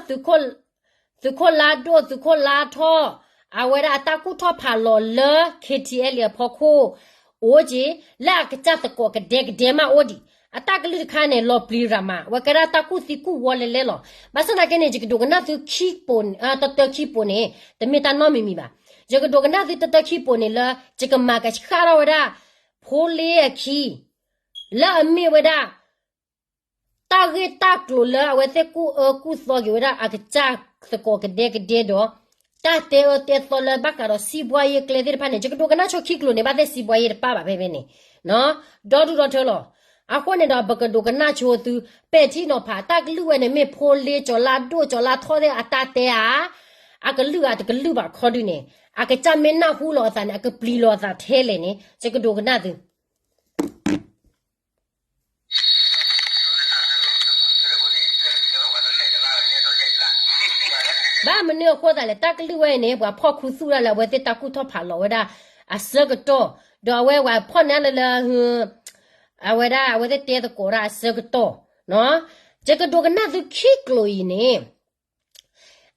သုးခိၣ်လါဒိၣ် သုးခိၣ်လါထီၣ် အဝဲဒၣ်အတၢ်ကူၣ်ထီၣ်ဖးလီၤလၢ KTLA အဖီခိၣ် အိၣ်က့ၤ လၢအကစၢ်သကိးကဒဲကဒဲမးအိၣ်ဒံး, အတၢ်ကလုၢ်တခါန့ၣ် လီၤပျံၤရၤမး အဝဲကဲဒၣ်တၢ်ကူၣ်သံကူၣ်ဝီလဲလဲလီၤ. ဘၣ်ဆၣ်သနာ်က့န့ၣ် ယကဒိကနၣ်သုခံပိၤ, တတၢခံပိၤန့ၣ် တမ့ၢ်တၢ်နီတမံၤမံၤဘၣ်. ယကဒိကနၣ်သုတတၢခံပိၤန့ၣ်လၢ ယကမၤကဆှၣ်ထီၣ်ဝဲဒၣ် ဖိလ့အခံ လၢအမ့ၢ်ဝဲဒၣ် တၢ်ဂ့ၢ်တၢ်ကျိၤလၢအဝဲသ့ၣ်ကူၣ်အၢကူၣ်သီက့ၤဝဲဒၣ်အကစၢ်သကိးကဒဲကဒဲဒီး တၢ်တဲအၢတဲသီလၢဘၣ်ဃးဒီးစံးဘှါယ့ကျဲသ့ၣ်တဖၣ်န့ၣ် ယကဒိကနၣ်ဆိခံကျိၤန့ၣ် ဘၣ်သ့ၣ်စံးဘှါယ့တပၣ်ဘၣ်ဖဲဖဲန့ၣ် ဒီဒူၣ်ဒီထၢလီၤ. အဃိန့ၣ်ဒီး ပကဒိကနၣ်ဆိသု ပဲာ်ထံနီၤဖး တၢ်ကလုၢ်ဝဲန့ၣ်မ့ၢ်ဖိလ့ကၠီၤလါဒိၣ်ကၠီၤလါထီၣ်သ့ၣ်အတၢ်တဲဧါ, အကလုၢ်ဧါတကလုၢ်ဘၣ်ခီဒုန့ၣ် အကစၢ်မ့ၢ်နၢ်ဟူလီၤအသးန့ၣ် အကပျံၤလီၤအသးထဲလဲၣ်န့ၣ် ယကဒိကနၣ်သု ဘၣ်မနုၤအဃိသတးလဲၣ် တၢ်ကလုၢ်ဝဲအံၤန့ၣ် ပှၤဖီၣ်ခူသူၣ်ဒၣ်လၢအဝဲသ့ၣ်တၢ်ကူၣ်ထီၣ်ဖးလီၤဝဲဒၣ်အဆၢကတီၢ်, ဒီးအဝဲပှၤဖီၣ်န့ၢ်လၢလၢ အဝဲဒၣ်အဝဲသ့ၣ်တဲသကိးဒၣ်အဆၢကတီၢ်, ယကဒိကနၣ်သုခံကျိၤအံၤန့ၣ်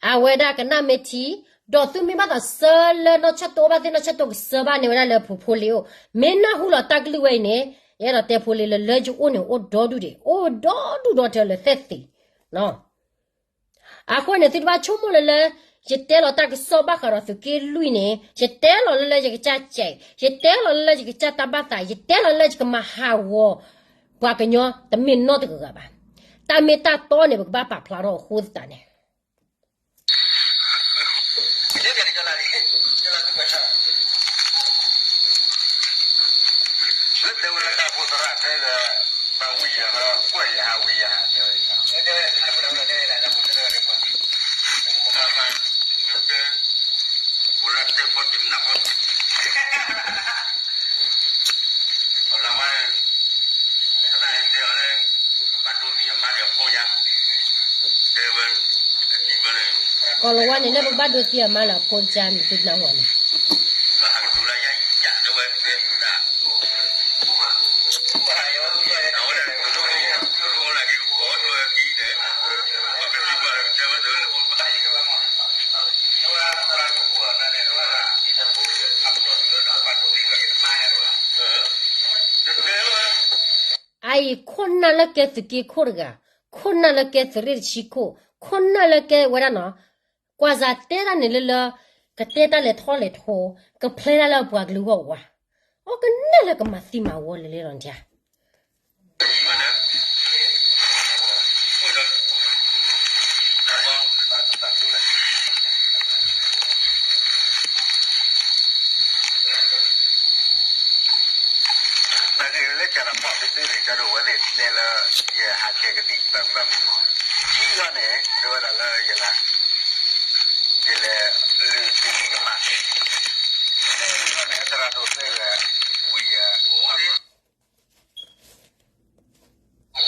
အဝဲဒၣ်ကနၣ်မ့ၢ်ထံ, ဒီးသုမ့ၢ်ဘၣ်သးဆၢလၢနီၢ်ဆၢၣ်တိဘၣ်သ့ၣ်နီၢ်ဆၢၣ်တိကဆၢဘၣ်န့ၢ်ဝဲဒၣ်လၢဖိဖိလ့အိၣ်, မ့ၢ်နၢ်ဟူလီၤတၢ်ကလုၢ်ဝဲအံၤန့ၣ် ယအဲၣ်ဒိးတဲဖိလံလၢ လၢယအိၣ်န့ၣ် အိၣ်ဒီဒူၣ်ဒံး, အိၣ်ဒီဒူၣ်ဒီတၢ်လၢာ်သ့ၣ်သ့ၣ်. အဃိန့ၣ် သုတဘၣ်ဆိကမိၣ်လၢလၢ ယတဲလီၤတၢ်ကစီၣ်ဘၣ်ဃးဒီးသုးက့လွံၢ်န့ၣ် ယတဲလီၤလၢလၢယကစၢ်စဲး, ယတဲလီၤလၢလၢယကစၢ်တၢ်ဘၣ်သး, ယတဲလီၤလၢယကမၤဟးဂီၤ ပှၤကညီတမ့ၢ်နီတဂၤဂၤဘၣ်. တၢ်မ့ၢ်တၢ်တီန့ၣ် ပကဘၣ်ပာ်ဖျါထီၣ်အဃိသတးန့ၣ် ကီၢ်လၤဝါန့ၣ် လၢပဘၣ်ဒိသံအမါလၢအဖိကစၢ်န့ၣ် သုတနၢ်ဟူန့ၣ် အအံၤခိၣ်နၢ်လၢကဲသုးက့ခိၣ်တဂၤ, ခိၣ်နၢ်လၢကဲသုးရ့ၣ်တဆံခိၣ်, ခိၣ်နၢ်လၢကဲဝဲဒၣ်နီၤ, ကွၢ်စးတဲတၢ်န့ၣ်လၢလၢ ကတဲတၢ်လဲၤထီၣ်လဲၤထီ, ကဖျဲတၢ်လၢအပှၤကလုာ်ဂီၢ်ဝါ, အီကနၣ်လၢကမၤသံမၤဝီလၢလၢလီၤနထါ နာ်က့လၢကၢ်တပီၢ်သ့ၣ်သ့ၣ်န့ၣ် ကၢ်ဒိၣ်ဝဲသ့ၣ်တဲလၢ ယဟးဆဲးကသံၣ်ဘၣ်မုာ်မုာ်မး, ခံဂီၢ်န့ၣ် တဲဝဲဒၣ်လၢယလၢ ယလဲၤလုၢ်သံၣ်ကမၣ်, သၢဂီၢ်န့ၣ် သရၣ်ဒိၣ်သၢဂၤ ဝံၣ်ယၤ အ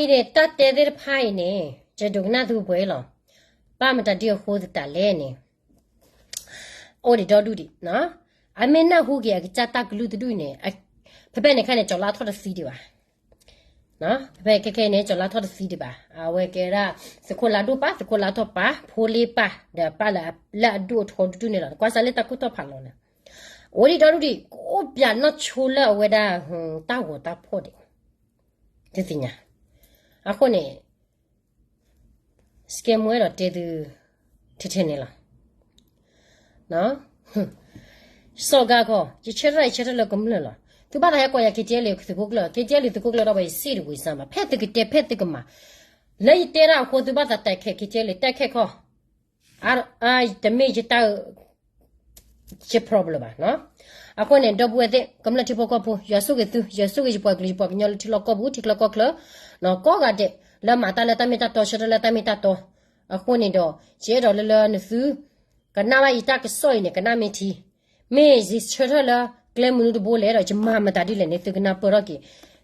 အံၤန့ၣ် တၢ်တဲသ့ၣ်တဖၣ်အံၤန့ၣ် ယဒိကနၣ်သုပှဲၤလီၤ. ဘၣ်မတၤဒ်အဃိသတးလဲၣ်န့ၣ် အိၣ်ဒံးဒီဒူၣ်ဒံး, အမ့ၢ်နၢ်ဟူက့ၤအကစၢ်တၢ်ကလုၢ်တဒူၣ်အံၤန့ၣ်, ဖဲဖဲန့ၣ်ခါန့ၣ် ကၠီၤလါထီၣ်တသံဒံးဘၣ်, ဖဲဖဲခဲခဲအံၤန့ၣ် ကၠီၤလါထီၣ်တသံဒံးဘၣ်, အဝဲကဲဒၣ် သုးခိၣ်လါဒိၣ်ပၢ် သုးခိၣ်လါထီၣ်ပၢ် ဖိလ့ပၢ် ဒီးပၢ်လၢအဒိၣ်အထီဒူၣ်ဒူၣ်န့ၣ်လီၤ. ကွၢ်စးလၢတၢ်ကူၣ်ထီၣ်ဖးလီၤန့ၣ် အိၣ်ဒံးဒီဒူၣ်ဒံး ကအိၣ်ပၠးနီၢ်ဆိလၢအဝဲဒၣ် တၢ်ဂီၤတၢ်ဖီၣ်ဒံး, တသ့ၣ်ညါ, အဃိန့ၣ် စကဲမူအဲၣ်ဒိးတဲသု ထဲထဲန့ၣ်လီၤ. စီၤဂၤခီ ယဆၢထၢၣ်ယဆၢထၢၣ်လၢကမျၢၢ်လီၤ. သုဘၣ်သးဟဲကိးယၤ KTLA သုးခိၣ်ကျၢၢ်, KTLA သုးခိၣ်ကျၢၢ်ဒီး ပှၤယစံၣ်တဝံၤစၢ်ဘၣ်, ဖဲသုကတဲဖဲသုကမၤ, လၢယတဲဒၣ်အဃိ သုဘၣ်သးတဲခဲ KTLA တဲခဲခီ, တမ့ၢ်ယတၢ် ယ problem ဘၣ်. အဃိန့ၣ် ဒီပုၢ်ဝဲၢ်သ့ၣ် ကမျၢၢ်ထံဖိကီၢ်ဖိ ယွၤဆိၣ်ဂ့ၤသု, ယွၤဆိၣ်ဂ့ၤယပှၤကလုာ်ယပှၤကညီလၢထံလီၢ်ကီၢ်ပူၤ ထံချၢကီၢ်ချၢ, ကိးဂၤဒဲး လၢမၤတၢ်လၢတၢ်မ့ၢ်တၢ်တီ ဆၢထၢၣ်လၢတၢ်မ့ၢ်တၢ်တီ, အဃိန့ၣ်ဒီး ယအဲၣ်ဒိးလၢလၢနသု ကနၣ်ဘၣ်ယတၢ်ကစီၣ်အံၤန့ၣ် ကနၣ်မ့ၢ်ထံ, မ့ၢ်ယဆၢထၢၣ်လၢကျဲမနုၤတဘိလဲၣ်ဒီး ယမၤမတၤဒ်လဲၣ်န့ၣ် သုကနၢ်ပၢၢ်ထီၣ်က့ၤ,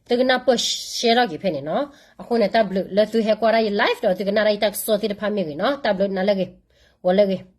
သုကနၢ်ပၢၢ်ရှဲထီၣ်က့ၤဖဲန့ၣ်နီၤ. အဃိန့ၣ် တၢ်ဘျုးလၢသုဟဲကွၢ်ဒၣ်ယ live ဒီးသုကနၣ်ဒၣ်ယတၢ်ကစီၣ်သ့ၣ်တဖၣ်မ့ၢ်ဂ့ၤနီၤ. တၢ်ဘျုးနၤလၢအဂ့ၤ, ဂီၤလၢအဂ့ၤ.